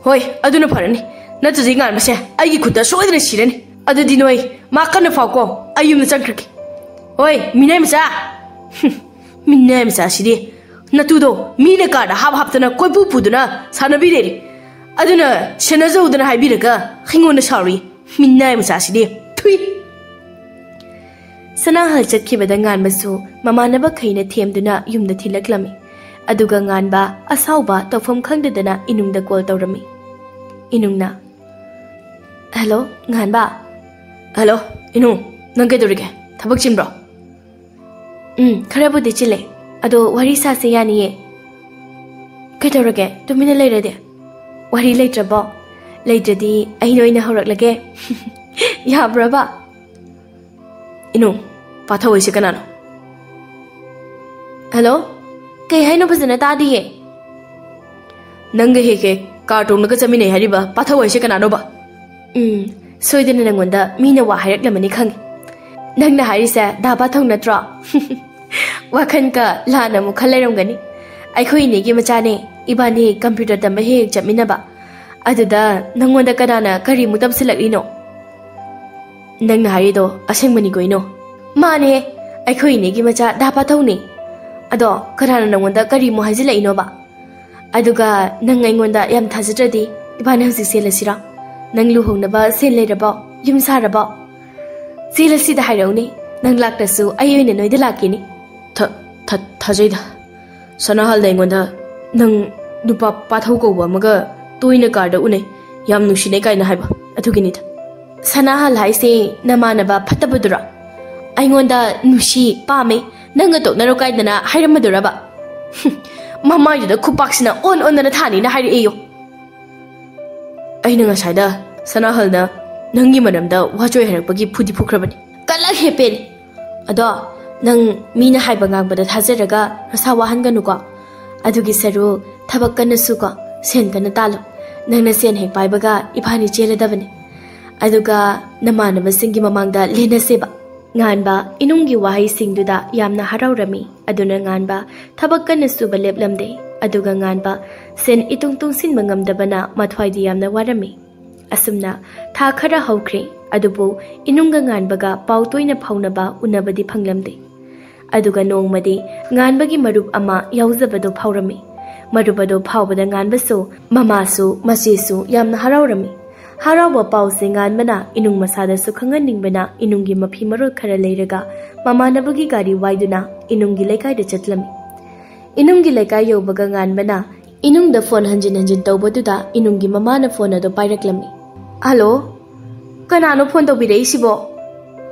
ꯍꯣꯏ, ꯑꯗꯨꯅ ꯐꯔꯅꯤ꯫ ꯅꯠꯇ꯭ꯔꯗꯤ ꯉꯥꯟꯕꯁꯦ ꯑꯩꯒꯤ ꯈꯨꯠꯇ ꯁꯣꯏꯗꯅ ꯁꯤꯔꯅꯤ꯫ ꯑꯗꯨꯗꯤ ꯅꯣꯏ ꯃꯥ ꯀꯟꯅ ꯐꯥꯎꯀꯣ, ꯑꯩ ꯌꯨꯝꯗ ꯆꯪꯈ꯭ꯔꯒꯦ꯫ ꯍꯣꯏ, ꯃꯤꯅꯥꯏ ꯃꯆꯥ꯫ ꯍꯨꯝ, ꯃꯤꯅꯥꯏ ꯃꯆꯥꯁꯤꯗꯤ꯫ ꯅꯇꯨꯗꯣ ꯃꯤꯅ ꯀꯥꯔꯗ ꯍꯥꯞ ꯍꯥꯞꯇꯅ ꯀꯣꯏꯄꯨ ꯄꯨꯗꯨꯅ ꯁꯥꯟꯅꯕꯤ ꯂꯩꯔꯦ꯫ ꯑꯗꯨꯅ ꯁꯦꯟꯅꯖꯧꯗꯅ ꯍꯥꯏꯕꯤꯔꯒ ꯑꯩꯉꯣꯟꯗ ꯁꯥꯎꯔꯤ꯫ ꯃꯤꯅꯥꯏ ꯃꯆꯥꯁꯤꯗꯤ꯫ ꯊꯨꯏ꯫ ꯁꯅꯥꯍꯜ ꯆꯠꯈꯤꯕꯗ ꯉꯥꯟꯕꯁꯨ ꯃꯃꯥꯟꯅꯕꯈꯩꯅ ꯊꯦꯝꯗꯨꯅ ꯌꯨꯝꯗ ꯊꯤꯜꯂꯛꯂꯝꯃꯤ꯫ ꯑꯗꯨꯒ ꯉꯥꯟꯕ ꯑꯁꯥꯎꯕ ꯇꯧꯐꯝ ꯈꯪꯗꯗꯅ ꯏꯅꯨꯡꯗ ꯀꯣꯜ ꯇꯧꯔꯝꯃꯤ꯫ ꯏꯅꯨꯡꯅ, "ꯍꯜꯂꯣ, ꯉꯥꯟꯕ?" "ꯍꯜꯂꯣ, ꯏꯅꯨ, ꯅꯪ ꯀꯩꯗꯧꯔꯤꯒꯦ? ꯊꯕꯛ ꯆꯤꯟꯕ꯭ꯔꯣ?" "ꯎꯝ, ꯈꯔꯕꯨꯗꯤ ꯆꯤꯜꯂꯦ꯫ ꯑꯗꯣ ꯋꯥꯔꯤ ꯁꯥꯁꯦ ꯌꯥꯅꯤꯌꯦ꯫ ꯀꯩꯗꯧꯔꯒꯦ? ꯇꯨꯃꯤꯟꯅ ꯂꯩꯔꯗꯤ?" "ꯋꯥꯔꯤ ꯂꯩꯇ꯭ꯔꯕꯣ? ꯂꯩꯇ꯭ꯔꯗꯤ ꯑꯩꯅ ꯑꯣꯏꯅ ꯍꯧꯔꯛꯂꯒꯦ꯫ ꯌꯥꯕ꯭ꯔꯕ?" "ꯏꯅꯨ, ꯄꯥꯊꯧ ꯍꯥꯏꯁꯦ ꯀꯅꯥꯅꯣ?" "ꯍꯜꯂꯣ? ꯀꯩ ꯍꯥꯏꯅꯣ? ꯐꯖꯅ ꯇꯥꯗꯤꯌꯦ꯫" "ꯅꯪꯒ ꯍꯦꯛ ꯍꯦꯛ ꯀꯥꯔ ꯇꯣꯡꯂꯒ ꯆꯠꯃꯤꯟꯅꯩ ꯍꯥꯏꯔꯤꯕ ꯄꯥꯊꯧ ꯍꯥꯏꯁꯦ ꯀꯅꯥꯅꯣꯕ?" "ꯎꯝ, ꯁꯣꯏꯗꯅ ꯅꯪꯉꯣꯟꯗ ꯃꯤꯅ ꯋꯥ ꯍꯥꯏꯔꯛꯂꯝꯃꯅꯤ ꯈꯪꯉꯦ꯫ ꯅꯪꯅ ꯍꯥꯏꯔꯤꯁꯦ ꯗꯥ ꯄꯥꯊꯧ ꯅꯠꯇ꯭ꯔꯣ?" ꯋꯥꯈꯜꯒ ꯂꯥꯟꯅ ꯑꯃꯨꯛ ꯈꯜ ꯂꯩꯔꯝꯒꯅꯤ꯫ ꯑꯩꯈꯣꯏ ꯏꯅꯦꯒꯤ ꯃꯆꯥꯅꯦ, ꯏꯕꯥꯅꯤ ꯀꯝꯄ꯭ꯌꯨꯇꯔ ꯇꯝꯕ ꯍꯦꯛ ꯍꯦꯛ ꯆꯠꯃꯤꯟꯅꯕ꯫ ꯑꯗꯨꯗ ꯅꯪꯉꯣꯟꯗ ꯀꯅꯥꯅ ꯀꯔꯤꯃꯨꯛ ꯇꯝꯁꯤꯜꯂꯛꯂꯤꯅꯣ? ꯅꯪꯅ ꯍꯥꯏꯔꯤꯗꯣ ꯑꯁꯦꯡꯕꯅꯤꯀꯣ ꯏꯅꯣ?" "ꯃꯥꯅꯦ, ꯑꯩꯈꯣꯏ ꯏꯅꯦꯒꯤ ꯃꯆꯥ ꯗꯥ ꯄꯥꯊꯧꯅꯦ꯫ ꯑꯗꯣ ꯀꯅꯥꯅ ꯅꯪꯉꯣꯟꯗ ꯀꯔꯤꯃꯨꯛ ꯍꯥꯏꯖꯤꯜꯂꯛꯏꯅꯣꯕ? ꯑꯗꯨꯒ ꯅꯪ ꯑꯩꯉꯣꯟꯗ ꯌꯥꯝ ꯊꯥꯖꯗ꯭ꯔꯗꯤ ꯏꯕꯥꯅꯤ ꯍꯧꯖꯤꯛ ꯆꯦꯜꯂꯁꯤꯔꯣ? ꯅꯪ ꯂꯨꯍꯣꯡꯅꯕ ꯁꯦꯜ ꯂꯩꯔꯕꯣ? ꯌꯨꯝ ꯁꯥꯔꯕꯣ? ꯆꯦꯜꯂꯁꯤꯗ ꯍꯥꯏꯔꯛꯎꯅꯦ꯫ ꯅꯪ ꯂꯥꯛꯇ꯭ꯔꯁꯨ ꯑꯩ ꯑꯣꯏꯅ ꯅꯣꯏꯗ ꯂꯥꯛꯀꯦꯅꯦ꯫" "ꯊ-, ꯊ-, ꯊꯥꯖꯩꯗ꯫ ꯁꯅꯥꯍꯜꯅ ꯑꯩꯉꯣꯟꯗ ꯅꯪ ꯅꯨꯄꯥ ꯄꯥꯊꯧ ꯀꯧꯕ ꯑꯃꯒ ꯇꯣꯏꯅ ꯀꯥꯔꯗ ꯎꯅꯩ, ꯌꯥꯝ ꯅꯨꯡꯁꯤꯅꯩ ꯀꯥꯏꯅ ꯍꯥꯏꯕ, ꯑꯗꯨꯒꯤꯅꯤꯗ꯫" "ꯁꯅꯥꯍꯜ ꯍꯥꯏꯁꯦ ꯅꯃꯥꯟꯅꯕ ꯐꯠꯇꯕꯗꯨꯔꯣ? ꯑꯩꯉꯣꯟꯗ ꯅꯨꯡꯁꯤ, ꯄꯥꯝꯃꯦ, ꯅꯪꯒ ꯇꯣꯛꯅꯔꯣ ꯀꯥꯏꯗꯅ ꯍꯥꯏꯔꯝꯕꯗꯨꯔꯕ?" ꯍꯨꯝ, ꯃꯃꯥꯏꯗꯨꯗ ꯈꯨꯄꯥꯛꯁꯤꯅ ꯑꯣꯟ ꯑꯣꯟꯗꯅ ꯊꯥꯅꯤꯅ ꯍꯥꯏꯔꯛꯑꯦꯌꯣ꯫ ꯑꯩꯅ ꯉꯁꯥꯏꯗ ꯁꯅꯥꯍꯜꯅ ꯅꯪꯒꯤ ꯃꯔꯝꯗ ꯋꯥꯆꯣꯏ ꯍꯥꯏꯔꯛꯄꯒꯤ ꯐꯨꯗꯤ ꯐꯨꯈ꯭ꯔꯕꯅꯤ꯫ ꯀꯂꯛ ꯍꯦ ꯄꯦꯅꯤ꯫ ꯑꯗꯣ ꯅꯪ ꯃꯤꯅ ꯍꯥꯏꯕ ꯉꯥꯡꯕꯗ ꯊꯥꯖꯔꯒ ꯅꯁꯥ ꯋꯥꯍꯟꯒꯅꯨꯀꯣ꯫ ꯑꯗꯨꯒꯤ ꯁꯔꯨꯛ ꯊꯕꯛ ꯀꯟꯅ ꯁꯨꯀꯣ, ꯁꯦꯟ ꯀꯟꯅ ꯇꯥꯜꯂꯣ꯫ ꯅꯪꯅ ꯁꯦꯟ ꯍꯦꯛ ꯄꯥꯏꯕꯒ ꯏꯕꯥꯅꯤ ꯆꯦꯜꯂꯗꯕꯅꯤ꯫ ꯑꯗꯨꯒ ꯅꯃꯥꯟꯅꯕꯁꯤꯡꯒꯤ ꯃꯃꯥꯡꯗ ꯂꯦꯟꯅꯁꯦꯕ꯫ ꯉꯥꯟꯕ ꯏꯅꯨꯡꯒꯤ ꯋꯥꯍꯩꯁꯤꯡꯗꯨꯗ ꯌꯥꯝꯅ ꯍꯔꯥꯎꯔꯝꯃꯤ꯫ ꯑꯗꯨꯅ ꯉꯥꯟꯕ ꯊꯕꯛ ꯀꯟꯅ ꯁꯨꯕ ꯂꯦꯞꯂꯝꯗꯦ꯫ ꯑꯗꯨꯒ ꯉꯥꯟꯕ ꯁꯦꯟ ꯏꯇꯨꯡ ꯇꯨꯡꯁꯤꯟꯕ ꯉꯝꯗꯕꯅ ꯃꯊ꯭ꯋꯥꯏꯗꯤ ꯌꯥꯝꯅ ꯋꯥꯔꯝꯃꯤ꯫ ꯑꯁꯨꯝꯅ ꯊꯥ ꯈꯔ ꯍꯧꯈ꯭ꯔꯦ꯫ ꯑꯗꯨꯕꯨ ꯏꯅꯨꯡꯒ ꯉꯥꯟꯕꯒ ꯄꯥꯎ ꯇꯣꯏꯅ ꯐꯥꯎꯅꯕ, ꯎꯅꯕꯗꯤ ꯐꯪꯂꯝꯗꯦ꯫ ꯑꯗꯨꯒ ꯅꯣꯡꯃꯗꯤ ꯉꯥꯟꯕꯒꯤ ꯃꯔꯨꯞ ꯑꯃ ꯌꯥꯎꯖꯕꯗꯨ ꯐꯥꯎꯔꯝꯃꯤ꯫ ꯃꯔꯨꯞ ꯑꯗꯨ ꯐꯥꯎꯕꯗ ꯉꯥꯟꯕꯁꯨ, ꯃꯃꯥꯁꯨ, ꯃꯆꯦꯁꯨ ꯌꯥꯝꯅ ꯍꯔꯥꯎꯔꯝꯃꯤ꯫ ꯍꯔꯥꯎꯕ ꯄꯥꯎꯁꯦ ꯉꯥꯟꯕꯅ ꯏꯅꯨꯡ ꯃꯁꯥꯗꯁꯨ ꯈꯪꯍꯟꯅꯤꯡꯕꯅ ꯏꯅꯨꯡꯒꯤ ꯃꯐꯤ ꯃꯔꯣꯜ ꯈꯔ ꯂꯩꯔꯒ ꯃꯃꯥꯟꯅꯕꯒꯤ ꯒꯥꯔꯤ ꯋꯥꯏꯗꯨꯅ ꯏꯅꯨꯡꯒꯤ ꯂꯩꯀꯥꯏꯗ ꯆꯠꯂꯝꯃꯤ꯫ ꯏꯅꯨꯡꯒꯤ ꯂꯩꯀꯥꯏ ꯌꯧꯕꯒ ꯉꯥꯟꯕꯅ ꯏꯅꯨꯡꯗ ꯐꯣꯟ ꯍꯟꯖꯤꯟ ꯍꯟꯖꯤꯟ ꯇꯧꯕꯗꯨꯗ ꯏꯅꯨꯡꯒꯤ ꯃꯃꯥꯅ ꯐꯣꯟ ꯑꯗꯨ ꯄꯥꯏꯔꯛꯂꯝꯃꯤ꯫ "ꯍꯜꯂꯣ, ꯀꯅꯥꯅꯣ ꯐꯣꯟ ꯇꯧꯕꯤꯔꯛꯏꯁꯤꯕꯣ?"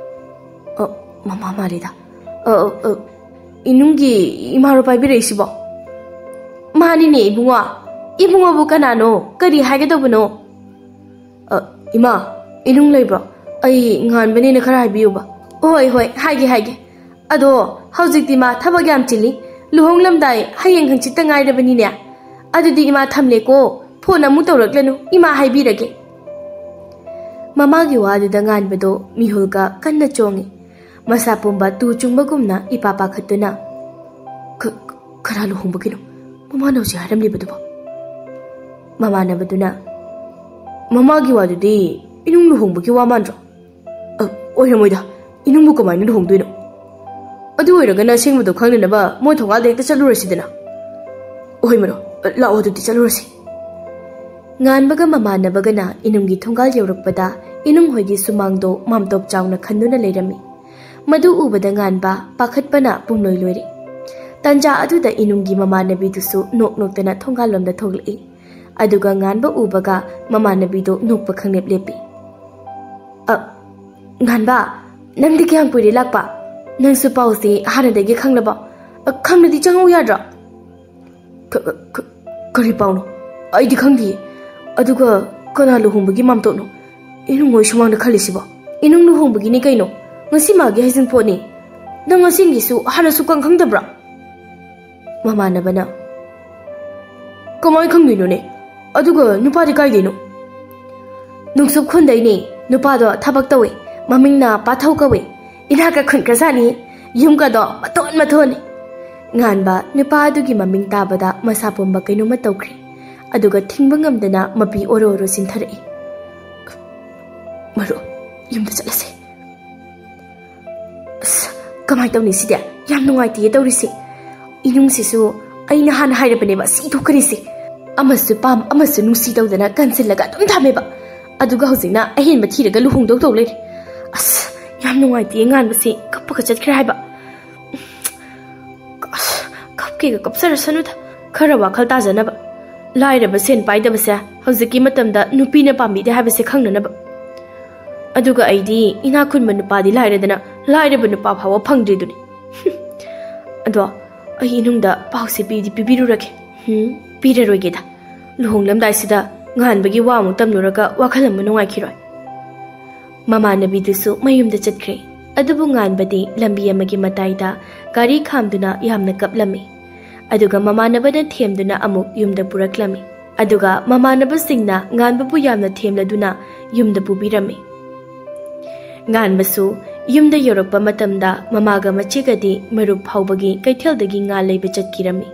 "ꯑ, ꯃꯃꯥ ꯃꯥꯜꯂꯤꯗ꯫ ꯑ, ꯑ, ꯑ, ꯏꯅꯨꯡꯒꯤ ꯏꯃꯥꯔꯣ ꯄꯥꯏꯕꯤꯔꯛꯏꯁꯤꯕꯣ?" "ꯃꯥꯅꯤꯅꯦ ꯏꯕꯨꯡꯉꯣ꯫ ꯏꯕꯨꯡꯉꯣꯕꯨ ꯀꯅꯥꯅꯣ? ꯀꯔꯤ ꯍꯥꯏꯒꯗꯧꯕꯅꯣ?" "ꯑ, ꯏꯃꯥ, ꯏꯅꯨꯡ ꯂꯩꯕ꯭ꯔꯣ? ꯑꯩ ꯉꯥꯟꯕꯅꯦꯅ ꯈꯔ ꯍꯥꯏꯕꯤꯌꯨꯕ꯫" "ꯍꯣꯏ, ꯍꯣꯏ, ꯍꯥꯏꯒꯦ, ꯍꯥꯏꯒꯦ꯫ ꯑꯗꯣ ꯍꯧꯖꯤꯛꯇꯤ ꯃꯥ ꯊꯕꯛ ꯌꯥꯝ ꯆꯤꯜꯂꯤ꯫ ꯂꯨꯍꯣꯡꯂꯝꯗꯥꯏ ꯍꯌꯦꯡ ꯍꯪꯆꯤꯠꯇ ꯉꯥꯏꯔꯕꯅꯤꯅꯦ꯫ ꯑꯗꯨꯗꯤ ꯏꯃꯥ ꯊꯝꯂꯦꯀꯣ꯫ ꯐꯣꯟ ꯑꯃꯨꯛ ꯇꯧꯔꯛꯂꯅꯨ, ꯏꯃꯥ ꯍꯥꯏꯕꯤꯔꯒꯦ꯫" ꯃꯃꯥꯒꯤ ꯋꯥꯗꯨꯗ ꯉꯥꯟꯕꯗꯣ ꯃꯤꯍꯨꯜꯒ ꯀꯟꯅ ꯆꯣꯡꯉꯤ꯫ ꯃꯁꯥ ꯄꯨꯝꯕ ꯇꯨ ꯆꯨꯡꯕꯒꯨꯝꯅ ꯏꯄꯥ ꯄꯥꯈꯠꯇꯨꯅ, "ꯈ-, ꯈꯔ ꯂꯨꯍꯣꯡꯕꯒꯤꯅꯣ ꯃꯃꯥꯅ ꯍꯧꯖꯤꯛ ꯍꯥꯏꯔꯝꯂꯤꯕꯗꯨꯕꯣ?" ꯃꯃꯥꯟꯅꯕꯗꯨꯅ, "ꯃꯃꯥꯒꯤ ꯋꯥꯗꯨꯗꯤ ꯏꯅꯨꯡ ꯂꯨꯍꯣꯡꯕꯒꯤ ꯋꯥ ꯃꯥꯟꯗ꯭ꯔꯣ?" "ꯑ, ꯑꯣꯏꯔꯝꯃꯣꯏꯗ꯫ ꯏꯅꯨꯡꯕꯨ ꯀꯃꯥꯏꯅ ꯂꯨꯍꯣꯡꯗꯣꯏꯅꯣ? ꯑꯗꯨ ꯑꯣꯏꯔꯒꯅ ꯑꯁꯦꯡꯕꯗꯣ ꯈꯪꯅꯅꯕ ꯃꯣꯏ ꯊꯣꯡꯒꯥꯜꯗ ꯍꯦꯛꯇ ꯆꯠꯂꯨꯔꯁꯤꯗꯅ꯫" "ꯑꯣꯏ ꯃꯔꯣ, ꯂꯥꯛꯑꯣ ꯑꯗꯨꯗꯤ ꯆꯠꯂꯨꯔꯁꯤ꯫" ꯉꯥꯟꯕꯒ ꯃꯃꯥꯟꯅꯕꯒꯅ ꯏꯅꯨꯡꯒꯤ ꯊꯣꯡꯒꯥꯜ ꯌꯧꯔꯛꯄꯗ ꯏꯅꯨꯡ ꯍꯣꯏꯒꯤ ꯁꯨꯃꯥꯡꯗꯣ ꯃꯥꯝꯇꯣꯞ ꯆꯥꯎꯅ ꯈꯟꯗꯨꯅ ꯂꯩꯔꯝꯃꯤ꯫ ꯃꯗꯨ ꯎꯕꯗ ꯉꯥꯟꯕ ꯄꯥꯈꯠꯄꯅ ꯄꯨꯝꯂꯣꯏ ꯂꯣꯏꯔꯦ꯫ ꯇꯟꯖꯥ ꯑꯗꯨꯗ ꯏꯅꯨꯡꯒꯤ ꯃꯃꯥꯟꯅꯕꯤꯗꯨꯁꯨ ꯅꯣꯛ ꯅꯣꯛꯇꯅ ꯊꯣꯡꯒꯥꯜꯂꯣꯝꯗ ꯊꯣꯛꯂꯛꯏ꯫ ꯑꯗꯨꯒ ꯉꯥꯟꯕ ꯎꯕꯒ ꯃꯃꯥꯟꯅꯕꯤꯗꯨ ꯅꯣꯛꯄ ꯈꯪꯂꯦꯞ ꯂꯦꯞꯄꯤ꯫ "ꯑ, ꯉꯥꯟꯕ, ꯅꯪꯗꯤ ꯀꯌꯥꯝ ꯀꯨꯏꯔꯦ ꯂꯥꯛꯄ? ꯅꯪꯁꯨ ꯄꯥꯎꯁꯦ ꯍꯥꯟꯅꯗꯒꯤ ꯈꯪꯂꯕꯣ? ꯑ, ꯈꯪꯂꯗꯤ ꯆꯪꯉꯧ ꯌꯥꯗ꯭ꯔꯣ?" "ꯀ-, ꯀ-, ꯀꯔꯤ ꯄꯥꯎꯅꯣ? ꯑꯩꯗꯤ ꯈꯪꯗꯤꯌꯦ꯫ ꯑꯗꯨꯒ ꯀꯅꯥ ꯂꯨꯍꯣꯡꯕꯒꯤ ꯃꯥꯝꯇꯣꯞꯅꯣ? ꯏꯅꯨꯡ ꯍꯣꯏ ꯁꯨꯃꯥꯡꯗ ꯈꯜꯂꯤꯁꯤꯕꯣ? ꯏꯅꯨꯡ ꯂꯨꯍꯣꯡꯕꯒꯤꯅꯤ ꯀꯩꯅꯣ꯫ ꯉꯁꯤ ꯃꯥꯒꯤ ꯍꯩꯖꯤꯡꯄꯣꯠꯅꯤ꯫ ꯅꯪ ꯉꯁꯤꯒꯤꯁꯨ ꯍꯥꯟꯅꯁꯨ ꯀꯪ ꯈꯪꯗꯕ꯭ꯔꯥ? ꯃꯃꯥꯟꯅꯕꯅ, "ꯀꯃꯥꯏ ꯈꯪꯗꯣꯏꯅꯣꯅꯦ? ꯑꯗꯨꯒ ꯅꯨꯄꯥꯗꯤ ꯀꯥꯏꯗꯩꯅꯣ?" "ꯅꯨꯡꯁꯨꯞ ꯈꯨꯟꯗꯩꯅꯦ꯫ ꯅꯨꯄꯥꯗꯣ ꯊꯕꯛ ꯇꯧꯋꯦ꯫ ꯃꯃꯤꯡꯅ ꯄꯥꯊꯧ ꯀꯧꯋꯦ꯫ ꯏꯅꯥꯛꯀ ꯈꯨꯟꯈ꯭ꯔꯖꯥꯠꯅꯤ꯫ ꯌꯨꯝꯒꯗꯣ ꯃꯊꯣꯟ ꯃꯊꯣꯟꯅꯤ꯫" ꯉꯥꯟꯕ ꯅꯨꯄꯥ ꯑꯗꯨꯒꯤ ꯃꯃꯤꯡ ꯇꯥꯕꯗ ꯃꯁꯥ ꯄꯨꯝꯕ ꯀꯩꯅꯣꯝꯃ ꯇꯧꯈ꯭ꯔꯦ꯫ ꯑꯗꯨꯒ ꯊꯤꯡꯕ ꯉꯝꯗꯅ ꯃꯄꯤ ꯑꯣꯔꯣ ꯑꯣꯔꯣ ꯆꯤꯟꯊꯔꯛꯏ꯫ "ꯃꯔꯨꯞ, ꯌꯨꯝꯗ ꯆꯠꯂꯁꯦ꯫" "ꯑꯁ, ꯀꯃꯥꯏ ꯇꯧꯅꯤ ꯁꯤꯗꯤ? ꯌꯥꯝ ꯅꯨꯡꯉꯥꯏꯇꯦꯌꯦ ꯇꯧꯔꯤꯁꯦ꯫ ꯏꯅꯨꯡꯁꯤꯁꯨ ꯑꯩꯅ ꯍꯥꯟꯅ ꯍꯥꯏꯔꯕꯅꯦꯕ ꯁꯤ ꯊꯣꯛꯀꯅꯤꯁꯦ꯫ ꯑꯃꯁꯨ ꯄꯥꯝ, ꯑꯃꯁꯨ ꯅꯨꯡꯁꯤ ꯇꯧꯗꯅ ꯀꯟꯁꯤꯜꯂꯒ ꯑꯗꯨꯝ ꯊꯝꯃꯦꯕ꯫ ꯑꯗꯨꯒ ꯍꯧꯖꯤꯛꯅ ꯑꯍꯦꯟꯕ ꯊꯤꯔꯒ ꯂꯨꯍꯣꯡꯗꯧ ꯇꯧ ꯂꯩꯔꯦ꯫ ꯑꯁ, ꯌꯥꯝ ꯅꯨꯡꯉꯥꯏꯇꯦꯌꯦ ꯉꯥꯟꯕꯁꯦ ꯀꯞꯄꯒ ꯆꯠꯈ꯭ꯔꯦ ꯍꯥꯏꯕ꯫" "ꯑꯁ, ꯀꯞꯀꯦꯒ ꯀꯞꯆꯔꯁꯅꯨꯗ, ꯈꯔ ꯋꯥꯈꯜ ꯇꯥꯖꯅꯕ꯫ ꯂꯥꯏꯔꯕ ꯁꯦꯟ ꯄꯥꯏꯗꯕꯁꯦ ꯍꯧꯖꯤꯛꯀꯤ ꯃꯇꯝꯗ ꯅꯨꯄꯤꯅ ꯄꯥꯝꯕꯤꯗꯦ ꯍꯥꯏꯕꯁꯦ ꯈꯪꯅꯅꯕ꯫ ꯑꯗꯨꯒ ꯑꯩꯗꯤ ꯏꯅꯥꯛ ꯈꯨꯟꯕ ꯅꯨꯄꯥꯗꯤ ꯂꯥꯏꯔꯗꯅ ꯂꯥꯏꯔꯕ ꯅꯨꯄꯥ ꯐꯥꯎꯕ ꯐꯪꯗ꯭ꯔꯤꯗꯨꯅꯤ꯫ ꯑꯗꯣ ꯑꯩ ꯏꯅꯨꯡꯗ ꯄꯥꯎꯁꯦ ꯄꯤꯗꯤ ꯄꯤꯕꯤꯔꯨꯔꯒꯦ꯫" "ꯎꯝ, ꯄꯤꯔꯔꯣꯏꯒꯦꯗ꯫ ꯂꯨꯍꯣꯡꯂꯝꯗꯥꯏꯁꯤꯗ ꯉꯥꯟꯕꯒꯤ ꯋꯥ ꯑꯃꯨꯛ ꯇꯝꯂꯨꯔꯒ ꯋꯥꯈꯜ ꯑꯃ ꯅꯨꯡꯉꯥꯏꯈꯤꯔꯣꯏ꯫" ꯃꯃꯥꯟꯅꯕꯤꯗꯨꯁꯨ ꯃꯌꯨꯝꯗ ꯆꯠꯈ꯭ꯔꯦ꯫ ꯑꯗꯨꯕꯨ ꯉꯥꯟꯕꯗꯤ ꯂꯝꯕꯤ ꯑꯃꯒꯤ ꯃꯇꯥꯏꯗ ꯒꯥꯔꯤ ꯈꯥꯝꯗꯨꯅ ꯌꯥꯝꯅ ꯀꯞꯂꯝꯃꯤ꯫ ꯑꯗꯨꯒ ꯃꯃꯥꯟꯅꯕꯅ ꯊꯦꯝꯗꯨꯅ ꯑꯃꯨꯛ ꯌꯨꯝꯗ ꯄꯨꯔꯛꯂꯝꯃꯤ꯫ ꯑꯗꯨꯒ ꯃꯃꯥꯟꯅꯕꯁꯤꯡꯅ ꯉꯥꯟꯕꯕꯨ ꯌꯥꯝꯅ ꯊꯦꯝꯂꯗꯨꯅ ꯌꯨꯝꯗ ꯄꯨꯕꯤꯔꯝꯃꯤ꯫ ꯉꯥꯟꯕꯁꯨ ꯌꯨꯝꯗ ꯌꯧꯔꯛꯄ ꯃꯇꯝꯗ ꯃꯃꯥꯒ ꯃꯆꯦꯒꯗꯤ ꯃꯔꯨꯞ ꯐꯥꯎꯕꯒꯤ ꯀꯩꯊꯦꯜꯗꯒꯤ ꯉꯥ ꯂꯩꯕ ꯆꯠꯈꯤꯔꯝꯃꯤ꯫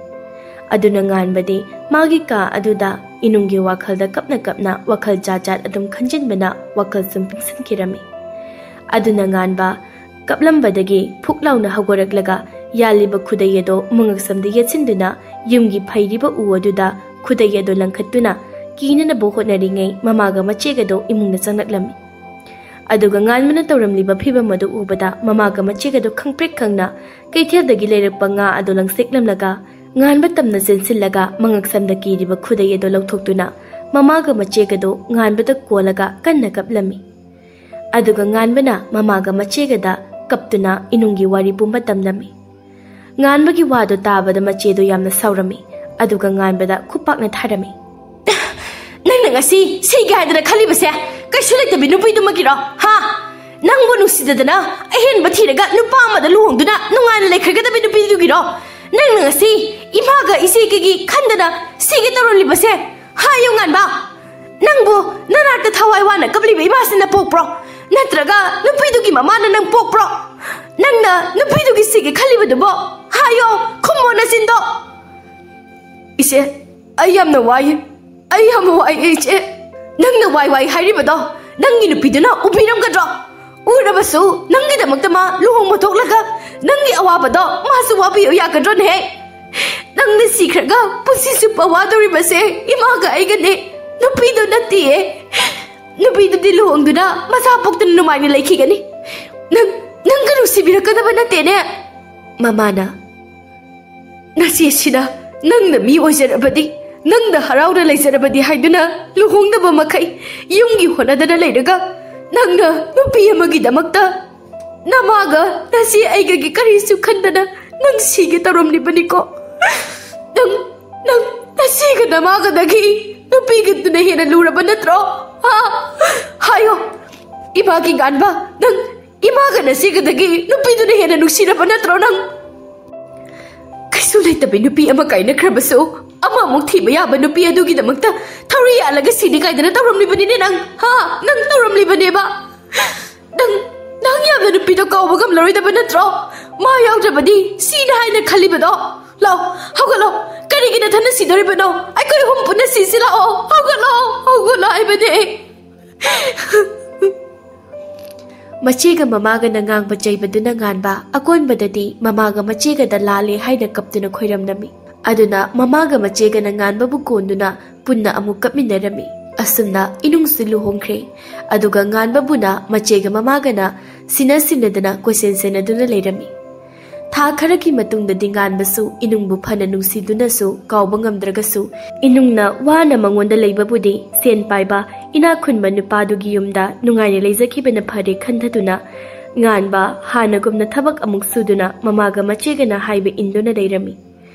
ꯑꯗꯨꯅ ꯉꯥꯟꯕꯗꯤ ꯃꯥꯒꯤ ꯀꯥ ꯑꯗꯨꯗ ꯏꯅꯨꯡꯒꯤ ꯋꯥꯈꯜꯗ ꯀꯞꯅ ꯀꯞꯅ ꯋꯥꯈꯜ ꯖꯥꯠ ꯖꯥꯠ ꯑꯗꯨꯝ ꯈꯟꯖꯤꯟꯕꯅ ꯋꯥꯈꯜ ꯁꯨꯝ ꯄꯤꯛꯁꯤꯟꯈꯤꯔꯝꯃꯤ꯫ ꯑꯗꯨꯅ ꯉꯥꯟꯕ ꯀꯞꯂꯝꯕꯗꯒꯤ ꯐꯨꯛ ꯂꯥꯎꯅ ꯍꯧꯒꯠꯂꯛꯂꯒ ꯌꯥꯜꯂꯤꯕ ꯈꯨꯗꯩ ꯑꯗꯣ ꯃꯉꯛꯁꯝꯗ ꯌꯦꯠꯁꯤꯟꯗꯨꯅ ꯌꯨꯝꯒꯤ ꯐꯩꯔꯤꯕ ꯎ ꯑꯗꯨꯗ ꯈꯨꯗꯩ ꯑꯗꯣ ꯂꯪꯈꯠꯇꯨꯅ ꯀꯤꯅꯅꯕ ꯍꯣꯠꯅꯔꯤꯉꯩ ꯃꯃꯥꯒ ꯃꯆꯦꯒꯗꯣ ꯏꯃꯨꯡꯗ ꯆꯪꯂꯛꯂꯝꯃꯤ꯫ ꯑꯗꯨꯒ ꯉꯥꯟꯕꯅ ꯇꯧꯔꯝꯂꯤꯕ ꯐꯤꯕꯝ ꯑꯗꯨ ꯎꯕꯗ ꯃꯃꯥꯒ ꯃꯆꯦꯒꯗꯣ ꯈꯪꯄ꯭ꯔꯦꯛ ꯈꯪꯅ ꯀꯩꯊꯦꯜꯗꯒꯤ ꯂꯩꯔꯛꯄ ꯉꯥ ꯑꯗꯨ ꯂꯪꯁꯦꯛꯂꯝꯂꯒ ꯉꯥꯟꯕ ꯇꯝꯅ ꯆꯦꯟꯁꯤꯜꯂꯒ ꯃꯉꯛꯁꯝꯗ ꯀꯤꯔꯤꯕ ꯈꯨꯗꯩ ꯑꯗꯨ ꯂꯧꯊꯣꯛꯇꯨꯅ ꯃꯃꯥꯒ ꯃꯆꯦꯒꯗꯣ ꯉꯥꯟꯕꯗ ꯀꯣꯜꯂꯒ ꯀꯟꯅ ꯀꯞꯂꯝꯃꯤ꯫ ꯑꯗꯨꯒ ꯉꯥꯟꯕꯅ ꯃꯃꯥꯒ ꯃꯆꯦꯒꯗ ꯀꯞꯇꯨꯅ ꯏꯅꯨꯡꯒꯤ ꯋꯥꯔꯤ ꯄꯨꯝꯕ ꯇꯝꯂꯝꯃꯤ꯫ ꯉꯥꯟꯕꯒꯤ ꯋꯥꯗꯨ ꯇꯥꯕꯗ ꯃꯆꯦꯗꯨ ꯌꯥꯝꯅ ꯁꯥꯎꯔꯝꯃꯤ꯫ ꯑꯗꯨꯒ ꯉꯥꯟꯕꯗ ꯈꯨꯄꯥꯛꯅ ꯊꯥꯔꯝꯃꯤ꯫ "ꯅꯪ ꯅꯪꯅ ꯉꯁꯤ ꯁꯤꯒꯦ ꯍꯥꯏꯗꯅ ꯈꯜꯂꯤꯕꯁꯦ ꯀꯩꯁꯨ ꯂꯩꯇꯕꯤ ꯅꯨꯄꯤꯗꯨꯃꯛꯀꯤꯔꯣ? ꯍꯥ? ꯅꯪꯕꯨ ꯅꯨꯡꯁꯤꯗꯗꯅ ꯑꯍꯦꯟꯕ ꯊꯤꯔꯒ ꯅꯨꯄꯥ ꯑꯃꯗ ꯂꯨꯍꯣꯡꯗꯨꯅ ꯅꯨꯡꯉꯥꯏꯅ ꯂꯩꯈ꯭ꯔꯒꯗꯕ ꯅꯨꯄꯤꯗꯨꯒꯤꯔꯣ? ꯅꯪꯅ ꯉꯁꯤ ꯏꯃꯥꯒ ꯏꯆꯦꯒꯤ ꯈꯟꯗꯅ ꯁꯤꯒꯦ ꯇꯧꯔꯝꯂꯤꯕꯁꯦ? ꯍꯥꯏꯌꯨ ꯉꯥꯟꯕ, ꯅꯪꯕꯨ ꯅꯅꯥꯛꯇ ꯊꯋꯥꯏ ꯋꯥꯅ ꯀꯞꯂꯤꯕ ꯏꯃꯥꯁꯤꯅ ꯄꯣꯛꯄ꯭ꯔꯣ? ꯅꯠꯇ꯭ꯔꯒ ꯅꯨꯄꯤꯗꯨꯒꯤ ꯃꯃꯥꯅ ꯅꯪ ꯄꯣꯛꯄ꯭ꯔꯣ? ꯅꯪꯅ ꯅꯨꯄꯤꯗꯨꯒꯤ ꯁꯤꯒꯦ ꯈꯜꯂꯤꯕꯗꯨꯕꯣ? ꯍꯥꯏꯌꯣ, ꯈꯨꯝꯃꯣ ꯅꯆꯤꯟꯗꯣ꯫ ꯏꯆꯦ, ꯑꯩ ꯌꯥꯝꯅ ꯋꯥꯏ꯫ ꯑꯩ ꯌꯥꯝꯅ ꯋꯥꯏ, ꯏꯆꯦ꯫ ꯅꯪꯅ ꯋꯥꯏ ꯋꯥꯏ ꯍꯥꯏꯔꯤꯕꯗꯣ ꯅꯪꯒꯤ ꯅꯨꯄꯤꯗꯨꯅ ꯎꯕꯤꯔꯝꯒꯗ꯭ꯔꯣ? ꯎꯔꯕꯁꯨ ꯅꯪꯒꯤꯗꯃꯛꯇ ꯃꯥ ꯂꯨꯍꯣꯡꯕ ꯊꯣꯛꯂꯒ ꯅꯪꯒꯤ ꯑꯋꯥꯕꯗꯣ ꯃꯥꯁꯨ ꯋꯥꯕꯤꯌꯨ ꯌꯥꯒꯗ꯭ꯔꯣꯅꯦꯍꯦ? ꯅꯪꯅ ꯁꯤꯈ꯭ꯔꯒ ꯄꯨꯟꯁꯤ ꯆꯨꯞꯄ ꯋꯥꯗꯧꯔꯤꯕꯁꯦ ꯏꯃꯥꯒ ꯑꯩꯒꯅꯦ, ꯅꯨꯄꯤꯗꯣ ꯅꯠꯇꯤꯌꯦ꯫ ꯅꯨꯄꯤꯗꯨꯗꯤ ꯂꯨꯍꯣꯡꯗꯨꯅ ꯃꯆꯥ ꯄꯣꯛꯇꯅ ꯅꯨꯡꯉꯥꯏꯅ ꯂꯩꯈꯤꯒꯅꯤ꯫ ꯅꯪ, ꯅꯪꯒ ꯅꯨꯡꯁꯤꯕꯤꯔꯛꯀꯗꯕ ꯅꯠꯇꯦꯅꯦ꯫ ꯃꯃꯥꯅ, "ꯅꯆꯦꯁꯤꯅ ꯅꯪꯅ ꯃꯤ ꯑꯣꯏꯖꯔꯕꯗꯤ, ꯅꯪꯅ ꯍꯔꯥꯎꯅ ꯂꯩꯖꯔꯕꯗꯤ ꯍꯥꯏꯗꯨꯅ ꯂꯨꯍꯣꯡꯗꯕ ꯃꯈꯩ ꯌꯨꯝꯒꯤ ꯍꯣꯠꯅꯗꯅ ꯂꯩꯔꯒ ꯅꯪꯅ ꯅꯨꯄꯤ ꯑꯃꯒꯤꯗꯃꯛꯇ ꯅꯃꯥꯒ ꯅꯆꯦ ꯑꯩꯒꯒꯤ ꯀꯔꯤꯁꯨ ꯈꯟꯗꯅ ꯅꯪ ꯁꯤꯒꯦ ꯇꯧꯔꯝꯂꯤꯕꯅꯤꯀꯣ꯫ ꯅꯪ, ꯅꯪ ꯅꯆꯦꯒ ꯅꯃꯥꯒꯗꯒꯤ ꯅꯨꯄꯤꯒꯗꯨꯅ ꯍꯦꯟꯅ ꯂꯨꯔꯕ ꯅꯠꯇ꯭ꯔꯣ? ꯍꯥ? ꯍꯥꯏꯌꯣ, ꯏꯃꯥꯒꯤ ꯉꯥꯟꯕ, ꯅꯪ ꯏꯃꯥꯒ ꯅꯆꯦꯒꯗꯒꯤ ꯅꯨꯄꯤꯗꯨꯅ ꯍꯦꯟꯅ ꯅꯨꯡꯁꯤꯔꯕ ꯅꯠꯇ꯭ꯔꯣ ꯅꯪ?" ꯀꯩꯁꯨ ꯂꯩꯇꯕꯤ ꯅꯨꯄꯤ ꯑꯃ ꯀꯥꯏꯅꯈ꯭ꯔꯕꯁꯨ ꯑꯃꯃꯨꯛ ꯊꯤꯕ ꯌꯥꯕ ꯅꯨꯄꯤ ꯑꯗꯨꯒꯤꯗꯃꯛꯇ ꯊꯧꯔꯤ ꯌꯥꯜꯂꯒ ꯁꯤꯅꯤ ꯀꯥꯏꯗꯅ ꯇꯧꯔꯝꯂꯤꯕꯅꯤꯅꯦ ꯅꯪ, ꯍꯥ? ꯅꯪ ꯇꯧꯔꯝꯂꯤꯕꯅꯦꯕ꯫ ꯅꯪ, ꯅꯪ ꯌꯥꯝꯅ ꯅꯨꯄꯤꯗꯣ ꯀꯥꯎꯕ ꯉꯝꯂꯔꯣꯏꯗꯕ ꯅꯠꯇ꯭ꯔꯣ? ꯃꯥ ꯌꯥꯎꯗ꯭ꯔꯕꯗꯤ ꯁꯤꯅꯤ ꯍꯥꯏꯅ ꯈꯜꯂꯤꯕꯗꯣ꯫ ꯂꯥꯛꯑꯣ, ꯍꯧꯒꯠꯂꯣ꯫ ꯀꯔꯤꯒꯤ ꯅꯊꯟꯅ ꯁꯤꯗꯣꯔꯤꯕꯅꯣ? ꯑꯩꯈꯣꯏ ꯑꯍꯨꯝ ꯄꯨꯟꯅ ꯁꯤꯁꯤ ꯂꯥꯛꯑꯣ꯫ ꯍꯧꯒꯠꯂꯣ, ꯍꯧꯒꯠꯂꯣ ꯍꯥꯏꯕꯅꯦ꯫ ꯃꯆꯦꯒ ꯃꯃꯥꯒꯅ ꯉꯥꯡꯕ ꯆꯩꯕꯗꯨꯅ ꯉꯥꯟꯕ ꯑꯀꯣꯟꯕꯗꯗꯤ ꯃꯃꯥꯒ ꯃꯆꯦꯒꯗ ꯂꯥꯜꯂꯦ ꯍꯥꯏꯅ ꯀꯞꯇꯨꯅ ꯈꯣꯏꯔꯝꯂꯝꯃꯤ꯫ ꯑꯗꯨꯅ ꯃꯃꯥꯒ ꯃꯆꯦꯒꯅ ꯉꯥꯟꯕꯕꯨ ꯀꯣꯟꯗꯨꯅ ꯄꯨꯟꯅ ꯑꯃꯨꯛ ꯀꯞꯃꯤꯟꯅꯔꯝꯃꯤ꯫ ꯑꯁꯨꯝꯅ ꯏꯅꯨꯡꯁꯨ ꯂꯨꯍꯣꯡꯈ꯭ꯔꯦ꯫ ꯑꯗꯨꯒ ꯉꯥꯟꯕꯕꯨꯅ ꯃꯆꯦꯒ ꯃꯃꯥꯒꯅ ꯁꯤꯟꯅ ꯁꯤꯟꯅꯗꯨꯅ ꯀꯣꯏꯁꯦꯟ ꯁꯦꯟꯅꯗꯨꯅ ꯂꯩꯔꯝꯃꯤ꯫ ꯊꯥ ꯈꯔꯒꯤ ꯃꯇꯨꯡꯗꯗꯤ ꯉꯥꯟꯕꯁꯨ ꯏꯅꯨꯡꯕꯨ ꯐꯅ ꯅꯨꯡꯁꯤꯗꯨꯅꯁꯨ ꯀꯥꯎꯕ ꯉꯝꯗ꯭ꯔꯒꯁꯨ, ꯏꯅꯨꯡꯅ ꯋꯥꯅ ꯃꯉꯣꯟꯗ ꯂꯩꯕꯕꯨꯗꯤ ꯁꯦꯟ ꯄꯥꯏꯕ ꯏꯅꯥꯛ ꯈꯨꯟꯕ ꯅꯨꯄꯥꯗꯨꯒꯤ ꯌꯨꯝꯗ ꯅꯨꯡꯉꯥꯏꯅ ꯂꯩꯖꯈꯤꯕꯅ ꯐꯔꯦ ꯈꯟꯊꯗꯨꯅ, ꯉꯥꯟꯕ ꯍꯥꯟꯅꯒꯨꯝꯅ ꯊꯕꯛ ꯑꯃꯨꯛ ꯁꯨꯗꯨꯅ ꯃꯃꯥꯒ ꯃꯆꯦꯒꯅ ꯍꯥꯏꯕ ꯏꯟꯗꯨꯅ ꯂꯩꯔꯝꯃꯤ꯫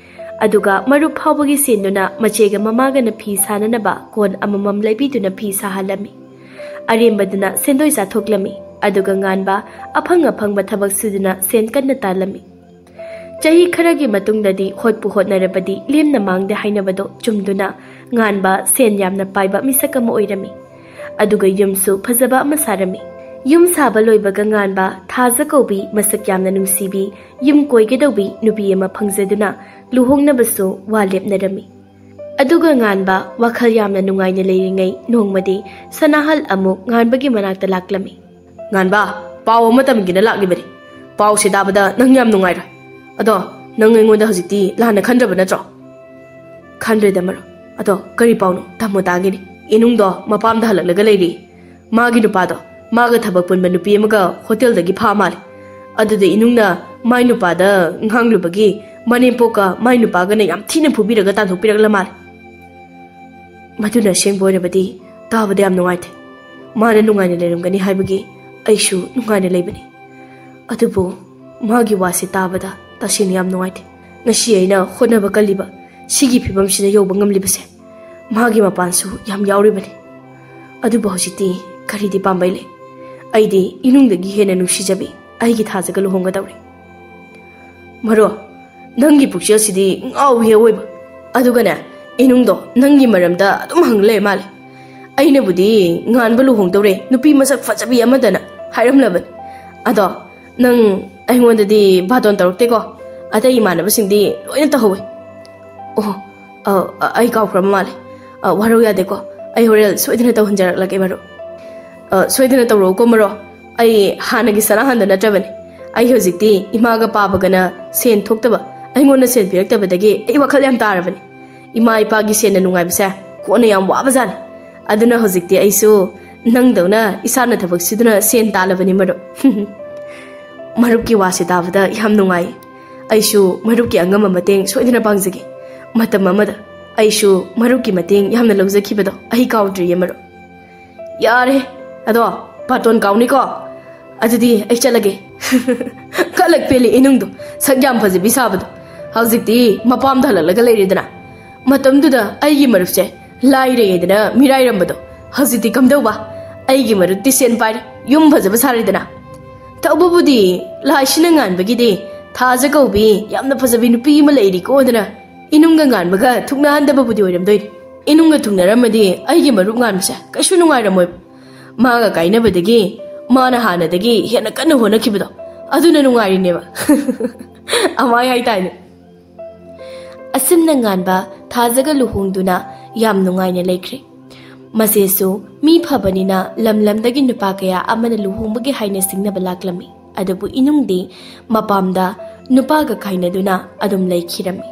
ꯑꯗꯨꯒ ꯃꯔꯨꯞ ꯐꯥꯎꯕꯒꯤ ꯁꯦꯟꯗꯨꯅ ꯃꯆꯦꯒ ꯃꯃꯥꯒꯅ ꯐꯤ ꯁꯥꯅꯅꯕ ꯀꯣꯟ ꯑꯃꯃꯝ ꯂꯩꯕꯤꯗꯨꯅ ꯐꯤ ꯁꯥꯍꯜꯂꯝꯃꯤ꯫ ꯑꯔꯦꯝꯕꯗꯨꯅ ꯁꯦꯟꯗꯣꯏ ꯆꯥꯊꯣꯛꯂꯝꯃꯤ꯫ ꯑꯗꯨꯒ ꯉꯥꯟꯕ ꯑꯐꯪ ꯑꯐꯪꯕ ꯊꯕꯛ ꯁꯨꯗꯨꯅ ꯁꯦꯟ ꯀꯟꯅ ꯇꯥꯜꯂꯝꯃꯤ꯫ ꯆꯍꯤ ꯈꯔꯒꯤ ꯃꯇꯨꯡꯗꯗꯤ ꯍꯣꯠꯄꯨ ꯍꯣꯠꯅꯔꯕꯗꯤ ꯂꯦꯝꯅ ꯃꯥꯡꯗꯦ ꯍꯥꯏꯅꯕꯗꯣ ꯆꯨꯝꯗꯨꯅ ꯉꯥꯟꯕ ꯁꯦꯟ ꯌꯥꯝꯅ ꯄꯥꯏꯕ ꯃꯤꯁꯛ ꯑꯃ ꯑꯣꯏꯔꯝꯃꯤ꯫ ꯑꯗꯨꯒ ꯌꯨꯝꯁꯨ ꯐꯖꯕ ꯑꯃ ꯁꯥꯔꯝꯃꯤ꯫ ꯌꯨꯝ ꯁꯥꯕ ꯂꯣꯏꯕꯒ ꯉꯥꯟꯕ ꯊꯥꯖ ꯀꯧꯕꯤ ꯃꯁꯛ ꯌꯥꯝꯅ ꯅꯨꯡꯁꯤꯕꯤ ꯌꯨꯝ ꯀꯣꯏꯒꯗꯧꯕꯤ ꯅꯨꯄꯤ ꯑꯃ ꯐꯪꯖꯗꯨꯅ ꯂꯨꯍꯣꯡꯅꯕꯁꯨ ꯋꯥ ꯂꯦꯞꯅꯔꯝꯃꯤ꯫ ꯑꯗꯨꯒ ꯉꯥꯟꯕ ꯋꯥꯈꯜ ꯌꯥꯝꯅ ꯅꯨꯡꯉꯥꯏꯅ ꯂꯩꯔꯤꯉꯩ ꯅꯣꯡꯃꯗꯤ ꯁꯅꯥꯍꯜ ꯑꯃꯨꯛ ꯉꯥꯟꯕꯒꯤ ꯃꯅꯥꯛꯇ ꯂꯥꯛꯂꯝꯃꯤ꯫ "ꯉꯥꯟꯕ, ꯄꯥꯎ ꯑꯃ ꯇꯝꯒꯦꯅ ꯂꯥꯛꯂꯤꯕꯅꯤ꯫ ꯄꯥꯎꯁꯦ ꯇꯥꯕꯗ ꯅꯪ ꯌꯥꯝ ꯅꯨꯡꯉꯥꯏꯔꯣꯏ꯫ ꯑꯗꯣ ꯅꯪ ꯑꯩꯉꯣꯟꯗ ꯍꯧꯖꯤꯛꯇꯤ ꯂꯥꯟꯅ ꯈꯟꯗ꯭ꯔꯕ ꯅꯠꯇ꯭ꯔꯣ?" "ꯈꯟꯗ꯭ꯔꯦꯗ ꯃꯔꯨꯞ꯫ ꯑꯗꯣ ꯀꯔꯤ ꯄꯥꯎꯅꯣ? ꯇꯝꯃꯨ ꯇꯥꯒꯦꯅꯦ꯫ ꯏꯅꯨꯡꯗꯣ ꯃꯄꯥꯝꯗ ꯍꯜꯂꯛꯂꯒ ꯂꯩꯔꯤ꯫ ꯃꯥꯒꯤ ꯅꯨꯄꯥꯗꯣ ꯃꯥꯒ ꯊꯕꯛ ꯄꯨꯟꯕ ꯅꯨꯄꯤ ꯑꯃꯒ ꯍꯣꯇꯦꯜꯗꯒꯤ ꯐꯥ ꯃꯥꯜꯂꯦ꯫ ꯑꯗꯨꯗ ꯏꯅꯨꯡꯅ ꯃꯥꯏ ꯅꯨꯄꯥꯗ ꯉꯥꯡꯂꯨꯕꯒꯤ ꯃꯅꯦꯝꯄꯣꯛꯀ ꯃꯥꯏ ꯅꯨꯄꯥꯒꯅ ꯌꯥꯝ ꯊꯤꯅ ꯐꯨꯕꯤꯔꯒ ꯇꯥꯟꯊꯣꯛꯄꯤꯔꯛꯂ ꯃꯥꯜꯂꯦ꯫ ꯃꯗꯨꯅ ꯑꯁꯦꯡꯕ ꯑꯣꯏꯔꯕꯗꯤ ꯇꯥꯕꯗ ꯌꯥꯝ ꯅꯨꯡꯉꯥꯏꯇꯦ꯫ ꯃꯥꯅ ꯅꯨꯡꯉꯥꯏꯅ ꯂꯩꯔꯝꯒꯅꯤ ꯍꯥꯏꯕꯒꯤ ꯑꯩꯁꯨ ꯅꯨꯡꯉꯥꯏꯅ ꯂꯩꯕꯅꯤ꯫ ꯑꯗꯨꯕꯨ ꯃꯥꯒꯤ ꯋꯥꯁꯦ ꯇꯥꯕꯗ ꯇꯁꯦꯡꯅ ꯌꯥꯝ ꯅꯨꯡꯉꯥꯏꯇꯦ꯫ ꯉꯁꯤ ꯑꯩꯅ ꯍꯣꯠꯅꯕ ꯀꯜꯂꯤꯕ ꯁꯤꯒꯤ ꯐꯤꯕꯝꯁꯤꯗ ꯌꯧꯕ ꯉꯝꯂꯤꯕꯁꯦ ꯃꯥꯒꯤ ꯃꯄꯥꯟꯁꯨ ꯌꯥꯝ ꯌꯥꯎꯔꯤꯕꯅꯤ꯫ ꯑꯗꯨꯕꯨ ꯍꯧꯖꯤꯛꯇꯤ ꯀꯔꯤꯗꯤ ꯄꯥꯝꯕꯩ ꯂꯩ? ꯑꯩꯗꯤ ꯏꯅꯨꯡꯗꯒꯤ ꯍꯦꯟꯅ ꯅꯨꯡꯁꯤꯖꯕꯤ ꯑꯩꯒꯤ ꯊꯥꯖꯒ ꯂꯨꯍꯣꯡꯒꯗꯧꯔꯦ꯫" "ꯃꯔꯨꯞ, ꯅꯪꯒꯤ ꯄꯨꯛꯆꯦꯜꯁꯤꯗꯤ ꯉꯥꯎꯕ ꯍꯦꯛ ꯑꯣꯏꯕ꯫ ꯑꯗꯨꯒꯅꯦ, ꯏꯅꯨꯡꯗꯣ ꯅꯪꯒꯤ ꯃꯔꯝꯗ ꯑꯗꯨꯝ ꯍꯪ ꯂꯩ ꯃꯥꯜꯂꯦ꯫ ꯑꯩꯅꯕꯨꯗꯤ ꯉꯥꯟꯕ ꯂꯨꯍꯣꯡꯗꯧꯔꯦ, ꯅꯨꯄꯤ ꯃꯁꯛ ꯐꯖꯕꯤ ꯑꯃꯗꯅ ꯍꯥꯏꯔꯝꯂꯕꯅꯤ꯫ ꯑꯗꯣ ꯅꯪ ꯑꯩꯉꯣꯟꯗꯗꯤ ꯕꯥꯇꯣꯟ ꯇꯧꯔꯛꯇꯦꯀꯣ? ꯑꯇꯩ ꯏꯃꯥꯟꯅꯕꯁꯤꯡꯗꯤ ꯂꯣꯏꯅ ꯇꯧꯍꯧꯋꯦ꯫" "ꯑꯣ, ꯑ, ꯑ, ꯑꯩ ꯀꯥꯎꯈ꯭ꯔꯕ ꯃꯥꯜꯂꯦ꯫ ꯑ, ꯋꯥꯔꯧ ꯌꯥꯗꯦꯀꯣ꯫ ꯑꯩ ꯍꯣꯔꯦꯟ ꯁꯣꯏꯗꯅ ꯇꯧꯍꯟꯖꯔꯛꯂꯒꯦ, ꯃꯔꯨꯞ꯫" "ꯑ, ꯁꯣꯏꯗꯅ ꯇꯧꯔꯛꯎꯀꯣ, ꯃꯔꯨꯞ꯫ ꯑꯩ ꯍꯥꯟꯅꯒꯤ ꯁꯅꯥꯍꯟꯗꯨ ꯅꯠꯇ꯭ꯔꯕꯅꯤ꯫ ꯑꯩ ꯍꯧꯖꯤꯛꯇꯤ ꯏꯃꯥꯒ ꯄꯥꯕꯒꯅ ꯁꯦꯟ ꯊꯣꯛꯇꯕ, ꯑꯩꯉꯣꯟꯗ ꯁꯦꯟ ꯄꯤꯔꯛꯇꯕꯗꯒꯤ ꯑꯩ ꯋꯥꯈꯜ ꯌꯥꯝ ꯇꯥꯔꯕꯅꯤ꯫ ꯏꯃꯥ ꯏꯄꯥꯒꯤ ꯁꯦꯟꯅ ꯅꯨꯡꯉꯥꯏꯕꯁꯦ ꯀꯣꯟꯅ ꯌꯥꯝ ꯋꯥꯕꯖꯥꯠꯅꯤ꯫ ꯑꯗꯨꯅ ꯍꯧꯖꯤꯛꯇꯤ ꯑꯩꯁꯨ ꯅꯪꯗꯧꯅ ꯏꯁꯥꯅ ꯊꯕꯛ ꯁꯨꯗꯨꯅ ꯁꯦꯟ ꯇꯥꯜꯂꯕꯅꯤ, ꯃꯔꯨꯞ꯫" "ꯃꯔꯨꯞꯀꯤ ꯋꯥꯁꯦ ꯇꯥꯕꯗ ꯌꯥꯝ ꯅꯨꯡꯉꯥꯏ꯫ ꯑꯩꯁꯨ ꯃꯔꯨꯞꯀꯤ ꯑꯉꯝꯕ ꯃꯇꯦꯡ ꯁꯣꯏꯗꯅ ꯄꯥꯡꯖꯒꯦ꯫ ꯃꯇꯝ ꯑꯃꯗ ꯑꯩꯁꯨ ꯃꯔꯨꯞꯀꯤ ꯃꯇꯦꯡ ꯌꯥꯝꯅ ꯂꯧꯖꯈꯤꯕꯗꯣ ꯑꯩ ꯀꯥꯎꯗ꯭ꯔꯤꯌꯦ, ꯃꯔꯨꯞ꯫" "ꯌꯥꯔꯦ, ꯑꯗꯣ ꯕꯥꯇꯣꯟ ꯀꯥꯎꯅꯤꯀꯣ꯫ ꯑꯗꯨꯗꯤ ꯑꯩ ꯆꯠꯂꯒꯦ꯫" ꯀꯂꯛ ꯄꯦꯜꯂꯤ ꯏꯅꯨꯡꯗꯣ, ꯁꯛ ꯌꯥꯝ ꯐꯖꯕꯤ ꯁꯥꯕꯗꯣ꯫ ꯍꯧꯖꯤꯛꯇꯤ ꯃꯄꯥꯝꯗ ꯍꯜꯂꯛꯂꯒ ꯂꯩꯔꯦꯗꯅ꯫ ꯃꯇꯝꯗꯨꯗ ꯑꯩꯒꯤ ꯃꯔꯨꯞꯁꯦ ꯂꯥꯏꯔꯦꯗꯅ ꯃꯤꯔꯥꯏꯔꯝꯕꯗꯣ ꯍꯧꯖꯤꯛꯇꯤ ꯀꯝꯗꯧꯕ? ꯑꯩꯒꯤ ꯃꯔꯨꯞꯇꯤ ꯁꯦꯟ ꯄꯥꯏꯔꯦ, ꯌꯨꯝ ꯐꯖꯕ ꯁꯥꯔꯦꯗꯅ꯫ ꯇꯧꯕꯕꯨꯗꯤ ꯂꯥꯏꯁꯤꯅ ꯉꯥꯟꯕꯒꯤꯗꯤ ꯊꯥꯖ ꯀꯧꯕꯤ ꯌꯥꯝꯅ ꯐꯖꯕꯤ ꯅꯨꯄꯤ ꯑꯃ ꯂꯩꯔꯤꯀꯣꯗꯅ ꯏꯅꯨꯡꯒ ꯉꯥꯟꯕꯒ ꯊꯨꯡꯅꯍꯟꯗꯕꯕꯨꯗꯤ ꯑꯣꯏꯔꯝꯗꯣꯏꯅꯤ꯫ ꯏꯅꯨꯡꯒ ꯊꯨꯡꯅꯔꯝꯃꯗꯤ ꯑꯩꯒꯤ ꯃꯔꯨꯞ ꯉꯥꯟꯕꯁꯦ ꯀꯩꯁꯨ ꯅꯨꯡꯉꯥꯏꯔꯝꯃꯣꯏ꯫ ꯃꯥꯒ ꯀꯥꯏꯅꯕꯗꯒꯤ ꯃꯥꯅ ꯍꯥꯟꯅꯗꯒꯤ ꯍꯦꯟꯅ ꯀꯟꯅ ꯍꯣꯠꯅꯈꯤꯕꯗꯣ ꯑꯗꯨꯅ ꯅꯨꯡꯉꯥꯏꯔꯤꯅꯦꯕ꯫ ꯑꯃꯥꯏ ꯍꯥꯏꯇꯥꯔꯦ꯫ ꯑꯁꯨꯝꯅ ꯉꯥꯟꯕ ꯊꯥꯖꯒ ꯂꯨꯍꯣꯡꯗꯨꯅ ꯌꯥꯝ ꯅꯨꯡꯉꯥꯏꯅ ꯂꯩꯈ꯭ꯔꯦ꯫ ꯃꯁꯦꯁꯨ ꯃꯤ ꯐꯕꯅꯤꯅ ꯂꯝ ꯂꯝꯗꯒꯤ ꯅꯨꯄꯥ ꯀꯌꯥ ꯑꯃꯅ ꯂꯨꯍꯣꯡꯕꯒꯤ ꯍꯥꯏꯅ ꯁꯤꯡꯅꯕ ꯂꯥꯛꯂꯝꯃꯤ꯫ ꯑꯗꯨꯕꯨ ꯏꯅꯨꯡꯗꯤ ꯃꯄꯥꯝꯗ ꯅꯨꯄꯥꯒ ꯈꯥꯏꯅꯗꯨꯅ ꯑꯗꯨꯝ ꯂꯩꯈꯤꯔꯝꯃꯤ꯫